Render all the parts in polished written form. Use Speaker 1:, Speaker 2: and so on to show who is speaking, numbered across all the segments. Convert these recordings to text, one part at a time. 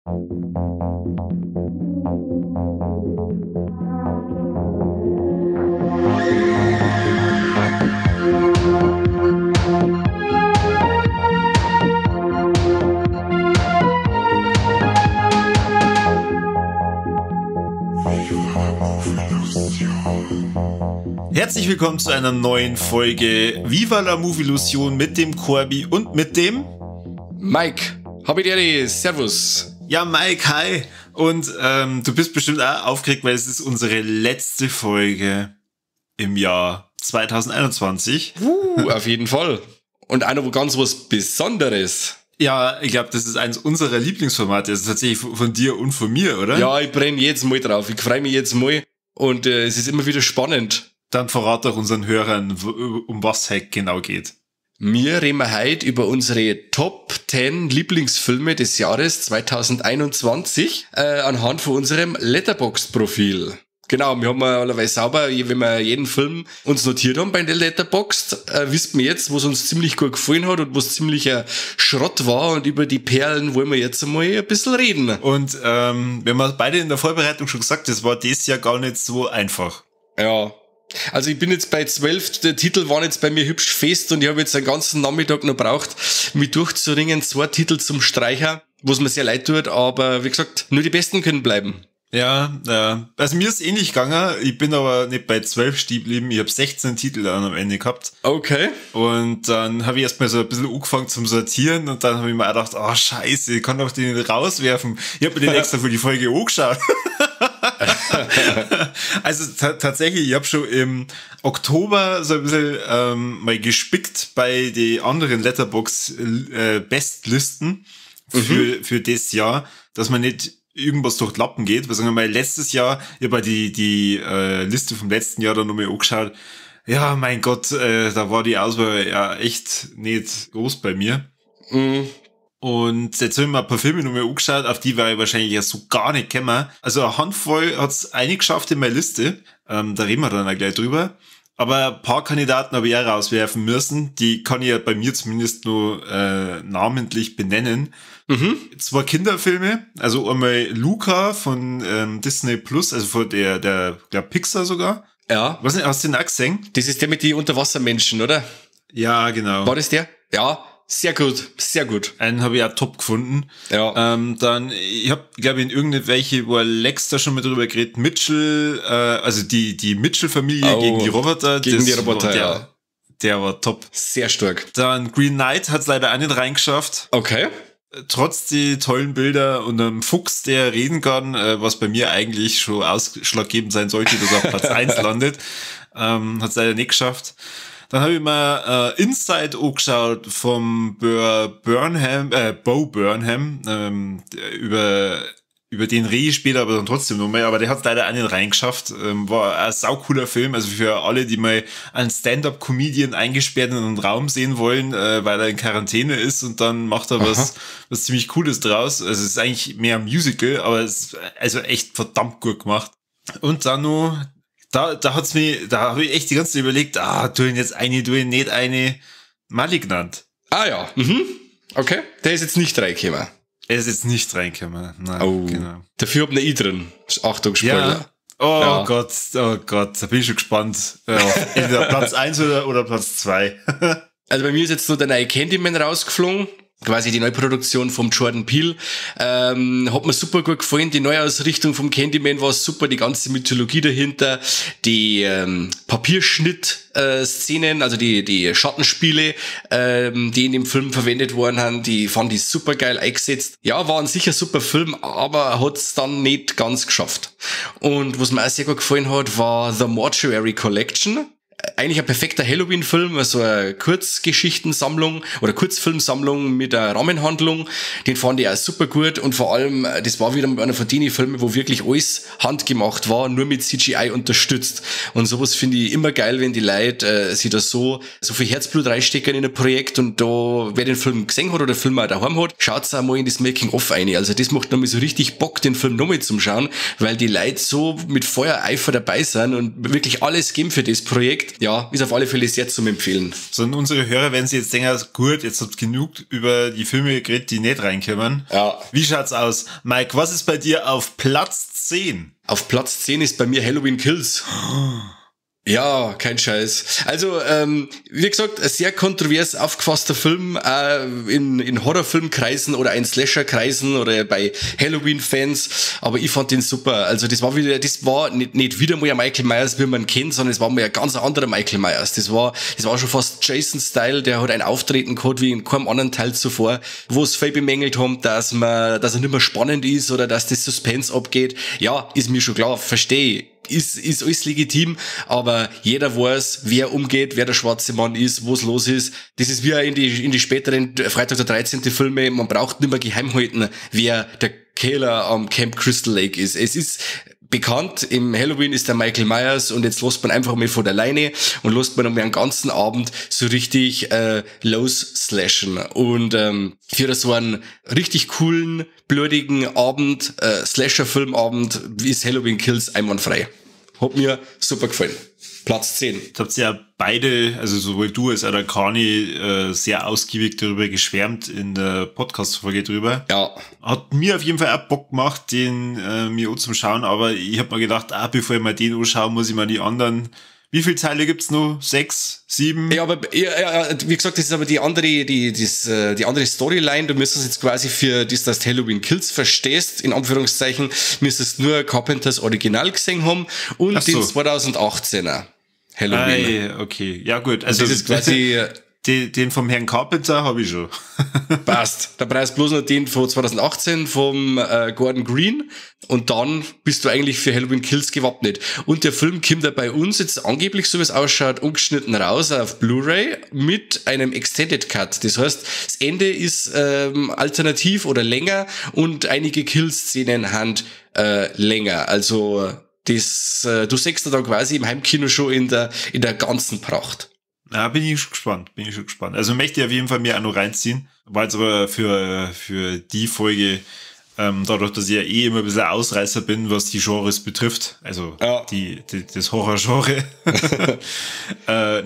Speaker 1: Herzlich willkommen zu einer neuen Folge Viva la Movilusion mit dem Corby und mit dem
Speaker 2: Mike. Hab ich dir, Servus.
Speaker 1: Ja, Mike, hi. Und du bist bestimmt auch aufgeregt, weil es ist unsere letzte Folge im Jahr 2021.
Speaker 2: Auf jeden Fall. Und auch noch ganz was Besonderes.
Speaker 1: Ja, ich glaube, das ist eins unserer Lieblingsformate. Das ist tatsächlich von dir und von mir, oder?
Speaker 2: Ja, ich brenne jedes Mal drauf. Ich freue mich jedes Mal. Und es ist immer wieder spannend.
Speaker 1: Dann verrat doch unseren Hörern, um was es genau geht.
Speaker 2: Wir reden heute über unsere Top 10 Lieblingsfilme des Jahres 2021 anhand von unserem Letterboxd-Profil. Genau, wir haben allerweil sauber, wenn wir jeden Film uns notiert haben bei der Letterboxd, wissen wir jetzt, was uns ziemlich gut gefallen hat und was ziemlicher Schrott war, und über die Perlen wollen wir jetzt einmal ein bisschen reden.
Speaker 1: Und wir haben beide in der Vorbereitung schon gesagt, das war dieses Jahr gar nicht so einfach.
Speaker 2: Ja. Also ich bin jetzt bei 12, der Titel waren jetzt bei mir hübsch fest und ich habe jetzt den ganzen Nachmittag noch braucht, mich durchzuringen, 2 Titel zum Streicher, was mir sehr leid tut, aber wie gesagt, nur die Besten können bleiben.
Speaker 1: Ja, ja. Also mir ist ähnlich gegangen, ich bin aber nicht bei 12 stehen geblieben, ich habe 16 Titel dann am Ende gehabt.
Speaker 2: Okay.
Speaker 1: Und dann habe ich erstmal so ein bisschen angefangen zum Sortieren und dann habe ich mir auch gedacht, oh scheiße, ich kann doch den nicht rauswerfen. Ich habe mir den extra für die Folge angeschaut. Also tatsächlich, ich habe schon im Oktober so ein bisschen mal gespickt bei den anderen Letterboxd Bestlisten für das Jahr, dass man nicht irgendwas durch die Lappen geht. Weil sagen wir mal, letztes Jahr, ich habe die Liste vom letzten Jahr dann nochmal angeschaut. Ja, mein Gott, da war die Auswahl ja echt nicht groß bei mir.
Speaker 2: Mhm.
Speaker 1: Und jetzt habe ich mir ein paar Filme nochmal angeschaut, auf die war ich wahrscheinlich ja so gar nicht gekommen. Also eine Handvoll hat's eingeschafft in meine Liste. Da reden wir dann auch gleich drüber. Aber ein paar Kandidaten habe ich auch rauswerfen müssen. Die kann ich ja bei mir zumindest nur namentlich benennen.
Speaker 2: Mhm.
Speaker 1: 2 Kinderfilme. Also einmal Luca von Disney Plus, also von der glaub Pixar sogar.
Speaker 2: Ja.
Speaker 1: Was, hast du den auch gesehen?
Speaker 2: Das ist der mit den Unterwassermenschen, oder?
Speaker 1: Ja, genau.
Speaker 2: War das der? Ja. Sehr gut, sehr gut.
Speaker 1: Einen habe ich auch top gefunden.
Speaker 2: Ja.
Speaker 1: Dann, ich habe, glaube ich, in irgendwelche, wo Alex da schon mal drüber geredet, Mitchell, also die Mitchell-Familie gegen die Roboter.
Speaker 2: Gegen die Roboter, ja.
Speaker 1: Der war top.
Speaker 2: Sehr stark.
Speaker 1: Dann Green Knight hat es leider auch nicht reingeschafft.
Speaker 2: Okay.
Speaker 1: Trotz die tollen Bilder und einem Fuchs, der reden kann, was bei mir eigentlich schon ausschlaggebend sein sollte, dass er auf Platz 1 landet, hat es leider nicht geschafft. Dann habe ich mir Inside angeschaut vom Bo Burnham, über den rede ich später, aber dann trotzdem nochmal, aber der hat es leider auch nicht reingeschafft. War ein saucooler Film, also für alle, die mal einen Stand-Up-Comedian eingesperrt in einen Raum sehen wollen, weil er in Quarantäne ist und dann macht er was ziemlich Cooles draus. Also es ist eigentlich mehr ein Musical, aber es ist also echt verdammt gut gemacht. Und dann noch da hat's mir, da habe ich echt die ganze Zeit überlegt, tu ihn jetzt eine, tu ihn nicht eine. Malignant.
Speaker 2: Ah ja, mhm. Okay. Der ist jetzt nicht reingekommen.
Speaker 1: Er ist jetzt nicht reingekommen. Nein,
Speaker 2: oh,
Speaker 1: genau.
Speaker 2: Dafür hab ich eine I drin. Achtung, Spoiler.
Speaker 1: Ja. Oh
Speaker 2: ja.
Speaker 1: Gott, oh Gott, da bin ich schon gespannt. Entweder Platz 1 oder Platz 2.
Speaker 2: Also bei mir ist jetzt nur der neue Candyman rausgeflogen. Quasi die Neuproduktion vom Jordan Peele. Hat mir super gut gefallen. Die Neuausrichtung vom Candyman war super. Die ganze Mythologie dahinter. Die Papierschnitt-Szenen, also die Schattenspiele, die in dem Film verwendet worden haben, die fand ich super geil eingesetzt. Ja, war ein sicher super Film, aber hat's dann nicht ganz geschafft. Und was mir auch sehr gut gefallen hat, war The Mortuary Collection. Eigentlich ein perfekter Halloween-Film, also eine Kurzgeschichtensammlung oder Kurzfilmsammlung mit einer Rahmenhandlung. Den fand ich auch super gut und vor allem, das war wieder einer von den Filmen, wo wirklich alles handgemacht war, nur mit CGI unterstützt. Und sowas finde ich immer geil, wenn die Leute sich da so viel Herzblut reinstecken in ein Projekt und da, wer den Film gesehen hat oder den Film auch daheim hat, schaut's auch mal in das Making-of rein. Also das macht nochmal so richtig Bock, den Film nochmal zum Schauen, weil die Leute so mit Feuereifer dabei sind und wirklich alles geben für das Projekt. Ja, ist auf alle Fälle sehr zum Empfehlen.
Speaker 1: Sondern unsere Hörer werden sich jetzt denken, gut, jetzt habt ihr genug über die Filme geredet, die nicht reinkommen.
Speaker 2: Ja.
Speaker 1: Wie schaut's aus? Mike, was ist bei dir auf Platz 10?
Speaker 2: Auf Platz 10 ist bei mir Halloween Kills. Ja, kein Scheiß. Also, wie gesagt, ein sehr kontrovers aufgefasster Film in Horrorfilmkreisen oder in Slasher-Kreisen oder bei Halloween-Fans, aber ich fand den super. Also das war wieder, das war nicht wieder mal ein Michael Myers, wie man kennt, sondern es war mal ein ganz anderer Michael Myers. Das war schon fast Jason-Style, der hat ein Auftreten gehabt wie in keinem anderen Teil zuvor, wo es viel bemängelt haben, dass er nicht mehr spannend ist oder dass das Suspense abgeht. Ja, ist mir schon klar, verstehe ich. Ist alles legitim, aber jeder weiß, wer umgeht, wer der schwarze Mann ist, wo's los ist. Das ist wie in die späteren Freitag der 13. Filme, man braucht nicht mehr geheim halten, wer der Killer am Camp Crystal Lake ist. Es ist bekannt, im Halloween ist der Michael Myers und jetzt lässt man einfach mal von der Leine und lässt man einmal einen ganzen Abend so richtig losslashen. Und für so einen richtig coolen, blutigen Abend, Slasher-Filmabend, ist Halloween Kills einwandfrei. Hat mir super gefallen. Platz 10.
Speaker 1: Da habt ihr ja beide, also sowohl du als auch der Kani, sehr ausgiebig darüber geschwärmt in der Podcast-Folge drüber.
Speaker 2: Ja.
Speaker 1: Hat mir auf jeden Fall auch Bock gemacht, den mir auch zum Schauen, aber ich hab mir gedacht, bevor ich mal den anschaue, muss ich mal die anderen. Wie viele Teile gibt's noch? 6, 7?
Speaker 2: Ja, aber ja, wie gesagt, das ist aber die andere, die andere Storyline. Du müsstest jetzt quasi für das, dass du Halloween Kills verstehst, in Anführungszeichen, müsstest nur Carpenters Original gesehen haben und so. Den 2018er Halloween.
Speaker 1: Ei, okay, ja gut. Also
Speaker 2: das ist quasi
Speaker 1: den vom Herrn Carpenter habe ich schon.
Speaker 2: Passt. Da brauchst du bloß noch den von 2018 vom Gordon Green und dann bist du eigentlich für Halloween Kills gewappnet. Und der Film kommt ja bei uns jetzt angeblich, so wie es ausschaut, ungeschnitten raus auf Blu-ray mit einem Extended Cut. Das heißt, das Ende ist alternativ oder länger und einige Kill-Szenen sind länger. Also das, du siehst da dann quasi im Heimkino schon in der ganzen Pracht.
Speaker 1: Ja, bin ich schon gespannt. Also möchte ich auf jeden Fall mir auch noch reinziehen. War jetzt aber für die Folge, dadurch, dass ich ja eh immer ein bisschen Ausreißer bin, was die Genres betrifft, also ja, das Horror-Genre,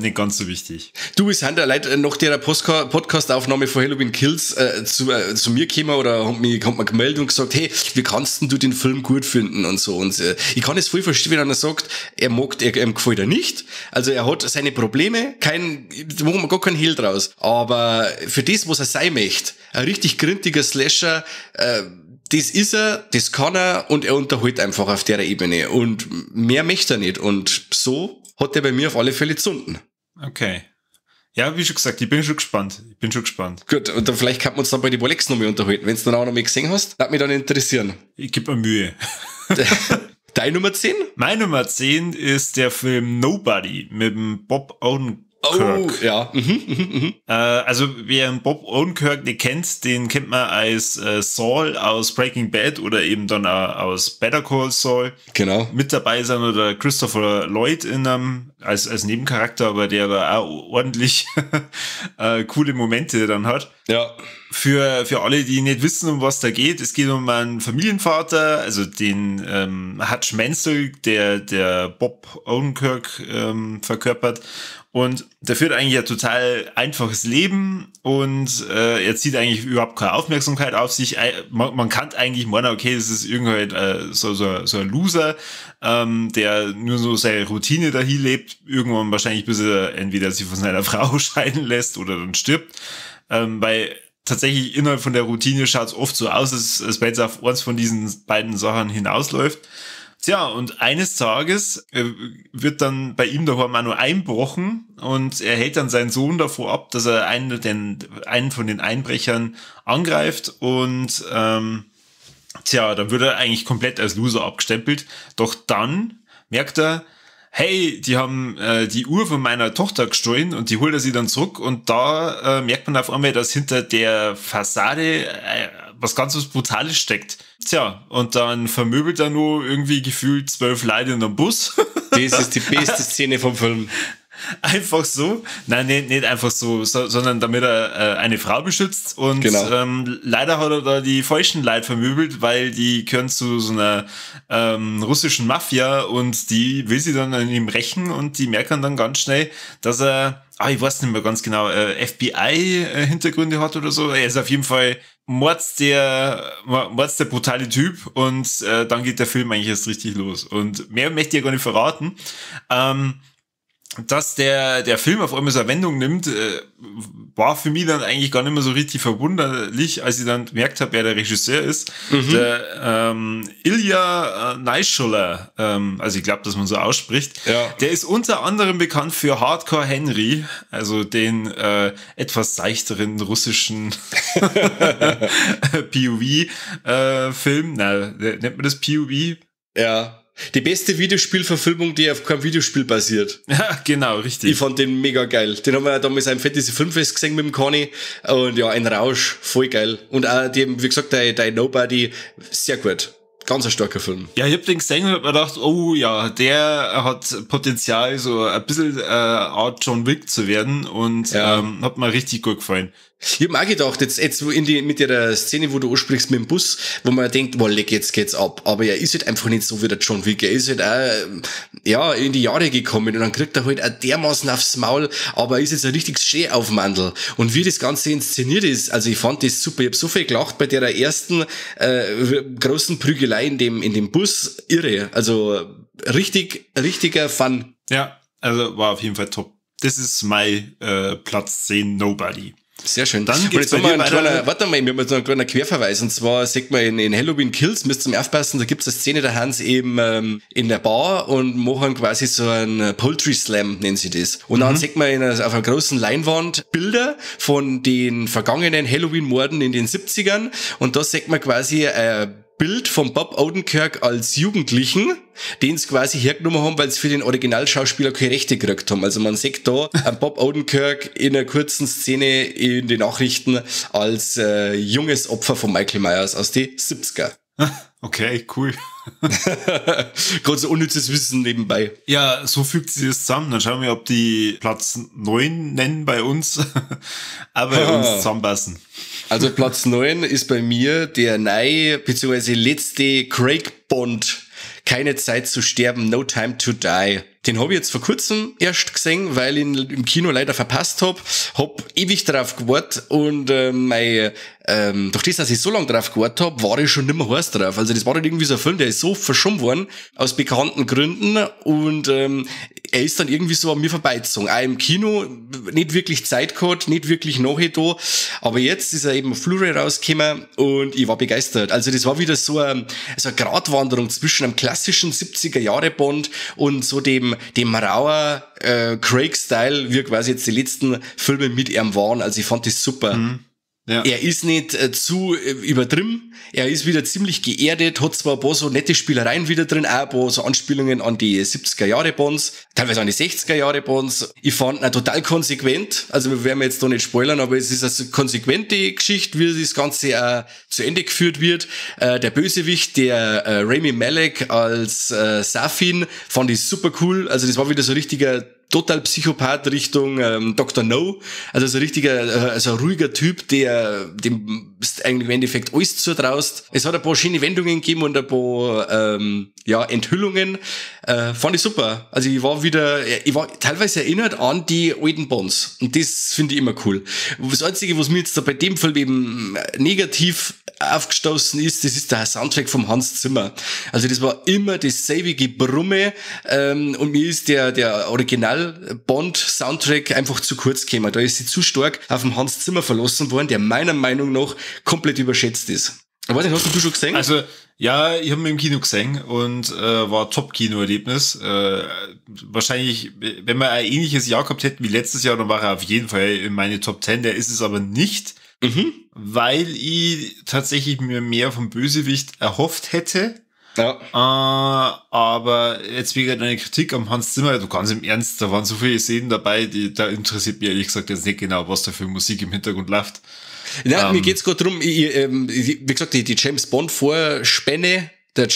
Speaker 1: nicht ganz so wichtig.
Speaker 2: Du, es sind ja Leute nach der Podcast-Aufnahme von Halloween Kills zu mir gekommen oder haben mir gemeldet und gesagt, hey, wie kannst denn du den Film gut finden und so. Und ich kann es voll verstehen, wenn einer sagt, ihm gefällt er nicht. Also er hat seine Probleme, da machen wir gar keinen Hehl draus. Aber für das, was er sein möchte, ein richtig grintiger Slasher, das ist er, das kann er und er unterhält einfach auf der Ebene und mehr möchte er nicht und so hat er bei mir auf alle Fälle gezunden.
Speaker 1: Okay. Ja, wie schon gesagt, ich bin schon gespannt.
Speaker 2: Gut, und dann vielleicht kann man uns dann bei den Bolex noch mal unterhalten. Wenn du dann auch noch mal gesehen hast, würde mich dann interessieren.
Speaker 1: Ich gebe mir Mühe.
Speaker 2: Deine Nummer 10?
Speaker 1: Meine Nummer 10 ist der Film Nobody mit dem Bob Odenkirk.
Speaker 2: Oh, ja. Mhm.
Speaker 1: Also wer Bob Odenkirk nicht kennt, den kennt man als Saul aus Breaking Bad oder eben dann auch aus Better Call Saul.
Speaker 2: Genau.
Speaker 1: Mit dabei sind oder Christopher Lloyd in einem, als Nebencharakter, aber der da auch ordentlich coole Momente dann hat.
Speaker 2: Ja.
Speaker 1: Für alle, die nicht wissen, um was da geht, es geht um einen Familienvater, also den Hutch Mansell, der Bob Odenkirk verkörpert. Und der führt eigentlich ein total einfaches Leben und er zieht eigentlich überhaupt keine Aufmerksamkeit auf sich. Man kann eigentlich meinen, okay, das ist irgendwie so ein Loser, der nur so seine Routine dahin lebt, irgendwann wahrscheinlich, bis er entweder sich von seiner Frau scheiden lässt oder dann stirbt. Weil tatsächlich innerhalb von der Routine schaut es oft so aus, als wenn es auf eins von diesen beiden Sachen hinausläuft. Tja, und eines Tages wird dann bei ihm daheim auch nur einbrochen und er hält dann seinen Sohn davor ab, dass er einen von den Einbrechern angreift und tja, dann wird er eigentlich komplett als Loser abgestempelt. Doch dann merkt er, hey, die haben die Uhr von meiner Tochter gestohlen und die holt er sie dann zurück und da merkt man auf einmal, dass hinter der Fassade was ganz was Brutales steckt. Tja, und dann vermöbelt er nur irgendwie gefühlt 12 Leute in einem Bus.
Speaker 2: Das ist die beste Szene vom Film.
Speaker 1: Einfach so? Nein, nicht einfach so, sondern damit er eine Frau beschützt. Und genau. Leider hat er da die falschen Leute vermöbelt, weil die gehören zu so einer russischen Mafia und die will sie dann an ihm rächen und die merken dann ganz schnell, dass er, ich weiß nicht mehr ganz genau, FBI-Hintergründe hat oder so. Er ist auf jeden Fall mords der brutale Typ und dann geht der Film eigentlich erst richtig los. Und mehr möchte ich ja gar nicht verraten. Dass der Film auf einmal so eine Wendung nimmt, war für mich dann eigentlich gar nicht mehr so richtig verwunderlich, als ich dann gemerkt habe, wer der Regisseur ist. Mhm. Der Ilya Naishuller, also ich glaube, dass man so ausspricht, ja. Der ist unter anderem bekannt für Hardcore Henry, also den etwas seichteren russischen POV-Film. Na, nennt man das POV?
Speaker 2: Ja. Die beste Videospielverfilmung, die auf keinem Videospiel basiert.
Speaker 1: Ja, genau, richtig.
Speaker 2: Ich fand den mega geil. Den haben wir ja damals am Fantasy Filmfest gesehen mit dem Conny. Und ja, ein Rausch, voll geil. Und auch, die, wie gesagt, der Nobody, sehr gut. Ganz ein starker Film.
Speaker 1: Ja, ich hab den gesehen und hab mir gedacht, oh ja, der hat Potenzial, so ein bisschen Art John Wick zu werden und ja. Hat mir richtig gut gefallen.
Speaker 2: Ich hab mir auch gedacht, jetzt mit der Szene, wo du ansprichst mit dem Bus, wo man denkt, boah, leck, jetzt geht's ab. Aber er ist halt einfach nicht so wie der John Wick. Er ist halt auch, ja, in die Jahre gekommen und dann kriegt er halt auch dermaßen aufs Maul, aber er ist jetzt ein richtig schön auf dem Mandel. Und wie das Ganze inszeniert ist, also ich fand das super. Ich hab so viel gelacht bei der ersten großen Prügelei in dem Bus. Irre. Also richtiger Fun.
Speaker 1: Ja, also war auf jeden Fall top. Das ist mein Platz 10 Nobody.
Speaker 2: Sehr schön. Dann geht's und jetzt haben wir einen kleinen, warte mal, wir haben jetzt noch einen kleinen Querverweis. Und zwar sieht man in Halloween Kills, müsst ihr aufpassen, da gibt's eine Szene, da haben sie eben in der Bar und machen quasi so einen Poultry Slam, nennen sie das. Und dann sieht man auf einer großen Leinwand Bilder von den vergangenen Halloween-Morden in den 70ern. Und da sieht man quasi Bild von Bob Odenkirk als Jugendlichen, den sie quasi hergenommen haben, weil sie für den Originalschauspieler keine Rechte gekriegt haben. Also man sieht da einen Bob Odenkirk in einer kurzen Szene in den Nachrichten als junges Opfer von Michael Myers aus den 70er.
Speaker 1: Okay, cool.
Speaker 2: Gerade so unnützes Wissen nebenbei.
Speaker 1: Ja, so fügt sich das zusammen. Dann schauen wir, ob die Platz 9 nennen bei uns, aber uns zusammenpassen.
Speaker 2: Also Platz 9 ist bei mir der neue, beziehungsweise letzte Craig Bond. Keine Zeit zu sterben, No Time to Die. Den habe ich jetzt vor kurzem erst gesehen, weil ich ihn im Kino leider verpasst hab. Hab ewig drauf gewartet und durch das, dass ich so lange drauf gewartet hab, war ich schon nimmer heiß drauf. Also das war halt irgendwie so ein Film, der ist so verschoben worden, aus bekannten Gründen, und er ist dann irgendwie so an mir vorbeigezogen. Auch im Kino nicht wirklich Zeit gehabt, nicht wirklich nachher da, aber jetzt ist er eben auf Blu-ray rausgekommen und ich war begeistert. Also das war wieder so eine Gratwanderung zwischen einem klassischen 70er-Jahre-Bond und so dem rauer Craig-Style, wie quasi jetzt die letzten Filme mit ihm waren. Also ich fand das super. Mhm. Ja. Er ist nicht zu übertrieben, er ist wieder ziemlich geerdet, hat zwar ein paar so nette Spielereien wieder drin, auch ein paar so Anspielungen an die 70er-Jahre-Bonds, teilweise an die 60er-Jahre-Bonds. Ich fand ihn total konsequent, also wir werden jetzt da nicht spoilern, aber es ist eine konsequente Geschichte, wie das Ganze auch zu Ende geführt wird. Der Bösewicht, der Rami Malek als Safin, fand ich super cool, also das war wieder so ein richtiger total Psychopath Richtung Dr. No, also so ein richtiger, so ein ruhiger Typ, der dem eigentlich im Endeffekt alles zutraust. Es hat ein paar schöne Wendungen gegeben und ein paar Enthüllungen. Fand ich super. Also ich war teilweise erinnert an die alten Bonds und das finde ich immer cool. Das Einzige, was mir jetzt da bei dem Film eben negativ aufgestoßen ist, das ist der Soundtrack vom Hans Zimmer. Also das war immer dasselbe Gebrumme, und mir ist der Original Bond-Soundtrack einfach zu kurz gekommen. Da ist sie zu stark auf dem Hans Zimmer verlassen worden, der meiner Meinung nach komplett überschätzt ist. Ich weiß nicht, hast du schon gesehen?
Speaker 1: Also, ja, ich habe ihn im Kino gesehen und war Top-Kino-Erlebnis. Wahrscheinlich, wenn wir ein ähnliches Jahr gehabt hätten wie letztes Jahr, dann war er auf jeden Fall in meine Top 10. Der ist es aber nicht, weil ich tatsächlich mir mehr vom Bösewicht erhofft hätte. Ja. Aber jetzt wegen deiner Kritik am Hans Zimmer, du ganz im Ernst, da waren so viele Szenen dabei, da interessiert mich ehrlich gesagt jetzt nicht genau, was da für Musik im Hintergrund läuft.
Speaker 2: Ja, mir geht's gerade drum, wie gesagt, die James Bond Vorspänne, Der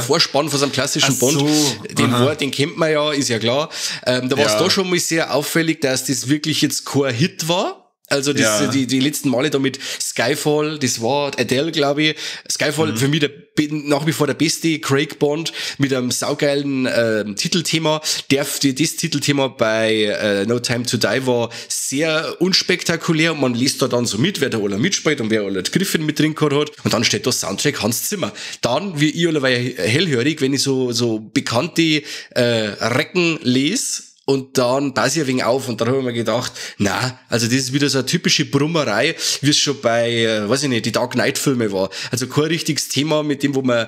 Speaker 2: Vorspann von so einem klassischen Bond, so, den kennt man ja, ist ja klar. Da war es da schon mal sehr auffällig, dass das wirklich jetzt kein Hit war. Also das, die letzten Male da mit Skyfall, das war Adele, glaube ich. Skyfall für mich nach wie vor der beste Craig Bond mit einem saugeilen Titelthema. Das Titelthema bei No Time to Die war sehr unspektakulär und man liest da dann so mit, wer da alle mitspielt und wer alle Griffin mit drin gehabt hat. Und dann steht da Soundtrack Hans Zimmer. Dann, wie ich alle hellhörig, wenn ich so bekannte Recken lese, und dann passe ich ein wenig auf und dann habe ich mir gedacht, na, also das ist wieder so eine typische Brummerei, wie es schon bei, weiß ich nicht, die Dark Knight Filme war. Also kein richtiges Thema, mit dem, wo man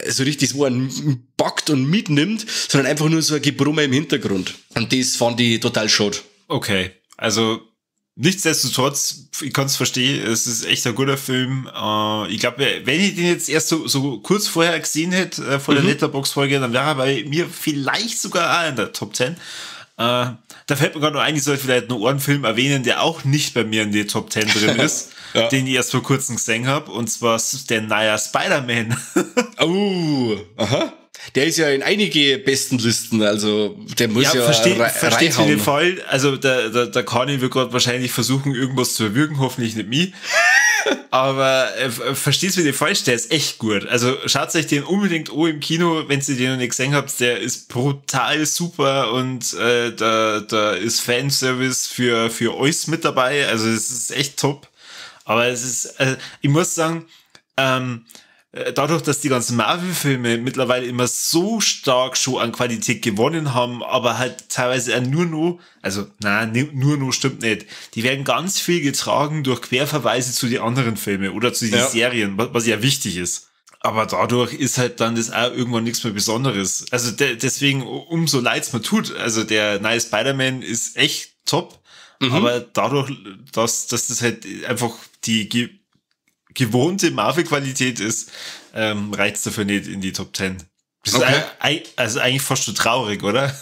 Speaker 2: so richtig so einen packt und mitnimmt, sondern einfach nur so ein Gebrumme im Hintergrund. Und das fand ich total schade.
Speaker 1: Okay, also nichtsdestotrotz, ich kann es verstehen, es ist echt ein guter Film. Ich glaube, wenn ich den jetzt erst so kurz vorher gesehen hätte, vor der Letterboxd-Folge, dann wäre er bei mir vielleicht sogar auch in der Top 10. Da fällt mir gerade noch ein, ich sollte vielleicht noch einen Film erwähnen, der auch nicht bei mir in die Top 10 drin ist, den ich erst vor kurzem gesehen habe, und zwar der neue Spider-Man.
Speaker 2: Oh, aha. Der ist ja in einige besten Listen, also der muss ja
Speaker 1: versteht den Fall. Also der Kani wird gerade wahrscheinlich versuchen, irgendwas zu erwürgen, hoffentlich nicht mich. Aber versteht's mir nicht falsch, der ist echt gut. Also schaut euch den unbedingt an im Kino, wenn ihr den noch nicht gesehen habt. Der ist brutal super und da ist Fanservice für euch mit dabei. Also es ist echt top. Aber es ist, ich muss sagen, dadurch, dass die ganzen Marvel-Filme mittlerweile immer so stark schon an Qualität gewonnen haben, aber halt teilweise auch nur noch, also nur noch stimmt nicht, die werden ganz viel getragen durch Querverweise zu den anderen Filmen oder zu den Serien, was ja wichtig ist. Aber dadurch ist halt dann das auch irgendwann nichts mehr Besonderes. Also deswegen, umso leid's mir tut, also der neue Spider-Man ist echt top, aber dadurch, dass das halt einfach die gewohnte Marvel-Qualität ist, reicht's dafür nicht in die Top 10. Das ist also eigentlich fast schon traurig, oder?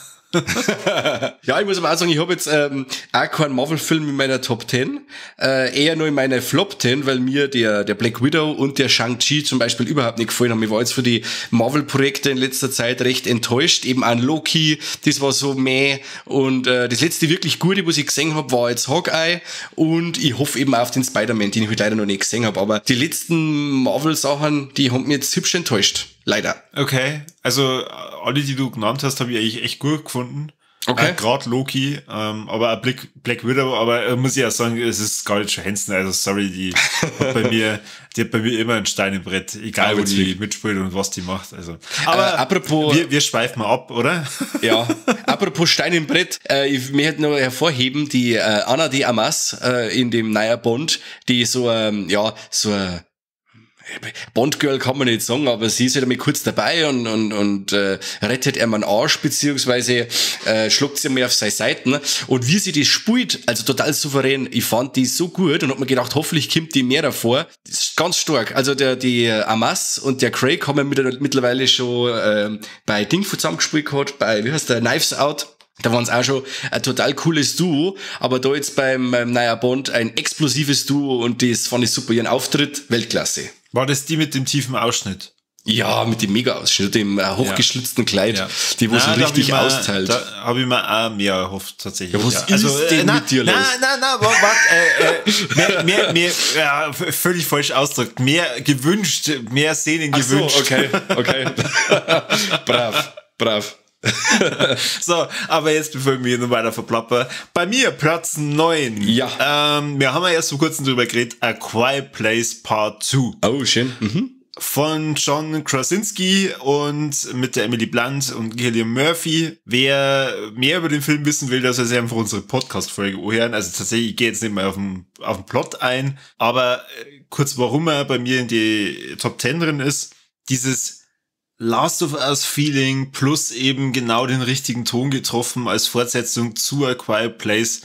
Speaker 2: Ja, ich muss aber auch sagen, ich habe jetzt auch keinen Marvel-Film in meiner Top 10, eher nur in meiner Flop 10, weil mir der Black Widow und der Shang-Chi zum Beispiel überhaupt nicht gefallen haben. Ich war jetzt für die Marvel-Projekte in letzter Zeit recht enttäuscht, eben an Loki, das war so meh, und das letzte wirklich Gute, was ich gesehen habe, war jetzt Hawkeye, und ich hoffe eben auf den Spider-Man, den ich halt leider noch nicht gesehen habe, aber die letzten Marvel-Sachen, die haben mich jetzt hübsch enttäuscht. Leider.
Speaker 1: Okay, also alle, die du genannt hast, habe ich eigentlich echt gut gefunden.
Speaker 2: Okay.
Speaker 1: Gerade Loki, aber auch Black Widow, aber muss ich ja sagen, es ist Scarlett Johansson, also sorry, die hat bei mir, die hat bei mir immer ein Stein im Brett, egal wo die mitspielt und was die macht. Also. Aber
Speaker 2: apropos,
Speaker 1: wir schweifen mal ab, oder?
Speaker 2: Ja, apropos Stein im Brett, ich möchte noch hervorheben, die Ana de Armas in dem neuen Bond, die so, so Bond-Girl kann man nicht sagen, aber sie ist halt einmal kurz dabei und rettet ihm einen Arsch, beziehungsweise schluckt sie mal auf seine Seiten. Und wie sie das spielt, also total souverän, ich fand die so gut und hab mir gedacht, hoffentlich kommt die mehr davor. Das ist ganz stark. Also die Amas und der Craig haben ja mittlerweile schon bei Ding zusammengespielt gehabt, bei, wie heißt der, Knives Out. Da waren es auch schon ein total cooles Duo, aber da jetzt beim neuen Bond ein explosives Duo und das fand ich super. Ihren Auftritt, Weltklasse.
Speaker 1: War das die mit dem tiefen Ausschnitt?
Speaker 2: Ja, mit dem Mega-Ausschnitt, dem hochgeschlitzten Kleid, die wo so richtig austeilt.
Speaker 1: Da habe ich mir auch mehr erhofft, tatsächlich.
Speaker 2: Ja, was ist denn mit dir los?
Speaker 1: Nein, warte, mehr, völlig falsch ausgedrückt. Mehr gewünscht, mehr Szenen gewünscht.
Speaker 2: Ach so, okay. Brav.
Speaker 1: So, aber jetzt, bevor ich mich noch weiter verplapper, bei mir Platz 9.
Speaker 2: Ja.
Speaker 1: Wir haben ja erst vor kurzem drüber geredet, A Quiet Place Part 2.
Speaker 2: Oh, schön. Mhm.
Speaker 1: Von John Krasinski und mit der Emily Blunt und Cillian Murphy. Wer mehr über den Film wissen will, der soll sich einfach unsere Podcast-Folge anhören. Also tatsächlich, ich gehe jetzt nicht mehr auf den Plot ein, aber kurz, warum er bei mir in die Top 10 drin ist. Dieses Last of Us Feeling plus eben genau den richtigen Ton getroffen als Fortsetzung zu A Quiet Place.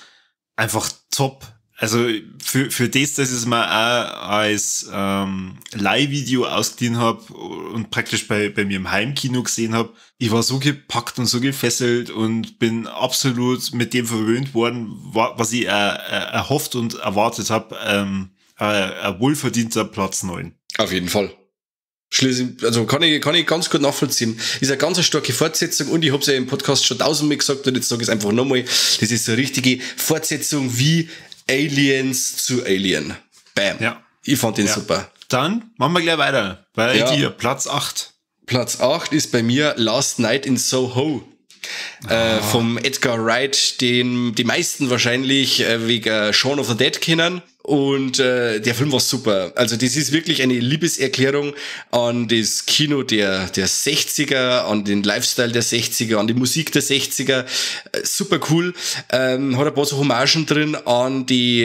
Speaker 1: Einfach top. Also für das, dass ich es mal auch als Leihvideo ausgeliehen habe und praktisch bei mir im Heimkino gesehen habe, ich war so gepackt und so gefesselt und bin absolut mit dem verwöhnt worden, was ich erhofft und erwartet habe. Ein wohlverdienter Platz 9.
Speaker 2: Auf jeden Fall. Schließlich, also kann ich ganz gut nachvollziehen. Ist eine ganz starke Fortsetzung und ich habe es ja im Podcast schon tausendmal gesagt und jetzt sage ich es einfach nochmal. Das ist so eine richtige Fortsetzung wie Aliens zu Alien. Bam. Ich fand den super.
Speaker 1: Dann machen wir gleich weiter. Bei dir, Platz 8.
Speaker 2: Platz 8 ist bei mir Last Night in Soho. Vom Edgar Wright, den die meisten wahrscheinlich wegen Shaun of the Dead kennen. Und der Film war super. Also das ist wirklich eine Liebeserklärung an das Kino der 60er, an den Lifestyle der 60er, an die Musik der 60er. Super cool. Hat ein paar so Hommagen drin an die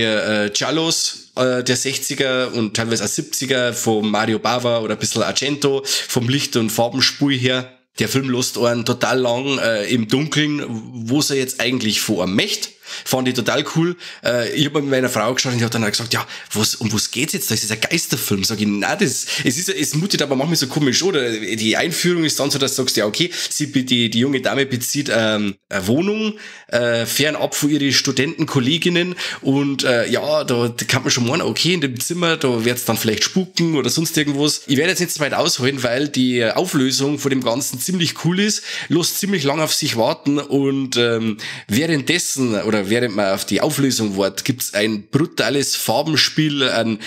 Speaker 2: Giallos der 60er und teilweise auch 70er von Mario Bava oder ein bisschen Argento vom Licht- und Farbenspiel her. Der Film lässt einen total lang im Dunkeln, wo er jetzt eigentlich vor möchte. Fand ich total cool. Ich habe mit meiner Frau geschaut und die hat dann auch gesagt, ja, um was geht's jetzt? Das ist ein Geisterfilm. Sag ich, nein, es mutet aber manchmal so komisch, oder? Die Einführung ist dann so, dass du sagst, ja, okay, die junge Dame bezieht eine Wohnung fernab von ihren Studentenkolleginnen und ja, da kann man schon meinen, okay, in dem Zimmer, da wird's dann vielleicht spuken oder sonst irgendwas. Ich werde jetzt nicht zu weit ausholen, weil die Auflösung von dem Ganzen ziemlich cool ist, lässt ziemlich lang auf sich warten und währenddessen oder während man auf die Auflösung wartet, gibt's ein brutales Farbenspiel, ein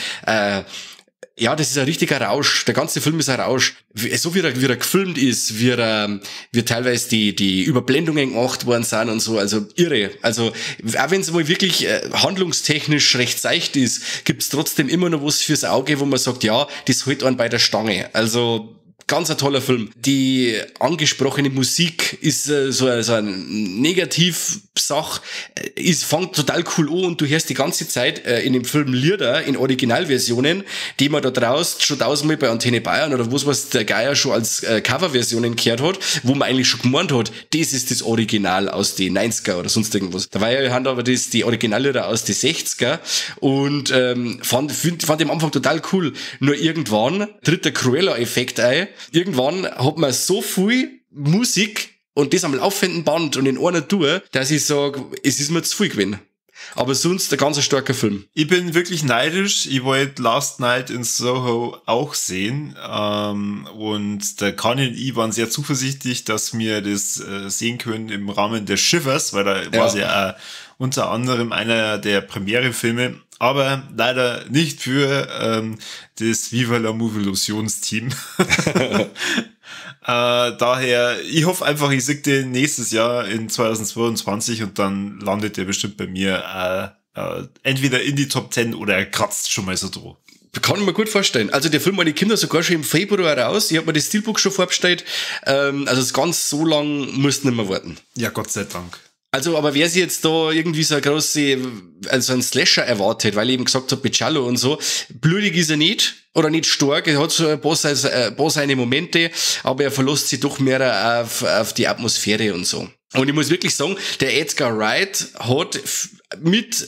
Speaker 2: ja, das ist ein richtiger Rausch. Der ganze Film ist ein Rausch. So wie er gefilmt ist, wie teilweise die Überblendungen gemacht worden sind und so, also irre. Also, auch wenn es mal wirklich handlungstechnisch recht seicht ist, gibt's trotzdem immer noch was fürs Auge, wo man sagt, ja, das hält einen bei der Stange. Also, ganz ein toller Film. Die angesprochene Musik ist so ein Negativ-Sach, ist, fängt total cool an und du hörst die ganze Zeit in dem Film Lieder in Originalversionen, die man da draußen schon tausendmal bei Antenne Bayern oder was weiß der Geier schon als Coverversionen gehört hat, wo man eigentlich schon gemeint hat, das ist das Original aus den 90er oder sonst irgendwas. Dabei haben aber das die Originallieder aus den 60er und fand ich am Anfang total cool. Nur irgendwann tritt der Cruella-Effekt ein. Irgendwann hat man so viel Musik und das am laufenden Band und in einer Tour, dass ich sage, es ist mir zu viel gewesen. Aber sonst ein ganz starker Film.
Speaker 1: Ich bin wirklich neidisch. Ich wollte Last Night in Soho auch sehen. Und der Conny und ich waren sehr zuversichtlich, dass wir das sehen können im Rahmen der Shivers, weil da war es ja unter anderem einer der Premiere-Filme, aber leider nicht für das Viva la Movolutionsteam. Daher, ich hoffe einfach, ich sehe den nächstes Jahr in 2022 und dann landet der bestimmt bei mir entweder in die Top 10 oder er kratzt schon mal so dran.
Speaker 2: Kann ich mir gut vorstellen. Also der Film, meine Kinder sogar schon im Februar raus. Ich habe mir das Steelbook schon vorbestellt. Also das ganz so lang musst du nicht mehr warten.
Speaker 1: Ja, Gott sei Dank.
Speaker 2: Also, aber wer sich jetzt da irgendwie so eine große, also einen Slasher erwartet, weil ich eben gesagt habe, mit Giallo und so, blutig ist er nicht oder nicht stark, er hat so ein paar seine Momente, aber er verlässt sich doch mehr auf die Atmosphäre und so. Und ich muss wirklich sagen, der Edgar Wright hat mit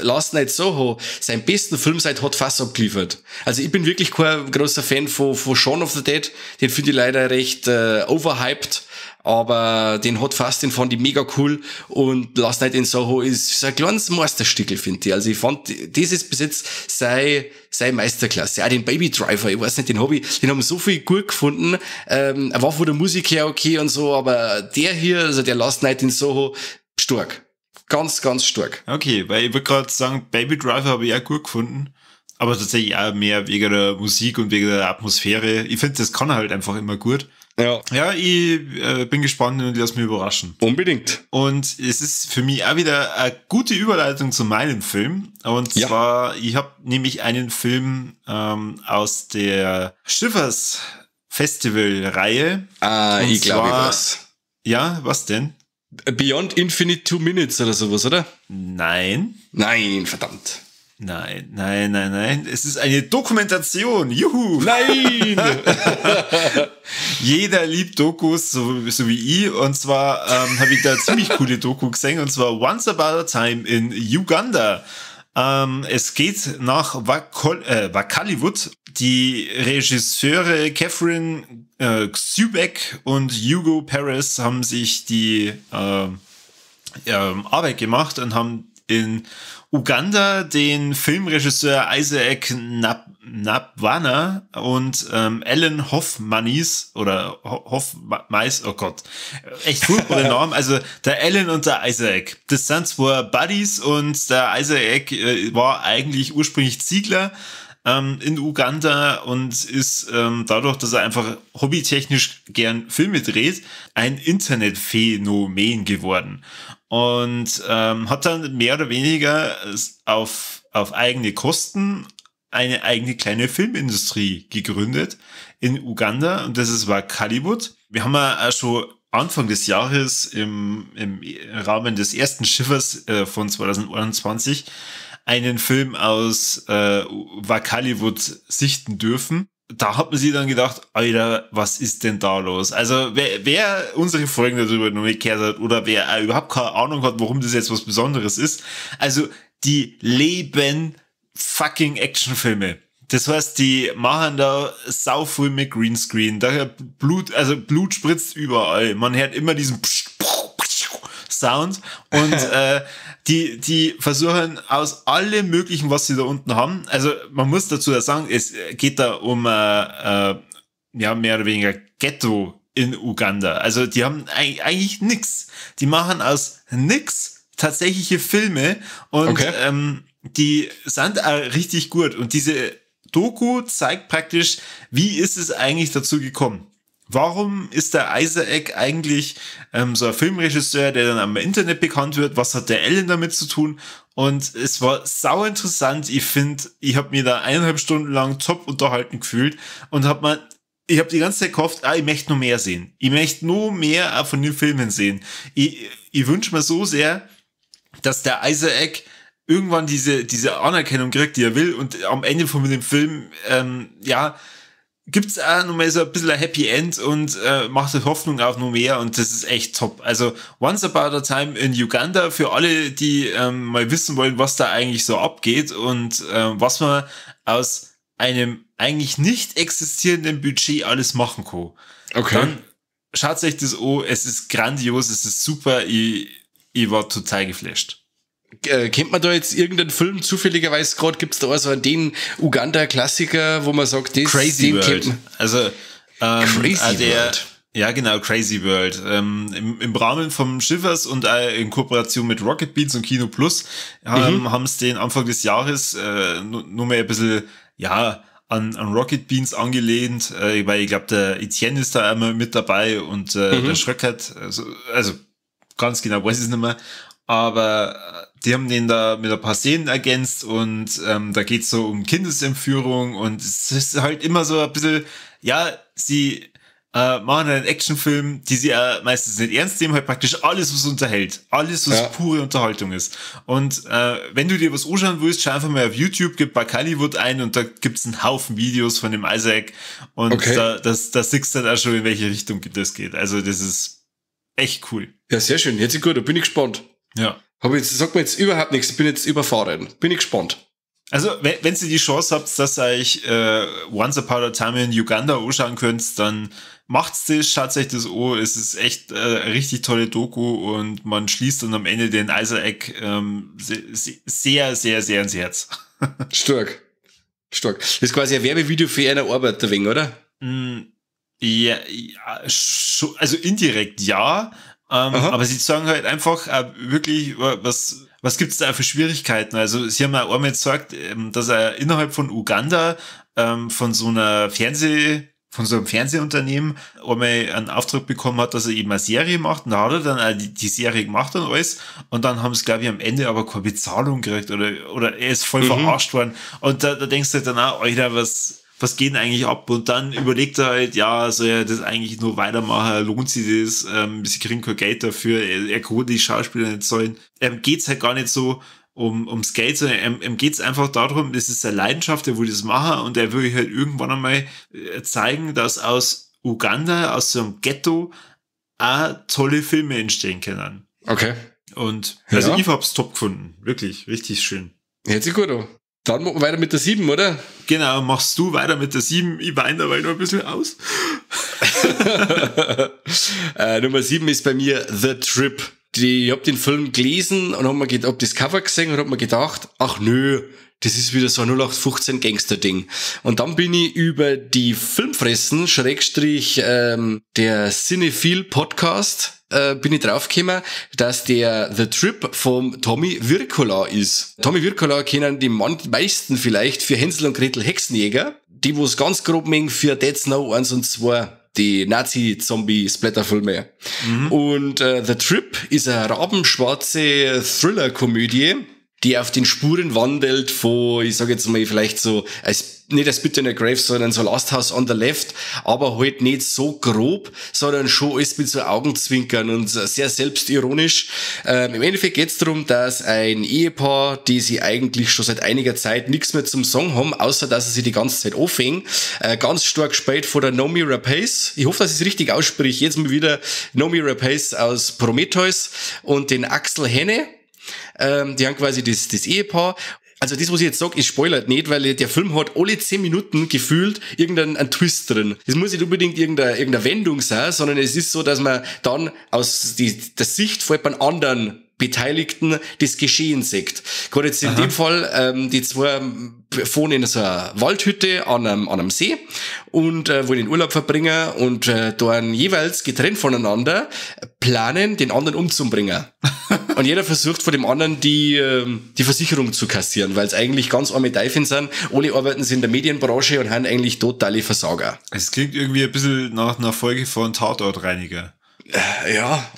Speaker 2: Last Night Soho seinen besten Film seit Hot Fuzz abgeliefert. Also ich bin wirklich kein großer Fan von Shaun of the Dead. Den finde ich leider recht overhyped. Aber den Hot Fuzz, den fand ich mega cool. Und Last Night in Soho ist so ein kleines Meisterstückel, finde ich. Also ich fand, das ist bis jetzt sei Meisterklasse. Auch den Baby Driver, ich weiß nicht, den haben so viel gut gefunden. Er war von der Musik her okay und so, aber der hier, also der Last Night in Soho, stark. Ganz, ganz stark.
Speaker 1: Okay, weil ich würde gerade sagen, Baby Driver habe ich auch gut gefunden. Aber tatsächlich auch mehr wegen der Musik und wegen der Atmosphäre. Ich finde, das kann er halt einfach immer gut. Ja, ich bin gespannt und lass mich überraschen.
Speaker 2: Unbedingt.
Speaker 1: Und es ist für mich auch wieder eine gute Überleitung zu meinem Film. Und zwar, ich habe nämlich einen Film aus der Shivers Festival-Reihe.
Speaker 2: Ah, und ich glaube was.
Speaker 1: Ja, was denn?
Speaker 2: Beyond Infinite 2 Minutes oder sowas, oder?
Speaker 1: Nein.
Speaker 2: Nein, verdammt.
Speaker 1: Nein, nein, nein, nein. Es ist eine Dokumentation. Juhu!
Speaker 2: Nein!
Speaker 1: Jeder liebt Dokus, so wie ich. Und zwar habe ich da ziemlich coole Doku gesehen. Und zwar Once Upon a Time in Uganda. Es geht nach Wakaliwood. Die Regisseure Catherine Xyback und Hugo Perez haben sich die Arbeit gemacht und haben in Uganda den Filmregisseur Isaac Nabwana und Alan Hofmanis oder Hofmais, oh Gott, echt furchtbare Namen. Also der Alan und der Isaac, das sind zwei Buddies und der Isaac war eigentlich ursprünglich Ziegler in Uganda und ist dadurch, dass er einfach hobbytechnisch gern Filme dreht, ein Internetphänomen geworden. Und hat dann mehr oder weniger auf eigene Kosten eine eigene kleine Filmindustrie gegründet in Uganda, und das ist Wakaliwood. Wir haben ja auch schon Anfang des Jahres im Rahmen des ersten Schiffers von 2021 einen Film aus Wakaliwood sichten dürfen. Da hat man sich dann gedacht, Alter, was ist denn da los? Also wer unsere Folgen darüber noch nicht gehört hat oder wer überhaupt keine Ahnung hat, warum das jetzt was Besonderes ist, also die leben fucking Actionfilme. Das heißt, die machen da sau viel mit Greenscreen. Da Blut, also Blut spritzt überall. Man hört immer diesen Sound und die versuchen aus allem möglichen, was sie da unten haben. Also man muss dazu sagen, es geht da um ja, mehr oder weniger Ghetto in Uganda. Also die haben eigentlich nix. Die machen aus nix tatsächliche Filme und okay. Die sind auch richtig gut. Und diese Doku zeigt praktisch, wie ist es eigentlich dazu gekommen? Warum ist der Isaac eigentlich so ein Filmregisseur, der dann am Internet bekannt wird? Was hat der Alan damit zu tun? Und es war sau interessant. Ich finde, ich habe mir da 1,5 Stunden lang top unterhalten gefühlt und ich habe die ganze Zeit gehofft, ich möchte noch mehr sehen. Ich möchte nur mehr von den Filmen sehen. Ich wünsche mir so sehr, dass der Isaac irgendwann diese Anerkennung kriegt, die er will, und am Ende von dem Film, ja, gibt's auch noch mal so ein bisschen ein Happy End und macht Hoffnung auf noch mehr, und das ist echt top. Also Once Upon a Time in Uganda, für alle, die mal wissen wollen, was da eigentlich so abgeht und was man aus einem eigentlich nicht existierenden Budget alles machen kann.
Speaker 2: Okay.
Speaker 1: Dann schaut euch das an, es ist grandios, es ist super, ich war total geflasht.
Speaker 2: Kennt man da jetzt irgendeinen Film zufälligerweise gerade? Gibt es da also den Uganda-Klassiker, wo man sagt, das,
Speaker 1: Crazy
Speaker 2: den
Speaker 1: World.
Speaker 2: kennt man?
Speaker 1: Also
Speaker 2: Crazy World.
Speaker 1: Ja, genau, Crazy World. Im Rahmen vom Shivers und in Kooperation mit Rocket Beans und Kino Plus haben es den Anfang des Jahres nur mal ein bisschen, ja, an Rocket Beans angelehnt, weil ich glaube, der Etienne ist da einmal mit dabei und der Schröckert, also ganz genau weiß ich es nicht mehr, aber die haben den da mit ein paar Szenen ergänzt und da geht's so um Kindesentführung und es ist halt immer so ein bisschen, ja, sie machen einen Actionfilm, die sie meistens nicht ernst nehmen, halt praktisch alles, was unterhält. Alles, was pure Unterhaltung ist. Und wenn du dir was anschauen willst, schau einfach mal auf YouTube, gib Wakaliwood ein und da gibt's einen Haufen Videos von dem Isaac und
Speaker 2: okay.
Speaker 1: da siehst du dann auch schon, in welche Richtung das geht. Also das ist echt cool.
Speaker 2: Ja, sehr schön. Jetzt ist gut, da bin ich gespannt.
Speaker 1: Ja.
Speaker 2: Aber jetzt sagt mir jetzt überhaupt nichts, ich bin jetzt überfahren. Bin ich gespannt.
Speaker 1: Also, wenn ihr die Chance habt, dass ihr euch Once Upon a Time in Uganda anschauen könnt, dann macht's das, schaut euch das an. Es ist echt eine richtig tolle Doku und man schließt dann am Ende den Isaac sehr, sehr, sehr ins Herz.
Speaker 2: Stark. Stark. Das ist quasi ein Werbevideo für eine Arbeit, ein wenig, oder?
Speaker 1: Ja, also indirekt ja. Aber sie sagen halt einfach wirklich, was gibt's da für Schwierigkeiten? Also sie haben ja einmal gesagt, dass er innerhalb von Uganda von so einem Fernsehunternehmen einmal einen Auftrag bekommen hat, dass er eben eine Serie macht. Und da hat er dann auch die Serie gemacht und alles. Und dann haben sie, glaube ich, am Ende aber keine Bezahlung gekriegt oder er ist voll verarscht worden. Und da denkst du halt dann auch, Alter, was geht denn eigentlich ab? Und dann überlegt er halt, ja, soll er das eigentlich nur weitermachen? Lohnt sich das? Sie kriegen kein Geld dafür. Er kann die Schauspieler nicht zahlen. Geht's halt gar nicht so ums Geld, sondern ihm geht's einfach darum, das ist seine Leidenschaft, er will das machen und er will halt irgendwann einmal zeigen, dass aus Uganda, aus so einem Ghetto, auch tolle Filme entstehen können.
Speaker 2: Okay.
Speaker 1: Und also ich hab's top gefunden. Wirklich, richtig schön.
Speaker 2: Hört sich gut an. Dann machen wir weiter mit der 7, oder?
Speaker 1: Genau, machst du weiter mit der 7. Ich weine dabei noch ein bisschen aus.
Speaker 2: Nummer 7 ist bei mir The Trip. Ich hab den Film gelesen und hab das Cover gesehen und hab mir gedacht, ach nö, das ist wieder so ein 0815 Gangster-Ding. Und dann bin ich über die Filmfressen, Schrägstrich, der Cinephile Podcast, bin ich draufgekommen, dass der The Trip vom Tommy Wirkola ist. Tommy Wirkola kennen die meisten vielleicht für Hänsel und Gretel Hexenjäger, die wo's ganz grob mengen für Dead Snow 1 und 2, die Nazi-Zombie-Splatter-Filme. Und The Trip ist eine rabenschwarze Thriller-Komödie, die auf den Spuren wandelt von, ich sag jetzt mal, vielleicht so, als, nicht als Spit in the Grave, sondern so Last House on the Left, aber halt nicht so grob, sondern schon alles mit so Augenzwinkern und sehr selbstironisch. Im Endeffekt geht's darum, dass ein Ehepaar, die sie eigentlich schon seit einiger Zeit nichts mehr zum Sagen haben, außer dass sie sich die ganze Zeit anfangen, ganz stark gespielt von der Noomi Rapace. Ich hoffe, dass ich es richtig ausspreche. Jetzt mal wieder Noomi Rapace aus Prometheus und den Aksel Hennie. Die haben quasi das Ehepaar. Also das, was ich jetzt sag, ist spoilert nicht, weil der Film hat alle 10 Minuten gefühlt irgendeinen Twist drin. Das muss nicht unbedingt irgendeine Wendung sein, sondern es ist so, dass man dann aus der Sicht von jemand anderen Beteiligten das Geschehen sieht. Gerade jetzt in dem Fall, die zwei fahren in so einer Waldhütte an einem See und wollen den Urlaub verbringen und dann jeweils getrennt voneinander planen, den anderen umzubringen. Und jeder versucht von dem anderen die Versicherung zu kassieren, weil es eigentlich ganz arme Teufel sind. Alle arbeiten sie in der Medienbranche und haben eigentlich totale Versager.
Speaker 1: Es klingt irgendwie ein bisschen nach einer Folge von Tatortreiniger.
Speaker 2: Ja,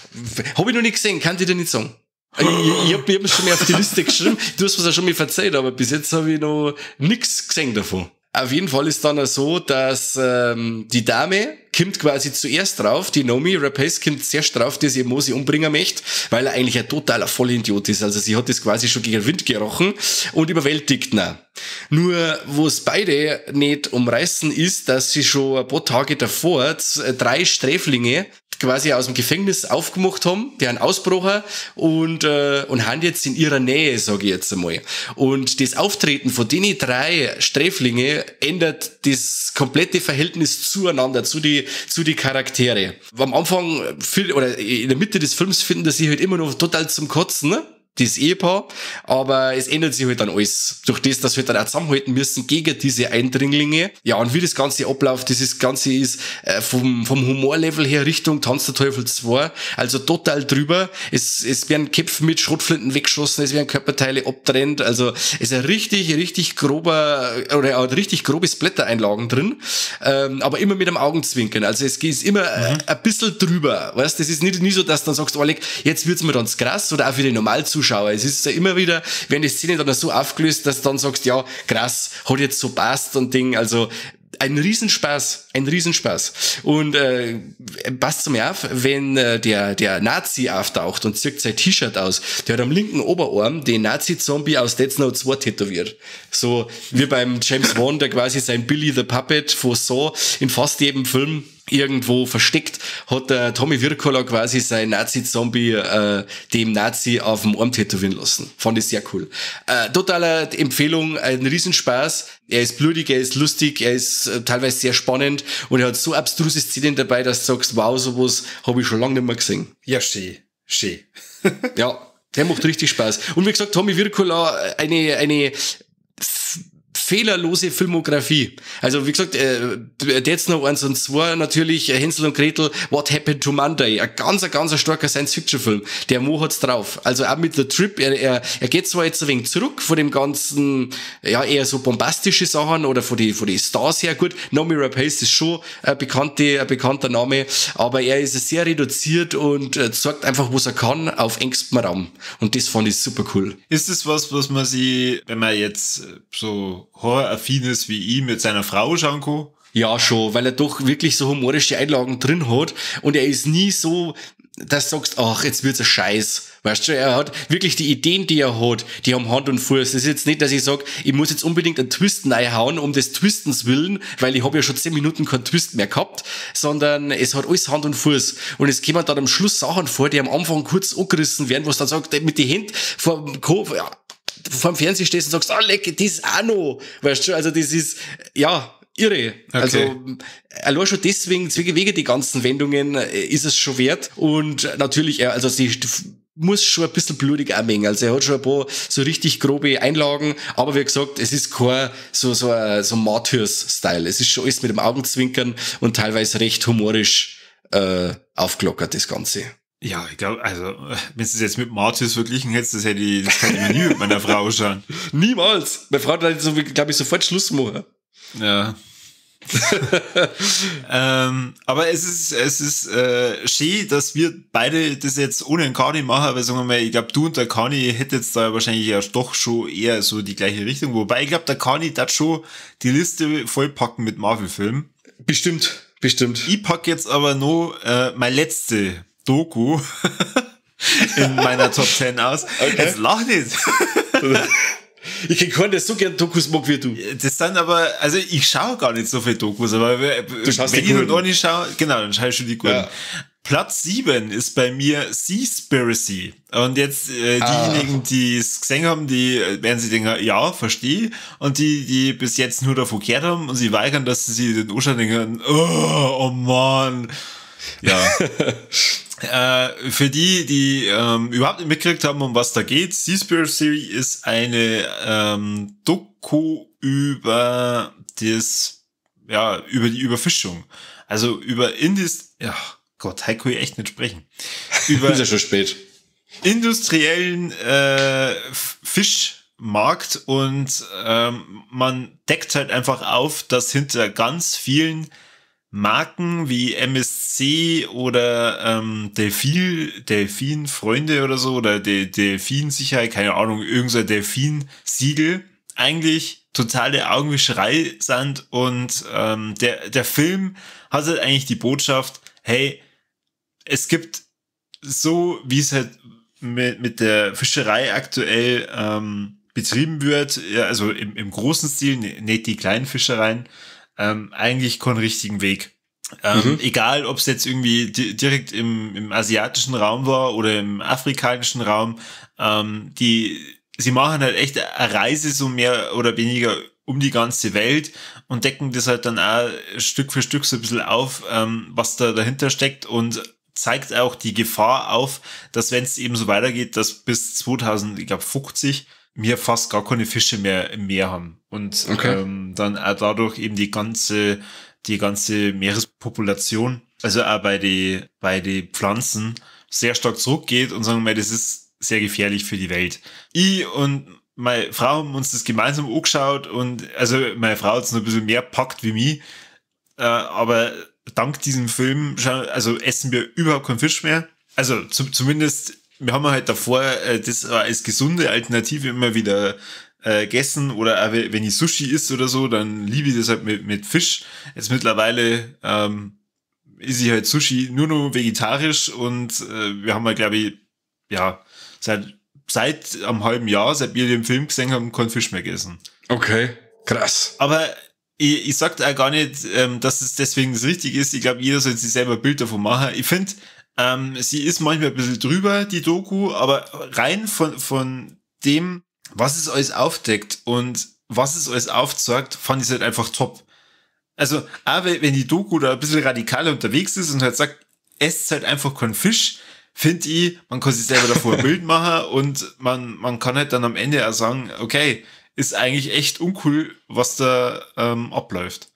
Speaker 2: hab ich noch nicht gesehen, kann ich dir nicht sagen. Ich hab es schon mal auf die Liste geschrieben. Du hast es ja schon mal erzählt, aber bis jetzt habe ich noch nix gesehen davon. Auf jeden Fall ist dann auch so, dass die Dame kommt quasi zuerst drauf, die Noomi Rapace kommt zuerst drauf, dass ihr Mo sie umbringen möchte, weil er eigentlich ein totaler Vollidiot ist. Also sie hat das quasi schon gegen den Wind gerochen und überwältigt ihn. Nur, wo es beide nicht umreißen, ist, dass sie schon ein paar Tage davor drei Sträflinge quasi aus dem Gefängnis aufgemacht haben, die haben ausbrochen und haben jetzt in ihrer Nähe, sage ich jetzt einmal. Und das Auftreten von den drei Sträflinge ändert das komplette Verhältnis zueinander, zu die Charaktere. Am Anfang, oder in der Mitte des Films finden sie halt immer noch total zum Kotzen, ne? Das Ehepaar, aber es ändert sich halt dann alles. Durch das, dass wir halt dann auch zusammenhalten müssen gegen diese Eindringlinge. Ja, und wie das Ganze abläuft, dieses Ganze ist vom Humorlevel her Richtung Tanz der Teufel 2, also total drüber. Es werden Köpfe mit Schrotflinten weggeschossen, es werden Körperteile abtrennt, also es ist ein richtig, richtig grober, oder ein richtig grobe Splatter-Einlagen drin, aber immer mit einem Augenzwinkern. Also es ist immer ein bisschen drüber, weißt, das ist nicht nie so, dass du dann sagst, oh, jetzt wird's mir dann krass, oder auch für die Normalzuschauer. Es ist ja immer wieder, werden die Szenen dann so aufgelöst, dass du dann sagst, ja, krass, hat jetzt so passt und Ding. Also ein Riesenspaß, ein Riesenspaß. Und passt mir auf, wenn der Nazi auftaucht und zieht sein T-Shirt aus, der hat am linken Oberarm den Nazi-Zombie aus Dead Snow 2 tätowiert. So wie beim James Wan, der quasi sein Billy the Puppet von Saw in fast jedem Film irgendwo versteckt, hat der Tommy Wirkola quasi sein Nazi-Zombie dem Nazi auf dem Arm tätowieren lassen. Fand ich sehr cool. Totale Empfehlung, ein Riesenspaß. Er ist blutig, er ist lustig, er ist teilweise sehr spannend und er hat so abstruse Szenen dabei, dass du sagst, wow, sowas habe ich schon lange nicht mehr gesehen.
Speaker 1: Ja, schön. Schön.
Speaker 2: Ja, der macht richtig Spaß. Und wie gesagt, Tommy Wirkola, eine fehlerlose Filmografie. Also wie gesagt, Dead Snow 1 und 2 natürlich, Hänsel und Gretel, What Happened to Monday, ein ganz starker Science-Fiction-Film. Der Mo hat's drauf. Also auch mit The Trip, er geht zwar jetzt ein wenig zurück von dem ganzen, ja, eher so bombastische Sachen oder von die Stars her. Gut, Noomi Rapace ist schon ein bekannter Name, aber er ist sehr reduziert und zeigt einfach, was er kann, auf engstem Raum. Und das fand ich super cool.
Speaker 1: Ist es was, was man sich, wenn man jetzt so horroraffin ist wie ich, mit seiner Frau schauen kann?
Speaker 2: Ja, schon, weil er doch wirklich so humorische Einlagen drin hat und er ist nie so, dass du sagst, ach, jetzt wird's ein Scheiß. Weißt du, er hat wirklich die Ideen, die er hat, die haben Hand und Fuß. Das ist jetzt nicht, dass ich sag, ich muss jetzt unbedingt einen Twist reinhauen, um des Twistens willen, weil ich habe ja schon 10 Minuten keinen Twist mehr gehabt, sondern es hat alles Hand und Fuß. Und es kommen dann am Schluss Sachen vor, die am Anfang kurz angerissen werden, wo du dann sagt, mit die Händen vor dem Kopf, ja, vor dem Fernseher stehst und sagst, ah, leck, das auch noch. Weißt du, also das ist, ja, irre. Okay. Also allein schon deswegen, wegen die ganzen Wendungen, ist es schon wert. Und natürlich, also die muss schon ein bisschen blutig auch mengen. Also er hat schon ein paar so richtig grobe Einlagen, aber wie gesagt, es ist kein so Martyrs-Style. Es ist schon alles mit dem Augenzwinkern und teilweise recht humorisch aufgelockert, das Ganze.
Speaker 1: Ja, ich glaube, also, wenn du es jetzt mit Martyrs verglichen hättest, das kann ich mir nie mit meiner Frau schauen.
Speaker 2: Niemals! Meine Frau hat, so, glaube ich, sofort Schluss machen.
Speaker 1: Ja. Aber es ist schön, dass wir beide das jetzt ohne den Kani machen, weil sagen wir mal, ich glaube, du und der Kani hätten jetzt da wahrscheinlich ja doch schon eher so die gleiche Richtung. Wobei, ich glaube, der Kani hat schon die Liste vollpacken mit Marvel-Filmen.
Speaker 2: Bestimmt, bestimmt.
Speaker 1: Ich pack jetzt aber noch meine letzte Doku in meiner Top 10 aus.
Speaker 2: Okay.
Speaker 1: Jetzt lach nicht.
Speaker 2: Ich kenn keinen, der so gern Dokus mag wie du.
Speaker 1: Das sind aber, also ich schaue gar nicht so viel Dokus, aber
Speaker 2: du schaust
Speaker 1: wenn
Speaker 2: die
Speaker 1: ich noch nicht schaue, genau, dann schaue ich schon die guten.
Speaker 2: Ja.
Speaker 1: Platz 7 ist bei mir Seaspiracy. Und jetzt diejenigen, die es gesehen haben, die werden sich denken, ja, verstehe. Und die, die bis jetzt nur davon gehört haben und sie weigern, dass sie sich den anschauen, denken, oh Mann. Ja. Für die, die überhaupt nicht mitgekriegt haben, um was da geht, Seaspiracy ist eine Doku über das, ja, über die Überfischung. Also über ja, Gott, heute kann ich echt nicht sprechen. Über
Speaker 2: ist ja schon spät.
Speaker 1: Industriellen Fischmarkt und man deckt halt einfach auf, dass hinter ganz vielen Marken wie MSC oder Delfin-Freunde oder so oder Delfinsicherheit, keine Ahnung, irgendein Delfin-Siegel eigentlich totale Augenwischerei sind und der Film hat halt eigentlich die Botschaft, hey, es gibt so, wie es halt mit der Fischerei aktuell betrieben wird, ja, also im großen Stil, nicht die kleinen Fischereien, eigentlich keinen richtigen Weg. Egal, ob es jetzt irgendwie direkt im asiatischen Raum war oder im afrikanischen Raum, sie machen halt echt eine Reise so mehr oder weniger um die ganze Welt und decken das halt dann auch Stück für Stück so ein bisschen auf, was da dahinter steckt und zeigt auch die Gefahr auf, dass wenn es eben so weitergeht, dass bis 2050 wir fast gar keine Fische mehr im Meer haben. Und
Speaker 2: okay.
Speaker 1: Dann auch dadurch eben die ganze Meerespopulation, also auch bei die Pflanzen, sehr stark zurückgeht und sagen wir mal, das ist sehr gefährlich für die Welt. Ich und meine Frau haben uns das gemeinsam angeschaut und also meine Frau hat es noch ein bisschen mehr packt wie mich, aber dank diesem Film, also essen wir überhaupt keinen Fisch mehr. Also zumindest, wir haben halt davor das als gesunde Alternative immer wieder gegessen oder auch wenn ich Sushi isst oder so, dann liebe ich das halt mit Fisch. Jetzt mittlerweile esse ich halt Sushi nur noch vegetarisch und wir haben halt, glaube ich, ja, seit einem halben Jahr, seit wir den Film gesehen haben, keinen Fisch mehr gegessen.
Speaker 2: Okay, krass.
Speaker 1: Aber ich sag auch gar nicht, dass es deswegen das Richtige ist. Ich glaube, jeder sollte sich selber ein Bild davon machen. Ich finde, sie ist manchmal ein bisschen drüber, die Doku, aber rein von dem, was es alles aufdeckt und was es alles aufzeigt, fand ich es halt einfach top. Also, auch wenn die Doku da ein bisschen radikaler unterwegs ist und halt sagt, esst halt einfach keinen Fisch, finde ich, man kann sich selber davor ein Bild machen und man kann halt dann am Ende auch sagen, okay, ist eigentlich echt uncool, was da abläuft.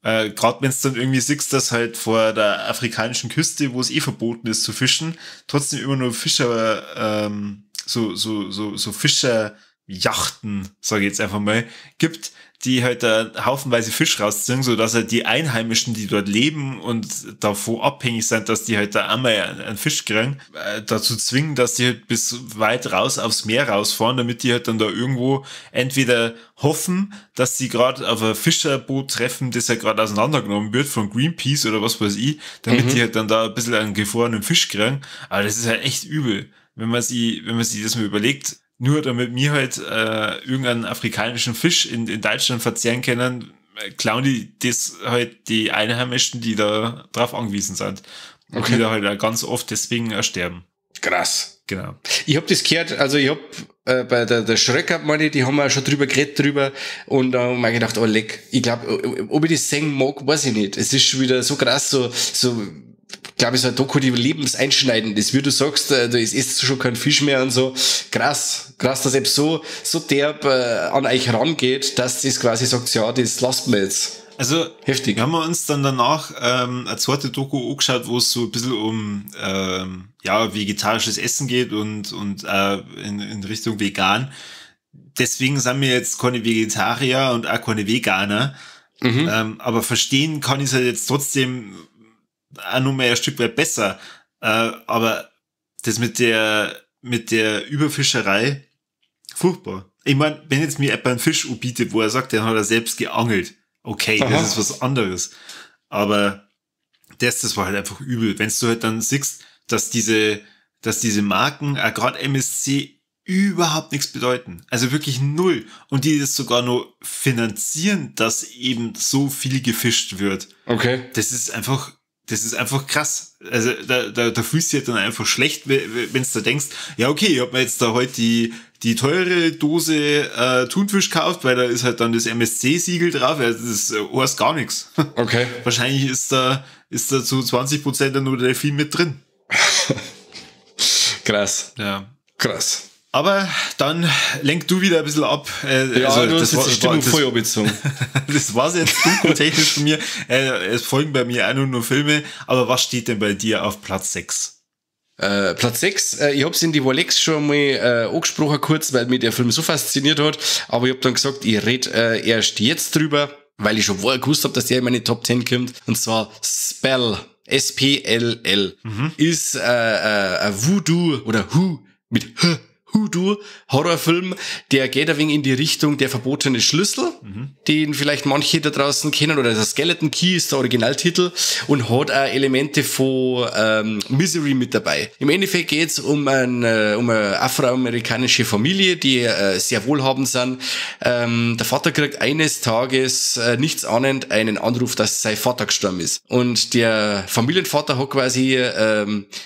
Speaker 1: Gerade wenn es dann irgendwie siehst, dass halt vor der afrikanischen Küste, wo es eh verboten ist zu fischen, trotzdem immer nur Fischer, so Fischerjachten, sage ich jetzt einfach mal, gibt, die halt da haufenweise Fisch rausziehen, sodass halt die Einheimischen, die dort leben und davon abhängig sind, dass die halt da einmal einen Fisch kriegen, dazu zwingen, dass die halt bis weit raus aufs Meer rausfahren, damit die halt dann da irgendwo entweder hoffen, dass sie gerade auf ein Fischerboot treffen, das ja gerade auseinandergenommen wird von Greenpeace oder was weiß ich, damit die halt dann da ein bisschen einen gefrorenen Fisch kriegen. Aber das ist halt echt übel, wenn man sich das mal überlegt. Nur damit wir halt irgendeinen afrikanischen Fisch in Deutschland verzehren können, klauen die das halt die Einheimischen, die da drauf angewiesen sind. Und okay, die da halt auch ganz oft deswegen ersterben.
Speaker 2: Krass.
Speaker 1: Genau.
Speaker 2: Ich hab das gehört, also ich hab bei der Schröcker, meine ich, die haben wir schon drüber geredet drüber und da haben wir gedacht, oh leck, ich glaube, ob ich das sehen mag, weiß ich nicht. Es ist schon wieder so krass, so glaube ich, so eine Doku, die lebenseinschneidend ist. Wie du sagst, da isst schon kein Fisch mehr und so. Krass, krass, dass eben so derb an euch rangeht, dass das quasi sagt, ja, das lasst mir jetzt.
Speaker 1: Also,
Speaker 2: heftig.
Speaker 1: Wir haben uns dann danach eine zweite Doku angeschaut, wo es so ein bisschen um ja, vegetarisches Essen geht und in Richtung vegan. Deswegen sind wir jetzt keine Vegetarier und auch keine Veganer.
Speaker 2: Mhm.
Speaker 1: Aber verstehen kann ich es halt jetzt trotzdem auch noch mal ein Stück weit besser. Aber das mit der Überfischerei, furchtbar. Ich meine, wenn jetzt mir jemand einen Fisch anbietet, wo er sagt, den hat er selbst geangelt. Okay,
Speaker 2: aha,
Speaker 1: das ist was anderes. Aber das war halt einfach übel. Wenn du halt dann siehst, dass diese Marken, gerade MSC, überhaupt nichts bedeuten. Also wirklich null. Und die das sogar nur finanzieren, dass eben so viel gefischt wird.
Speaker 2: Okay.
Speaker 1: Das ist einfach krass. Also da fühlst du dich dann einfach schlecht, wenn du da denkst, ja okay, ich hab mir jetzt da heute die teure Dose Thunfisch gekauft, weil da ist halt dann das MSC-Siegel drauf. Ja, das ist, heißt gar nichts.
Speaker 2: Okay.
Speaker 1: Wahrscheinlich ist da zu 20% dann nur der Delfin mit drin.
Speaker 2: Krass.
Speaker 1: Ja.
Speaker 2: Krass.
Speaker 1: Aber dann lenk du wieder ein bisschen ab.
Speaker 2: Ja,
Speaker 1: also,
Speaker 2: du hast
Speaker 1: das
Speaker 2: jetzt die Stimmung voll abgezogen.
Speaker 1: Das war's jetzt doku-technisch von mir. Es folgen bei mir auch nur Filme. Aber was steht denn bei dir auf Platz 6?
Speaker 2: Platz 6, ich hab's in die Walex schon mal angesprochen kurz, weil mich der Film so fasziniert hat. Aber ich hab dann gesagt, ich red erst jetzt drüber, weil ich schon vorher gewusst hab, dass der in meine Top 10 kommt. Und zwar Spell, S-P-L-L, ist ein Voodoo oder Hu mit H. Hoodoo Horrorfilm, der geht ein wenig in die Richtung der verbotene Schlüssel, den vielleicht manche da draußen kennen, oder der Skeleton Key ist der Originaltitel und hat auch Elemente von Misery mit dabei. Im Endeffekt geht's um eine afroamerikanische Familie, die sehr wohlhabend sind. Der Vater kriegt eines Tages nichts ahnend einen Anruf, dass sein Vater gestorben ist. Und der Familienvater hat quasi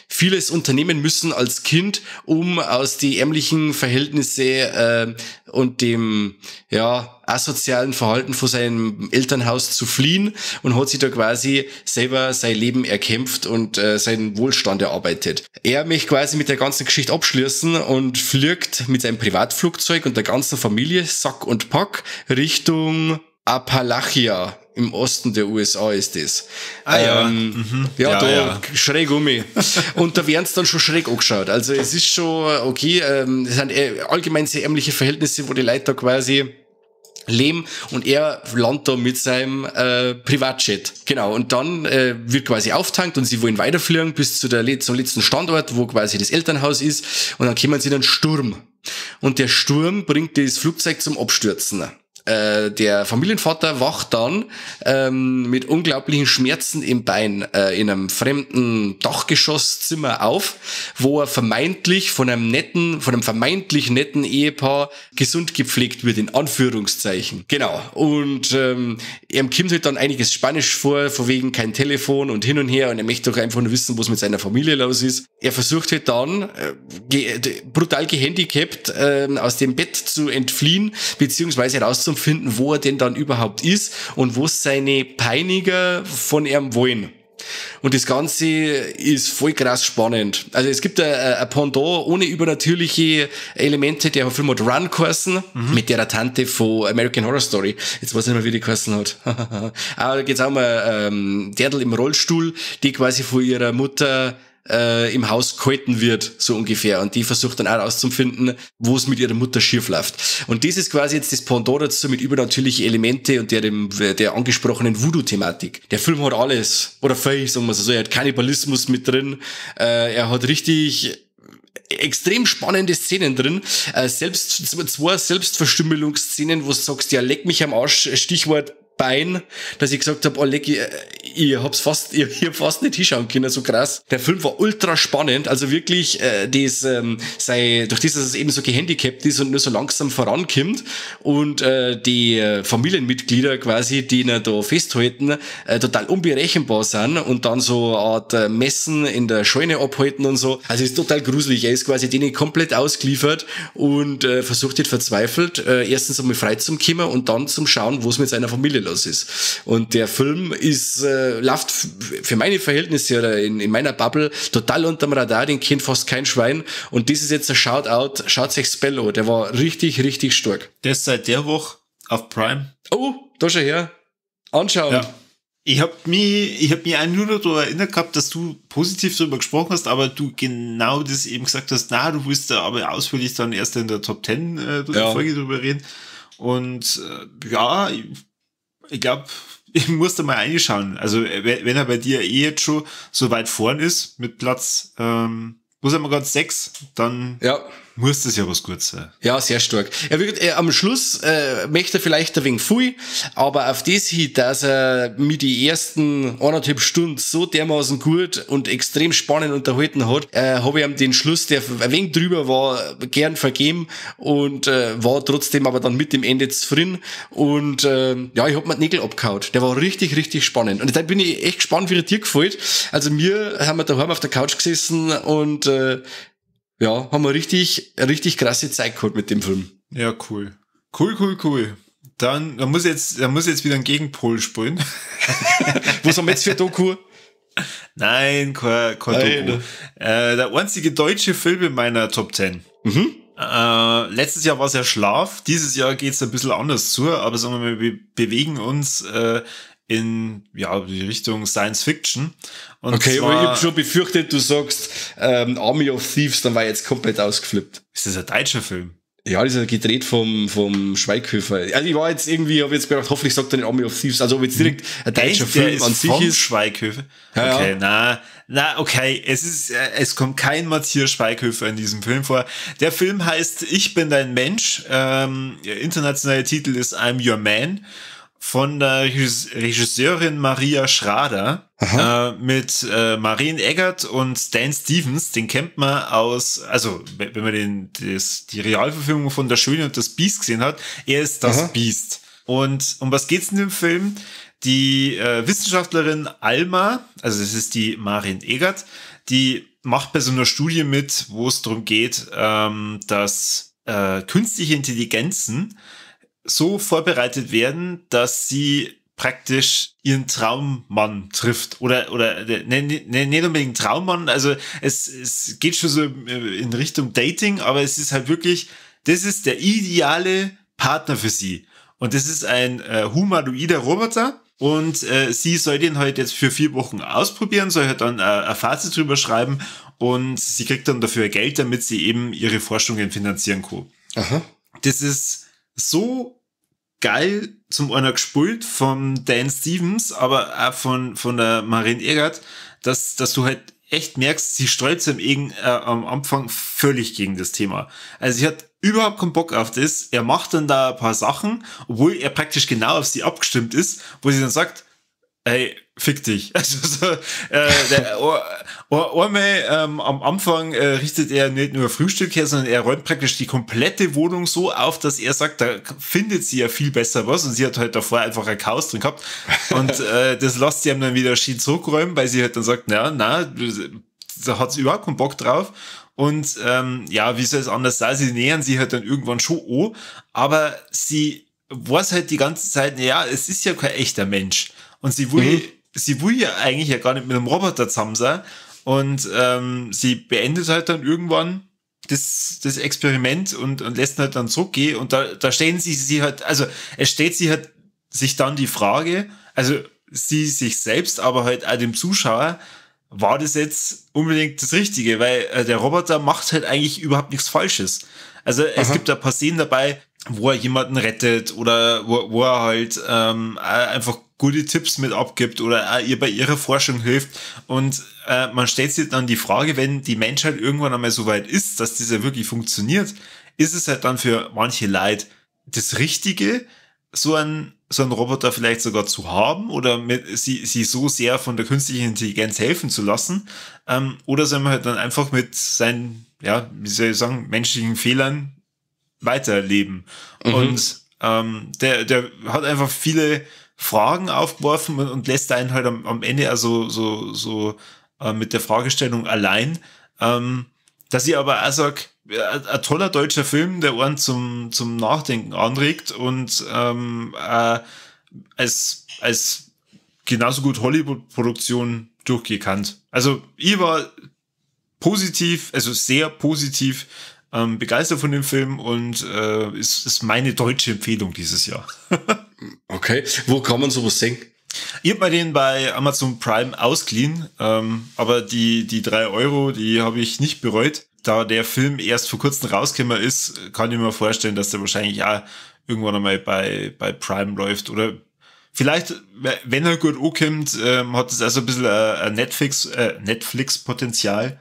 Speaker 2: vieles unternehmen müssen als Kind, um aus die ärmlichen Verhältnisse und dem ja asozialen Verhalten von seinem Elternhaus zu fliehen und hat sich da quasi selber sein Leben erkämpft und seinen Wohlstand erarbeitet. Er möchte quasi mit der ganzen Geschichte abschließen und fliegt mit seinem Privatflugzeug und der ganzen Familie Sack und Pack Richtung Appalachia. Im Osten der USA ist das.
Speaker 1: Ah ja.
Speaker 2: Ja, da ja. Schräg um mich. Und da werden's dann schon schräg angeschaut. Also es ist schon okay, es sind allgemein sehr ärmliche Verhältnisse, wo die Leute da quasi leben und er landet da mit seinem Privatjet. Genau, und dann wird quasi auftankt und sie wollen weiterfliegen bis zu der zum letzten Standort, wo quasi das Elternhaus ist, und dann kommen sie in einen Sturm. Und der Sturm bringt das Flugzeug zum Abstürzen. Der Familienvater wacht dann mit unglaublichen Schmerzen im Bein in einem fremden Dachgeschosszimmer auf, wo er vermeintlich von einem vermeintlich netten Ehepaar gesund gepflegt wird, in Anführungszeichen. Genau. Und ihm kommt halt dann einiges Spanisch vor, von wegen kein Telefon und hin und her, und er möchte doch einfach nur wissen, was mit seiner Familie los ist. Er versucht halt dann, brutal gehandicapt, aus dem Bett zu entfliehen, beziehungsweise rauszufinden, wo er denn dann überhaupt ist und wo seine Peiniger von ihm wollen. Und das Ganze ist voll krass spannend. Also es gibt ein Pendant ohne übernatürliche Elemente, der Film hat Run geheißen, mit der Tante von American Horror Story. Jetzt weiß ich nicht mehr, wie die geheißen hat. Aber da geht's auch mal Derdl im Rollstuhl, die quasi von ihrer Mutter im Haus gehalten wird, so ungefähr. Und die versucht dann auch rauszufinden, wo es mit ihrer Mutter schief läuft. Und das ist quasi jetzt das Pendant dazu mit übernatürlichen Elemente und der angesprochenen Voodoo-Thematik. Der Film hat alles. Oder viel, sagen wir so. Er hat Kannibalismus mit drin. Er hat richtig extrem spannende Szenen drin. Zwei Selbstverstümmelungsszenen, wo du sagst, ja, leck mich am Arsch, Stichwort Bein, dass ich gesagt habe, oh, leck, ich hab fast nicht hinschauen können, so krass. Der Film war ultra spannend, also wirklich, durch das, dass es eben so gehandicapt ist und nur so langsam vorankommt und die Familienmitglieder quasi, die ihn da festhalten, total unberechenbar sind und dann so eine Art Messen in der Scheune abhalten und so. Also ist total gruselig. Er ist quasi denen komplett ausgeliefert und versucht jetzt verzweifelt, erstens einmal frei zum kommen und dann zum Schauen, wo es mit seiner Familie los los ist. Und der Film ist, läuft für meine Verhältnisse oder in meiner Bubble total unterm Radar, den kennt fast kein Schwein. Und das ist jetzt ein Shoutout, schaut euch Spell an, der war richtig, richtig stark.
Speaker 1: Der ist seit der Woche auf Prime.
Speaker 2: Oh, da schau her. Anschauen.
Speaker 1: Ja. Ich hab mich auch nur noch daran erinnert gehabt, dass du positiv darüber gesprochen hast, aber du genau das eben gesagt hast, na, du willst da aber ausführlich dann erst in der Top 10 Folge drüber reden. Und ja, ich glaube, ich muss da mal reinschauen. Also wenn er bei dir eh jetzt schon so weit vorn ist, mit Platz, wo sind wir gerade, 6, dann
Speaker 2: ja,
Speaker 1: muss das ja was Gutes sein.
Speaker 2: Ja, sehr stark. Er wird, am Schluss möchte er vielleicht ein wenig viel, aber auf das hin, dass er mir die ersten 1,5 Stunden so dermaßen gut und extrem spannend unterhalten hat, habe ich ihm den Schluss, der ein wenig drüber war, gern vergeben und war trotzdem aber dann mit dem Ende zufrieden. Und ja, ich hab mir die Nägel abgehauen. Der war richtig, richtig spannend. Und da bin ich echt gespannt, wie er dir gefällt. Also mir haben wir daheim auf der Couch gesessen und ja, haben wir richtig, richtig krasse Zeit gehabt mit dem Film.
Speaker 1: Ja, cool. Cool, cool, cool. Dann muss jetzt wieder ein Gegenpol spielen.
Speaker 2: Was haben wir jetzt für Doku?
Speaker 1: Nein, kein Doku. Der einzige deutsche Film in meiner Top 10.
Speaker 2: Mhm.
Speaker 1: Letztes Jahr war es ja Schlaf, dieses Jahr geht's ein bisschen anders zu, aber sagen wir mal, wir bewegen uns in ja, die Richtung Science Fiction. Und
Speaker 2: okay,
Speaker 1: zwar,
Speaker 2: aber ich hab schon befürchtet, du sagst Army of Thieves, dann war ich jetzt komplett ausgeflippt.
Speaker 1: Ist das ein deutscher Film?
Speaker 2: Ja, das ist ja gedreht vom Schweighöfer. Also ich war jetzt irgendwie, habe jetzt gedacht, hoffentlich sagt er nicht Army of Thieves, also ob jetzt direkt ein deutscher
Speaker 1: Echt?
Speaker 2: Film
Speaker 1: Der ist
Speaker 2: an sich
Speaker 1: vom
Speaker 2: ist.
Speaker 1: Schweighöfer?
Speaker 2: Ja,
Speaker 1: okay,
Speaker 2: ja.
Speaker 1: Na, okay, es kommt kein Matthias Schweighöfer in diesem Film vor. Der Film heißt Ich bin dein Mensch. Der internationale Titel ist I'm Your Man. Von der Regisseurin Maria Schrader, mit Maren Eggert und Dan Stevens, den kennt man aus, also wenn man die Realverfilmung von Der Schöne und das Biest gesehen hat, er ist das Biest. Und um was geht's in dem Film? Die Wissenschaftlerin Alma, also das ist die Maren Eggert, die macht bei so einer Studie mit, wo es darum geht, dass künstliche Intelligenzen so vorbereitet werden, dass sie praktisch ihren Traummann trifft. Oder ne, nicht unbedingt Traummann, also es geht schon so in Richtung Dating, aber es ist halt wirklich, das ist der ideale Partner für sie. Und das ist ein humanoider Roboter und sie soll den halt jetzt für 4 Wochen ausprobieren, soll halt dann ein Fazit drüber schreiben und sie kriegt dann dafür Geld, damit sie eben ihre Forschungen finanzieren kann.
Speaker 2: Aha.
Speaker 1: Das ist so geil zum einer gespult von Dan Stevens, aber auch von der Maren Eggert, dass du halt echt merkst, sie sträubt sich am Anfang völlig gegen das Thema. Also sie hat überhaupt keinen Bock auf das. Er macht dann da ein paar Sachen, obwohl er praktisch genau auf sie abgestimmt ist, wo sie dann sagt, ey, fick dich. Also so, am Anfang richtet er nicht nur Frühstück her, sondern er räumt praktisch die komplette Wohnung so auf, dass er sagt, da findet sie ja viel besser was, und sie hat halt davor einfach ein Chaos drin gehabt und das lässt sie ihm dann wieder schön zurückräumen, weil sie halt dann sagt, na, da hat sie überhaupt keinen Bock drauf. Und ja, wie soll es anders sein? Sie nähern sich halt dann irgendwann schon an, aber sie weiß halt die ganze Zeit, ja, es ist ja kein echter Mensch. Und sie will, sie will ja eigentlich ja gar nicht mit einem Roboter zusammen sein. Und sie beendet halt dann irgendwann das Experiment und lässt ihn halt dann zurückgehen. Und da stellen sie halt, also es stellt sie halt sich dann die Frage, also sie sich selbst, aber halt auch dem Zuschauer, war das jetzt unbedingt das Richtige? Weil der Roboter macht halt eigentlich überhaupt nichts Falsches. Also es gibt da ein paar Szenen dabei, wo er jemanden rettet oder wo er halt einfach gute Tipps mit abgibt oder ihr bei ihrer Forschung hilft. Und man stellt sich dann die Frage, wenn die Menschheit irgendwann einmal so weit ist, dass das ja wirklich funktioniert, ist es halt dann für manche Leute das Richtige, so einen Roboter vielleicht sogar zu haben oder mit, sie so sehr von der künstlichen Intelligenz helfen zu lassen, oder soll man halt dann einfach mit seinen, ja, wie soll ich sagen, menschlichen Fehlern weiterleben.
Speaker 2: Mhm.
Speaker 1: Und der hat einfach viele Fragen aufgeworfen und lässt einen halt am Ende also so mit der Fragestellung allein. Dass ich aber auch sage, ein toller deutscher Film, der einen zum Nachdenken anregt und als genauso gut Hollywood-Produktion durchgekannt. Also ich war positiv, also sehr positiv begeistert von dem Film und ist meine deutsche Empfehlung dieses Jahr.
Speaker 2: Okay, wo kann man sowas sehen?
Speaker 1: Ich hab mir den bei Amazon Prime ausgeliehen, aber die 3 Euro, die habe ich nicht bereut. Da der Film erst vor kurzem rausgekommen ist, kann ich mir vorstellen, dass der wahrscheinlich auch irgendwann einmal bei Prime läuft. Oder vielleicht, wenn er gut ankommt, hat es also ein bisschen ein Netflix-Potenzial.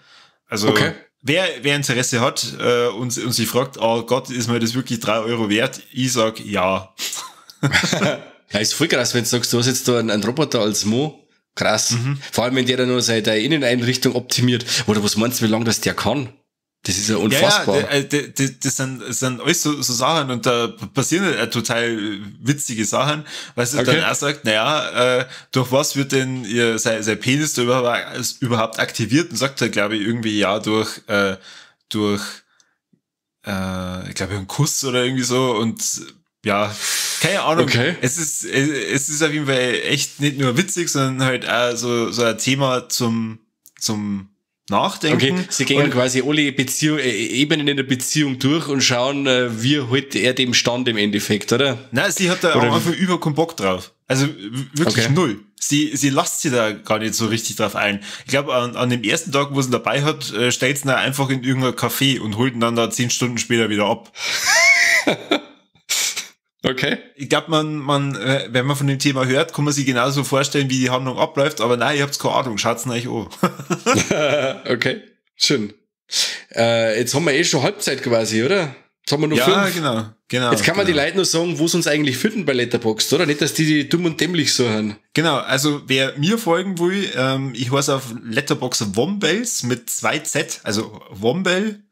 Speaker 1: Also okay. Wer Interesse hat und sich fragt, oh Gott, ist mir das wirklich 3 Euro wert? Ich sag ja.
Speaker 2: Ja, ist voll krass, wenn du sagst, du hast jetzt da einen Roboter als Mo. Krass. Mhm. Vor allem, wenn der dann nur seine Inneneinrichtung optimiert. Oder was meinst du, wie lange das der kann? Das ist ja unfassbar.
Speaker 1: Ja, das sind alles so Sachen und da passieren ja total witzige Sachen, weil sie dann auch sagt, naja, durch was wird denn sein Penis da überhaupt aktiviert? Und sagt er, glaube ich, irgendwie, ja, durch ich glaube, einen Kuss oder irgendwie so und ja, keine Ahnung.
Speaker 2: Okay.
Speaker 1: Es ist auf jeden Fall echt nicht nur witzig, sondern halt auch so ein Thema zum Nachdenken.
Speaker 2: Okay, sie gehen quasi alle Ebenen in der Beziehung durch und schauen, wie hält er dem Stand im Endeffekt, oder?
Speaker 1: Nein, sie hat da auch einfach überhaupt keinen Bock drauf. Also wirklich null. Sie lässt sich da gar nicht so richtig drauf ein. Ich glaube, an dem ersten Tag, wo sie ihn dabei hat, stellt sie ihn einfach in irgendein Café und holt ihn dann da 10 Stunden später wieder ab.
Speaker 2: Okay.
Speaker 1: Ich glaube, man, wenn man von dem Thema hört, kann man sich genauso vorstellen, wie die Handlung abläuft, aber nein, ihr habt keine Ahnung, schaut's euch an.
Speaker 2: Okay, schön. Jetzt haben wir eh schon Halbzeit quasi, oder? Jetzt haben wir nur 5.
Speaker 1: Ja, genau.
Speaker 2: Jetzt kann man die Leute nur sagen, wo sie uns eigentlich finden bei Letterboxd, oder? Nicht, dass die dumm und dämlich so hören.
Speaker 1: Genau, also wer mir folgen will, ich heiße auf Letterboxd Wombels mit 2 Z, also Wombel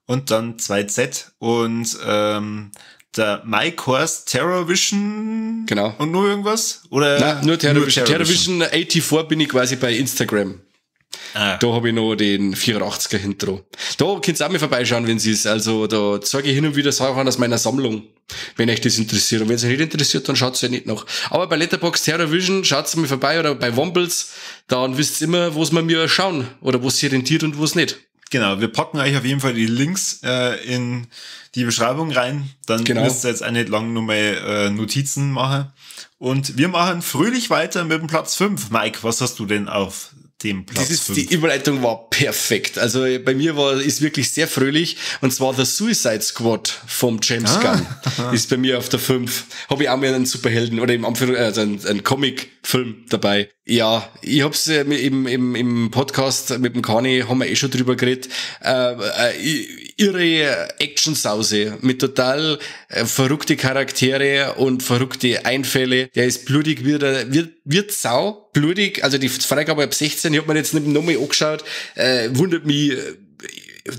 Speaker 1: und dann 2 Z und der Mike Horst Terrorvision.
Speaker 2: Genau.
Speaker 1: Und nur irgendwas? Oder?
Speaker 2: Nein, nur Terrorvision. Terrorvision 84 bin ich quasi bei Instagram. Ah. Da habe ich noch den 84er Intro. Da könnt ihr auch mal vorbeischauen, wenn es ist. Also da zeige ich hin und wieder Sachen aus meiner Sammlung, wenn euch das interessiert. Und wenn es euch nicht interessiert, dann schaut es ja nicht nach. Aber bei Letterboxd Terrorvision schaut mal vorbei oder bei Wombles, dann wisst ihr immer, wo es mir schauen oder wo es sich rentiert und wo es nicht.
Speaker 1: Genau, wir packen euch auf jeden Fall die Links in die Beschreibung rein. Dann müsst ihr jetzt auch nicht lang nochmal Notizen machen. Und wir machen fröhlich weiter mit dem Platz 5. Mike, was hast du denn auf dem Platz 5?
Speaker 2: Die Überleitung war perfekt. Also bei mir ist wirklich sehr fröhlich. Und zwar The Suicide Squad vom James Gunn ist bei mir auf der 5. Habe ich auch mal einen Superhelden oder im Anführung, also einen Comic-Film dabei. Ja, ich hab's im Podcast mit dem Kani, haben wir eh schon drüber geredet. Irre Action-Sause mit total verrückte Charaktere und verrückte Einfälle. Der ist blutig, wird sau blutig. Also die Freigabe ab 16, ich hab mir jetzt nicht nochmal angeschaut, wundert mich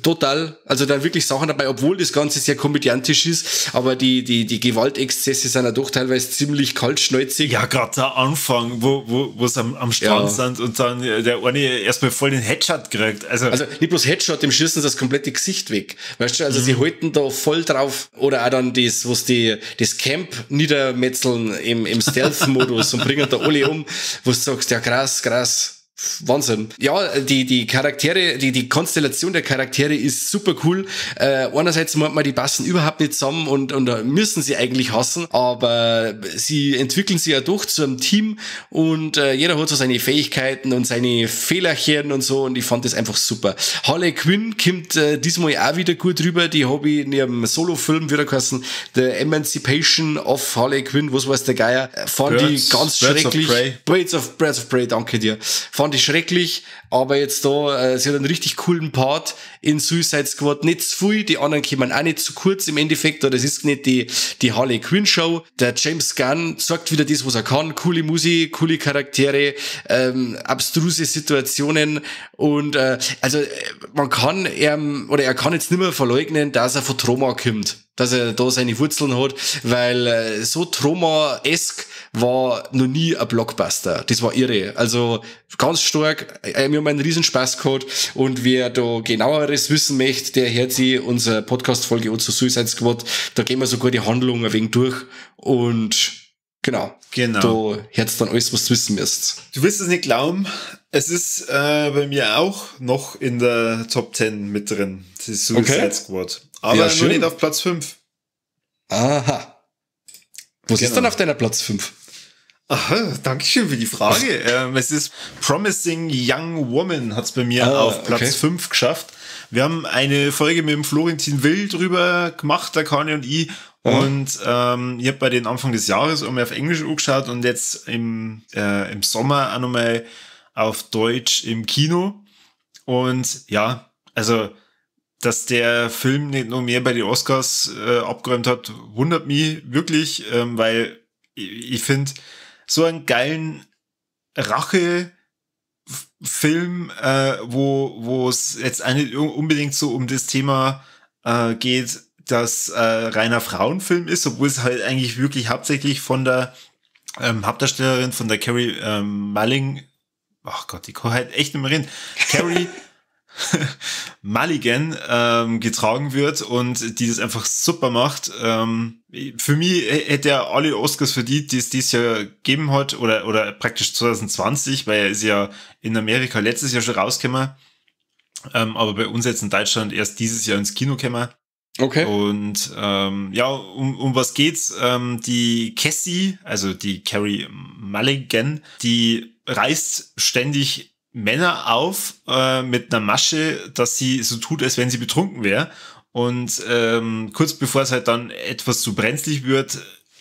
Speaker 2: total. Also da wirklich Sachen dabei, obwohl das Ganze sehr komödiantisch ist, aber die Gewaltexzesse sind ja doch teilweise ziemlich kaltschnäuzig.
Speaker 1: Ja, gerade der Anfang, wo sie am Strand sind und dann der eine erstmal voll den Headshot kriegt. Also
Speaker 2: nicht bloß Headshot, dem schießen das komplette Gesicht weg. Weißt du, also sie halten da voll drauf. Oder auch dann das, was die das Camp niedermetzeln im Stealth-Modus und bringen da alle um, wo du sagst, ja krass. Wahnsinn. Ja, die Charaktere, die Konstellation der Charaktere ist super cool. Einerseits meint man, die passen überhaupt nicht zusammen und müssen sie eigentlich hassen, aber sie entwickeln sich ja doch zu einem Team und jeder hat so seine Fähigkeiten und seine Fehlerchen und so und ich fand das einfach super. Harley Quinn kommt diesmal auch wieder gut rüber, die habe ich in ihrem Solo-Film wieder geheißen, The Emancipation of Harley Quinn, was weiß der Geier, fand ich ganz schrecklich. Birds of Prey, danke dir. Fand ich schrecklich, aber jetzt da, sie hat einen richtig coolen Part in Suicide Squad, nicht zu viel, die anderen kommen auch nicht zu kurz im Endeffekt, oder es ist nicht die Harley Quinn Show. Der James Gunn zeigt wieder das, was er kann, coole Musik, coole Charaktere, abstruse Situationen und man kann oder er kann jetzt nicht mehr verleugnen, dass er von Troma kommt, dass er da seine Wurzeln hat, weil so Troma-esk war noch nie ein Blockbuster. Das war irre. Also ganz stark. Wir haben einen riesen Spaß gehabt und wer da genaueres wissen möchte, der hört sich unsere Podcast-Folge zu Suicide Squad. Da gehen wir sogar die Handlung ein wenig durch und Genau. Genau. Da hört's dann alles, was du wissen müsst.
Speaker 1: Du wirst es nicht glauben, es ist bei mir auch noch in der Top 10 mit drin. Das ist Suicide Squad. Aber ja, nur nicht auf Platz 5.
Speaker 2: Aha. Was ist dann auf deiner Platz 5?
Speaker 1: Aha, danke schön für die Frage. Es ist Promising Young Woman, hat's bei mir auf Platz 5 geschafft. Wir haben eine Folge mit dem Florentin Will drüber gemacht, der Kani und ich. Und ich habe bei den Anfang des Jahres einmal auf Englisch angeschaut und jetzt im Sommer auch nochmal auf Deutsch im Kino. Und ja, also, dass der Film nicht noch mehr bei den Oscars abgeräumt hat, wundert mich wirklich, weil ich finde, so einen geilen Rache-Film, wo es jetzt auch nicht unbedingt so um das Thema geht, dass reiner Frauenfilm ist, obwohl es halt eigentlich wirklich hauptsächlich von der Hauptdarstellerin, von der Carey Mulligan, ach Gott, die kann halt echt nicht mehr reden, Carey Mulligan getragen wird und die das einfach super macht. Für mich hätte er alle Oscars verdient, die es dieses Jahr gegeben hat, oder praktisch 2020, weil er ist ja in Amerika letztes Jahr schon rausgekommen, aber bei uns jetzt in Deutschland erst dieses Jahr ins Kino gekommen.
Speaker 2: Okay.
Speaker 1: Und ja, um was geht's? Die Cassie, also die Carey Mulligan, die reißt ständig Männer auf mit einer Masche, dass sie so tut, als wenn sie betrunken wäre. Und kurz bevor es halt dann etwas zu brenzlig wird,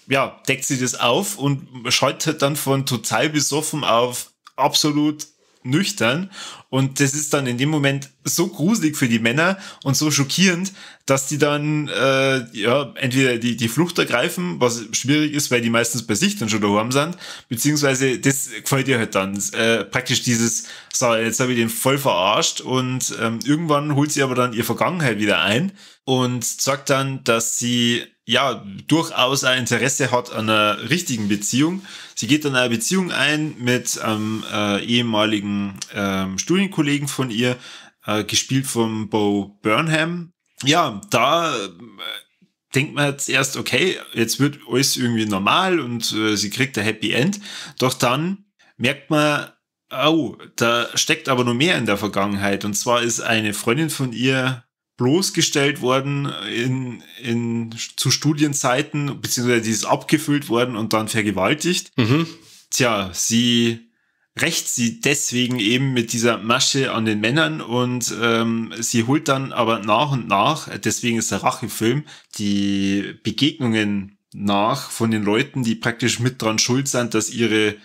Speaker 1: ja, deckt sie das auf und schaltet dann von total besoffen auf absolut nüchtern. Und das ist dann in dem Moment so gruselig für die Männer und so schockierend, dass die dann ja, entweder die Flucht ergreifen, was schwierig ist, weil die meistens bei sich dann schon daheim sind, beziehungsweise das gefällt ihr halt dann. Praktisch dieses, so, jetzt habe ich den voll verarscht, und irgendwann holt sie aber dann ihre Vergangenheit wieder ein und sagt dann, dass sie ja durchaus ein Interesse hat an einer richtigen Beziehung. Sie geht dann eine Beziehung ein mit einem ehemaligen Studienkollegen von ihr, gespielt von Bo Burnham. Ja, da denkt man jetzt erst, okay, jetzt wird alles irgendwie normal und sie kriegt ein Happy End. Doch dann merkt man, oh, da steckt aber noch mehr in der Vergangenheit. Und zwar ist eine Freundin von ihr bloßgestellt worden zu Studienzeiten, beziehungsweise die ist abgefüllt worden und dann vergewaltigt.
Speaker 2: Mhm.
Speaker 1: Tja, sie rächt sie deswegen eben mit dieser Masche an den Männern und sie holt dann aber nach und nach, deswegen ist der Rachefilm, die Begegnungen nach von den Leuten, die praktisch mit dran schuld sind, dass ihre,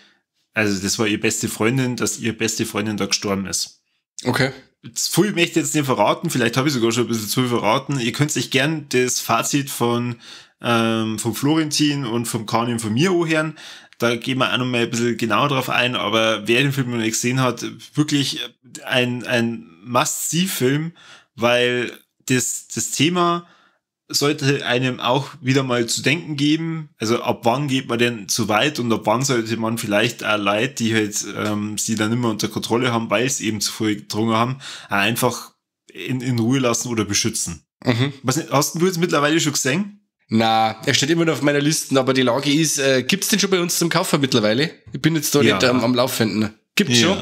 Speaker 1: also das war ihre beste Freundin, dass ihre beste Freundin da gestorben ist.
Speaker 2: Okay.
Speaker 1: Zu viel möchte ich jetzt nicht verraten, vielleicht habe ich sogar schon ein bisschen zu viel verraten. Ihr könnt euch gern das Fazit von vom Florentin und vom Kani und von mir anhören. Da gehen wir auch noch mal ein bisschen genauer drauf ein, aber wer den Film noch nicht gesehen hat, wirklich ein Must-See-Film, weil das Thema sollte einem auch wieder mal zu denken geben. Also ab wann geht man denn zu weit und ab wann sollte man vielleicht auch Leute, die halt sie dann immer unter Kontrolle haben, weil es eben zu früh getrunken haben, auch einfach in Ruhe lassen oder beschützen.
Speaker 2: Mhm.
Speaker 1: Was, hast du jetzt mittlerweile schon gesehen?
Speaker 2: Na, er steht immer noch auf meiner Liste, aber die Lage ist, gibt's den schon bei uns zum Kaufen mittlerweile? Ich bin jetzt da nicht am Laufenden. Gibt's schon?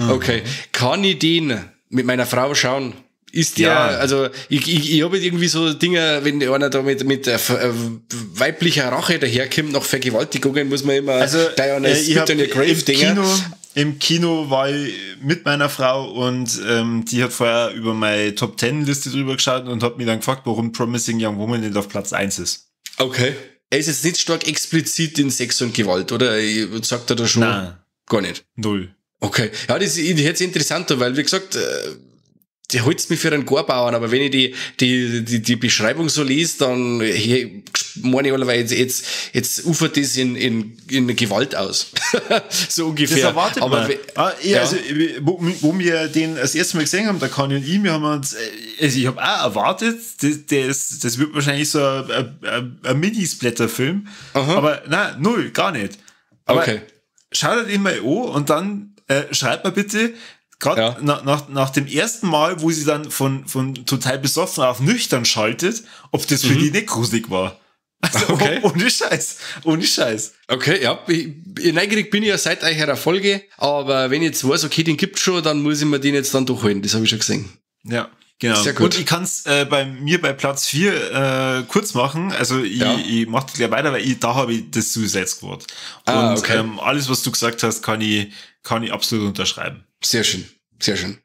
Speaker 2: Okay. Kann ich den mit meiner Frau schauen? Ist der, also ich habe irgendwie so Dinge, wenn einer da mit weiblicher Rache daherkommt, nach Vergewaltigungen, muss man immer
Speaker 1: also,
Speaker 2: gleich an das Spit on your Grave denken.
Speaker 1: Im Kino war ich mit meiner Frau und die hat vorher über meine Top 10 Liste drüber geschaut und hat mich dann gefragt, warum Promising Young Woman nicht auf Platz 1 ist.
Speaker 2: Okay. Er ist jetzt nicht stark explizit in Sex und Gewalt, oder? Sagt er da schon?
Speaker 1: Nein.
Speaker 2: Gar nicht.
Speaker 1: Null.
Speaker 2: Okay. Ja, das ist jetzt interessanter, weil, wie gesagt, die holt's mich für einen Gorbauern, aber wenn ich die Beschreibung so lese, dann meine ich allerweil, jetzt ufert das in Gewalt aus. So ungefähr.
Speaker 1: Das erwartet
Speaker 2: aber
Speaker 1: man. Also, wo wir den das erste Mal gesehen haben, da kann ich und ich, wir haben uns, also ich habe auch erwartet, das wird wahrscheinlich so ein Mini-Splatter-Film, aber nein, null, gar nicht. Aber
Speaker 2: okay.
Speaker 1: Schaut ihn mal an und dann schreibt mal bitte, gerade nach dem ersten Mal, wo sie dann von total besoffen auf nüchtern schaltet, ob das für die nicht gruselig war. Also
Speaker 2: Okay.
Speaker 1: ohne Scheiß. Ohne Scheiß.
Speaker 2: Okay, ja. Ich neugierig bin ich ja seit eurer Folge, aber wenn ich jetzt weiß, okay, den gibt's schon, dann muss ich mir den jetzt dann durchholen. Das habe ich schon gesehen.
Speaker 1: Ja, genau.
Speaker 2: Sehr gut.
Speaker 1: Und ich kann's bei mir bei Platz 4 kurz machen. Also ich,
Speaker 2: Ja.
Speaker 1: ich mach gleich weiter, weil da habe ich das Suicide Squad.
Speaker 2: Ah,
Speaker 1: Und
Speaker 2: okay.
Speaker 1: alles, was du gesagt hast, kann ich absolut unterschreiben.
Speaker 2: Sehr schön, sehr schön.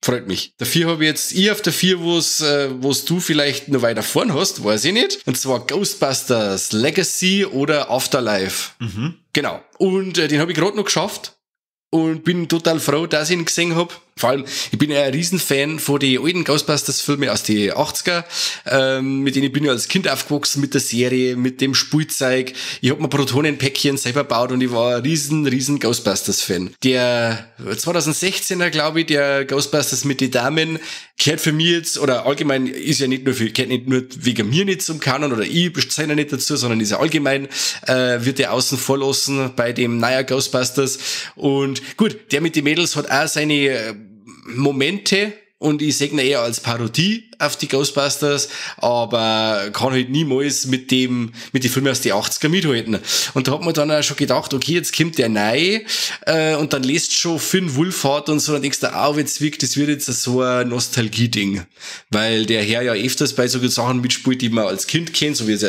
Speaker 2: Freut mich. Der 4 habe ich jetzt, ich auf der 4, wo's du vielleicht noch weiter vorn hast, weiß ich nicht. Und zwar Ghostbusters Legacy oder Afterlife.
Speaker 1: Mhm.
Speaker 2: Genau. Und den habe ich gerade noch geschafft und bin total froh, dass ich ihn gesehen hab. Vor allem, ich bin ja ein Riesenfan von den alten Ghostbusters-Filmen aus den 80er, mit denen bin ich als Kind aufgewachsen, mit der Serie, mit dem Spielzeug. Ich hab mir Protonenpäckchen selber gebaut und ich war ein riesen, riesen Ghostbusters-Fan. Der 2016er, glaube ich, der Ghostbusters mit den Damen, gehört für mich jetzt, oder allgemein ist ja nicht nur für, gehört nicht nur wegen mir nicht zum Kanon, oder ich zähle ja nicht dazu, sondern ist ja allgemein, wird der außen vor lassen bei dem neuen Ghostbusters. Und gut, der mit den Mädels hat auch seine Momente und ich sehe ihn eher als Parodie auf die Ghostbusters, aber kann halt niemals mit den Filmen aus den 80er mithalten. Und da hat man dann auch schon gedacht, okay, jetzt kommt der neu, und dann liest schon Finn Wolfhard und so, und denkst du, au, jetzt wirkt, das wird jetzt so ein Nostalgie-Ding. Weil der Herr ja öfters bei so Sachen mitspielt, die man als Kind kennt, so wie es,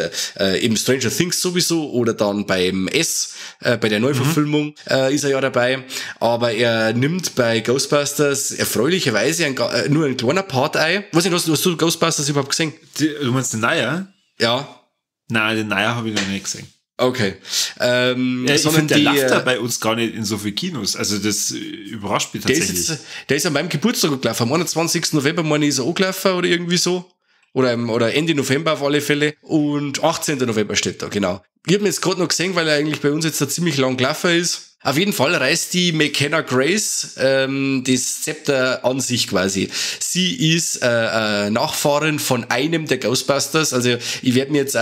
Speaker 2: eben Stranger Things sowieso, oder dann beim S, bei der Neuverfilmung, ist er ja dabei. Aber er nimmt bei Ghostbusters erfreulicherweise nur einen kleinen Part ein. Weiß nicht, hast du Ghostbusters überhaupt gesehen?
Speaker 1: Du meinst den Neuer?
Speaker 2: Ja.
Speaker 1: Nein, den Neuer habe ich noch nicht gesehen.
Speaker 2: Okay.
Speaker 1: Ja, ich finde, der läuft da bei uns gar nicht in so vielen Kinos. Also das überrascht mich tatsächlich.
Speaker 2: Der ist an meinem Geburtstag gelaufen. Am 21. November, meine ich, ist er angelaufen oder irgendwie so. Oder Ende November auf alle Fälle. Und 18. November steht da, genau. Ich hab ihn jetzt gerade noch gesehen, weil er eigentlich bei uns jetzt da ziemlich lang gelaufen ist. Auf jeden Fall reißt die McKenna Grace das Zepter an sich quasi. Sie ist Nachfahrin von einem der Ghostbusters. Also ich werde mir jetzt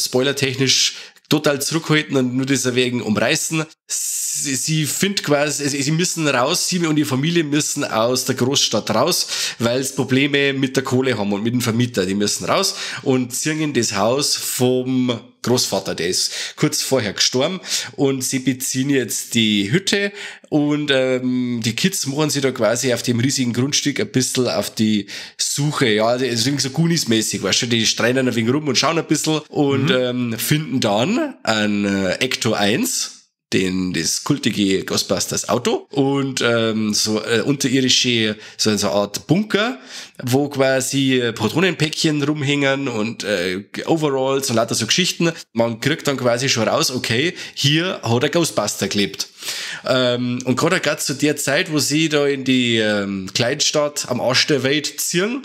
Speaker 2: spoilertechnisch total zurückhalten und nur deswegen umreißen. Sie findet quasi, also sie müssen raus, sie und die Familie müssen aus der Großstadt raus, weil sie Probleme mit der Kohle haben und mit dem Vermieter. Die müssen raus und ziehen in das Haus vom Großvater, der ist kurz vorher gestorben, und sie beziehen jetzt die Hütte und die Kids machen sich da quasi auf dem riesigen Grundstück ein bisschen auf die Suche, ja, das ist irgendwie so Goonies-mäßig, weißt du, die streiten ein wenig rum und schauen ein bisschen und finden dann ein Ecto 1, das kultige Ghostbusters Auto und so unterirdische, so eine Art Bunker, wo quasi Protonenpäckchen rumhängen und Overalls und lauter so Geschichten. Man kriegt dann quasi schon raus, okay, hier hat der Ghostbuster gelebt. Und gerade zu der Zeit, wo sie da in die Kleinstadt am Arsch der Welt ziehen,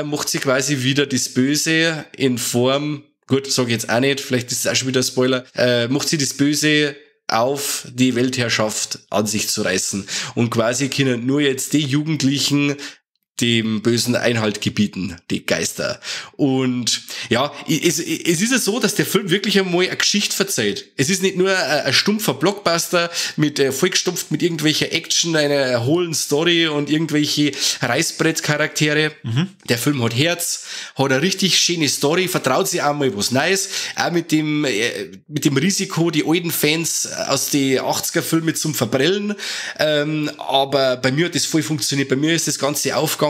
Speaker 2: macht sie quasi wieder das Böse in Form, gut, sag ich jetzt auch nicht, vielleicht ist es auch schon wieder ein Spoiler, macht sie das Böse auf die Weltherrschaft an sich zu reißen. Und quasi können nur jetzt die Jugendlichen dem Bösen Einhalt gebieten, die Geister. Und ja, es ist ja so, dass der Film wirklich einmal eine Geschichte verzeiht. Es ist nicht nur ein stumpfer Blockbuster mit vollgestopft mit irgendwelcher Action, einer hohlen Story und irgendwelche Reißbrettcharaktere. Mhm. Der Film hat Herz, hat eine richtig schöne Story, vertraut sich auch mal was Neues, auch mit dem Risiko, die alten Fans aus den 80er-Filmen zum Verbrellen. Aber bei mir hat das voll funktioniert. Bei mir ist das Ganze aufgegangen.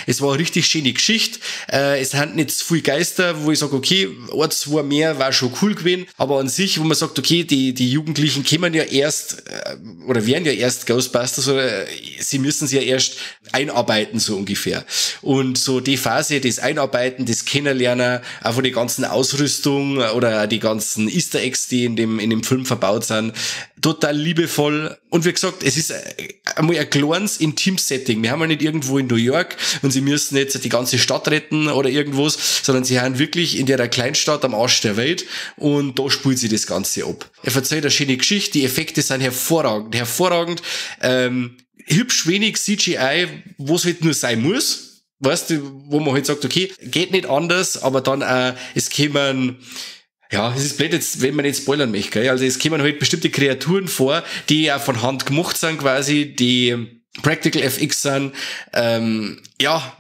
Speaker 2: Es war eine richtig schöne Geschichte. Es sind nicht zu viele Geister, wo ich sage, okay, ein, zwei mehr war schon cool gewesen. Aber an sich, wo man sagt, okay, die Jugendlichen kommen ja erst oder werden ja erst Ghostbusters, oder sie müssen sich ja erst einarbeiten, so ungefähr. Und so die Phase des Einarbeiten, des Kennenlernen, auch von der ganzen Ausrüstung oder die ganzen Easter Eggs, die in dem Film verbaut sind, total liebevoll. Und wie gesagt, es ist einmal ein kleines Intim-Setting. Wir haben ja nicht irgendwo in New York und sie müssen jetzt die ganze Stadt retten oder irgendwas, sondern sie haben wirklich in der Kleinstadt am Arsch der Welt und da spielt sie das Ganze ab. Er verzeiht eine schöne Geschichte, die Effekte sind hervorragend, hervorragend. Hübsch wenig CGI, wo es halt nur sein muss, weißt du, wo man halt sagt, okay, geht nicht anders, aber dann auch, es kämen, ja, es ist blöd jetzt, wenn man nicht spoilern möchte, gell? Also es kämen halt bestimmte Kreaturen vor, die ja von Hand gemacht sind quasi, die Practical FX sind, ja,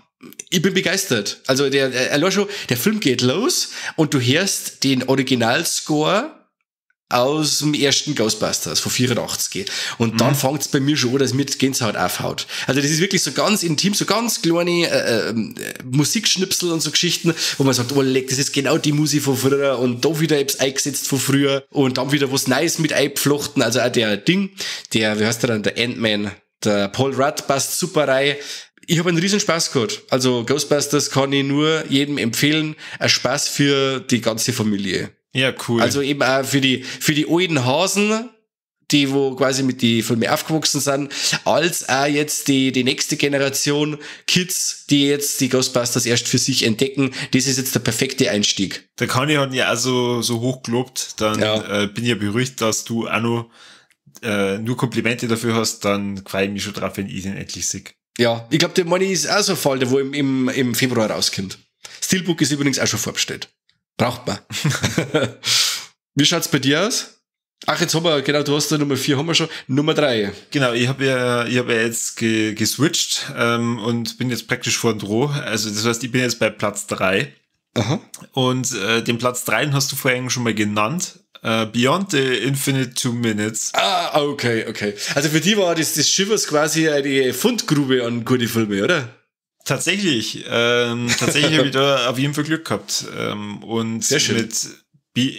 Speaker 2: Ich bin begeistert. Also der schon, der Film geht los und du hörst den Originalscore aus dem ersten Ghostbusters von 84. Und dann fängt's bei mir schon an, dass mir die Gänsehaut aufhaut. Also das ist wirklich so ganz intim, so ganz kleine Musikschnipsel und so Geschichten, wo man sagt, oh leck, das ist genau die Musik von früher und da wieder etwas eingesetzt von früher und dann wieder was Neues mit eingeflochten. Also auch der Ding, der, wie heißt der dann, der Ant-Man, der Paul Rudd passt super rein. Ich habe einen riesen Spaß gehabt. Also Ghostbusters kann ich nur jedem empfehlen. Ein Spaß für die ganze Familie.
Speaker 1: Ja, cool.
Speaker 2: Also eben auch für die alten Hasen, die wo quasi mit die Filmen aufgewachsen sind, als auch jetzt die nächste Generation Kids, die jetzt die Ghostbusters erst für sich entdecken. Das ist jetzt der perfekte Einstieg.
Speaker 1: Der Conny hat ja auch so hoch gelobt, dann ja. Bin ich ja beruhigt, dass du auch noch nur Komplimente dafür hast, dann freue ich mich schon drauf, wenn ich den endlich sehe.
Speaker 2: Ja, ich glaube, der Money ist auch so ein Fall, der wo im Februar rauskommt. Steelbook ist übrigens auch schon vorbestellt. Braucht man. Wie schaut's bei dir aus? Ach, jetzt haben wir, genau, du hast da Nummer 4, haben wir schon. Nummer 3.
Speaker 1: Genau, ich habe ja jetzt geswitcht und bin jetzt praktisch vor Dro. Also das heißt, ich bin jetzt bei Platz 3. Aha. Und den Platz 3 hast du vorhin schon mal genannt. Beyond the Infinite 2 Minutes.
Speaker 2: Ah, okay, okay. Also für die war das Shivers quasi eine Fundgrube an gute Filme, oder?
Speaker 1: Tatsächlich. Tatsächlich habe ich da auf jeden Fall Glück gehabt. Und
Speaker 2: sehr schön.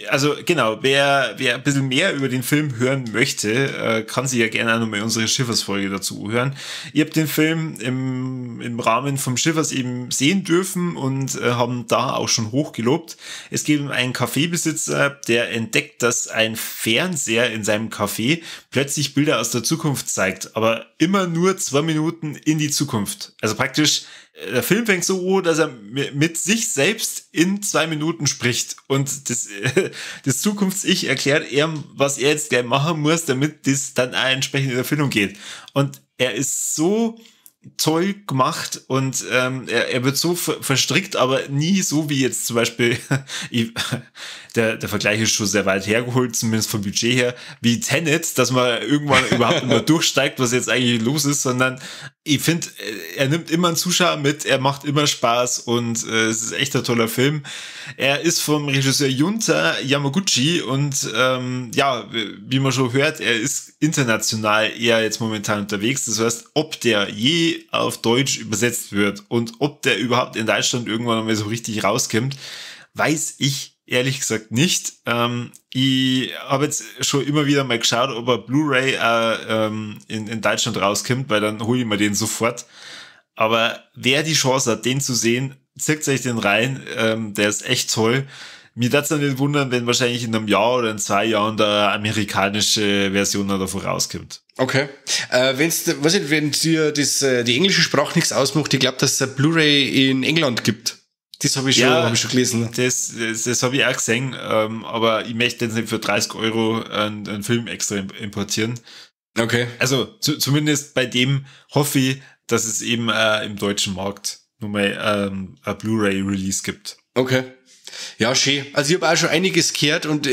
Speaker 1: Also genau, wer ein bisschen mehr über den Film hören möchte, kann sich ja gerne auch nochmal unsere Shivers-Folge dazu hören. Ihr habt den Film im Rahmen vom Shivers eben sehen dürfen und haben da auch schon hochgelobt. Es geht um einen Kaffeebesitzer, der entdeckt, dass ein Fernseher in seinem Café plötzlich Bilder aus der Zukunft zeigt, aber immer nur 2 Minuten in die Zukunft. Also praktisch, der Film fängt so an, dass er mit sich selbst in 2 Minuten spricht und das Zukunfts-Ich erklärt ihm, was er jetzt gleich machen muss, damit das dann auch entsprechend in Erfüllung geht. Und er ist so toll gemacht und er wird so verstrickt, aber nie so wie jetzt zum Beispiel, der Vergleich ist schon sehr weit hergeholt, zumindest vom Budget her, wie Tenet, dass man irgendwann überhaupt immer durchsteigt, was jetzt eigentlich los ist, sondern ich finde, er nimmt immer einen Zuschauer mit, er macht immer Spaß und es ist echt ein toller Film. Er ist vom Regisseur Junta Yamaguchi und ja, wie man schon hört, er ist international eher jetzt momentan unterwegs. Das heißt, ob der je auf Deutsch übersetzt wird und ob der überhaupt in Deutschland irgendwann mal so richtig rauskommt, weiß ich ehrlich gesagt nicht. Ich habe jetzt schon immer wieder mal geschaut, ob er Blu-ray in Deutschland rauskommt, weil dann hole ich mir den sofort. Aber wer die Chance hat, den zu sehen, zieht euch den rein. Der ist echt toll. Mir darf es dann nicht wundern, wenn wahrscheinlich in einem Jahr oder in 2 Jahren da amerikanische Version davon rauskommt.
Speaker 2: Okay. Wenn dir das, die englische Sprache nichts ausmacht, ich glaube, dass es eine Blu-ray in England gibt. Das habe ich, ja, hab ich schon gelesen.
Speaker 1: Das habe ich auch gesehen, aber ich möchte jetzt nicht für 30 Euro einen Film extra importieren.
Speaker 2: Okay.
Speaker 1: Also zumindest bei dem hoffe ich, dass es eben im deutschen Markt nochmal ein Blu-ray-Release gibt.
Speaker 2: Okay. Ja, schön. Also ich habe auch schon einiges gehört und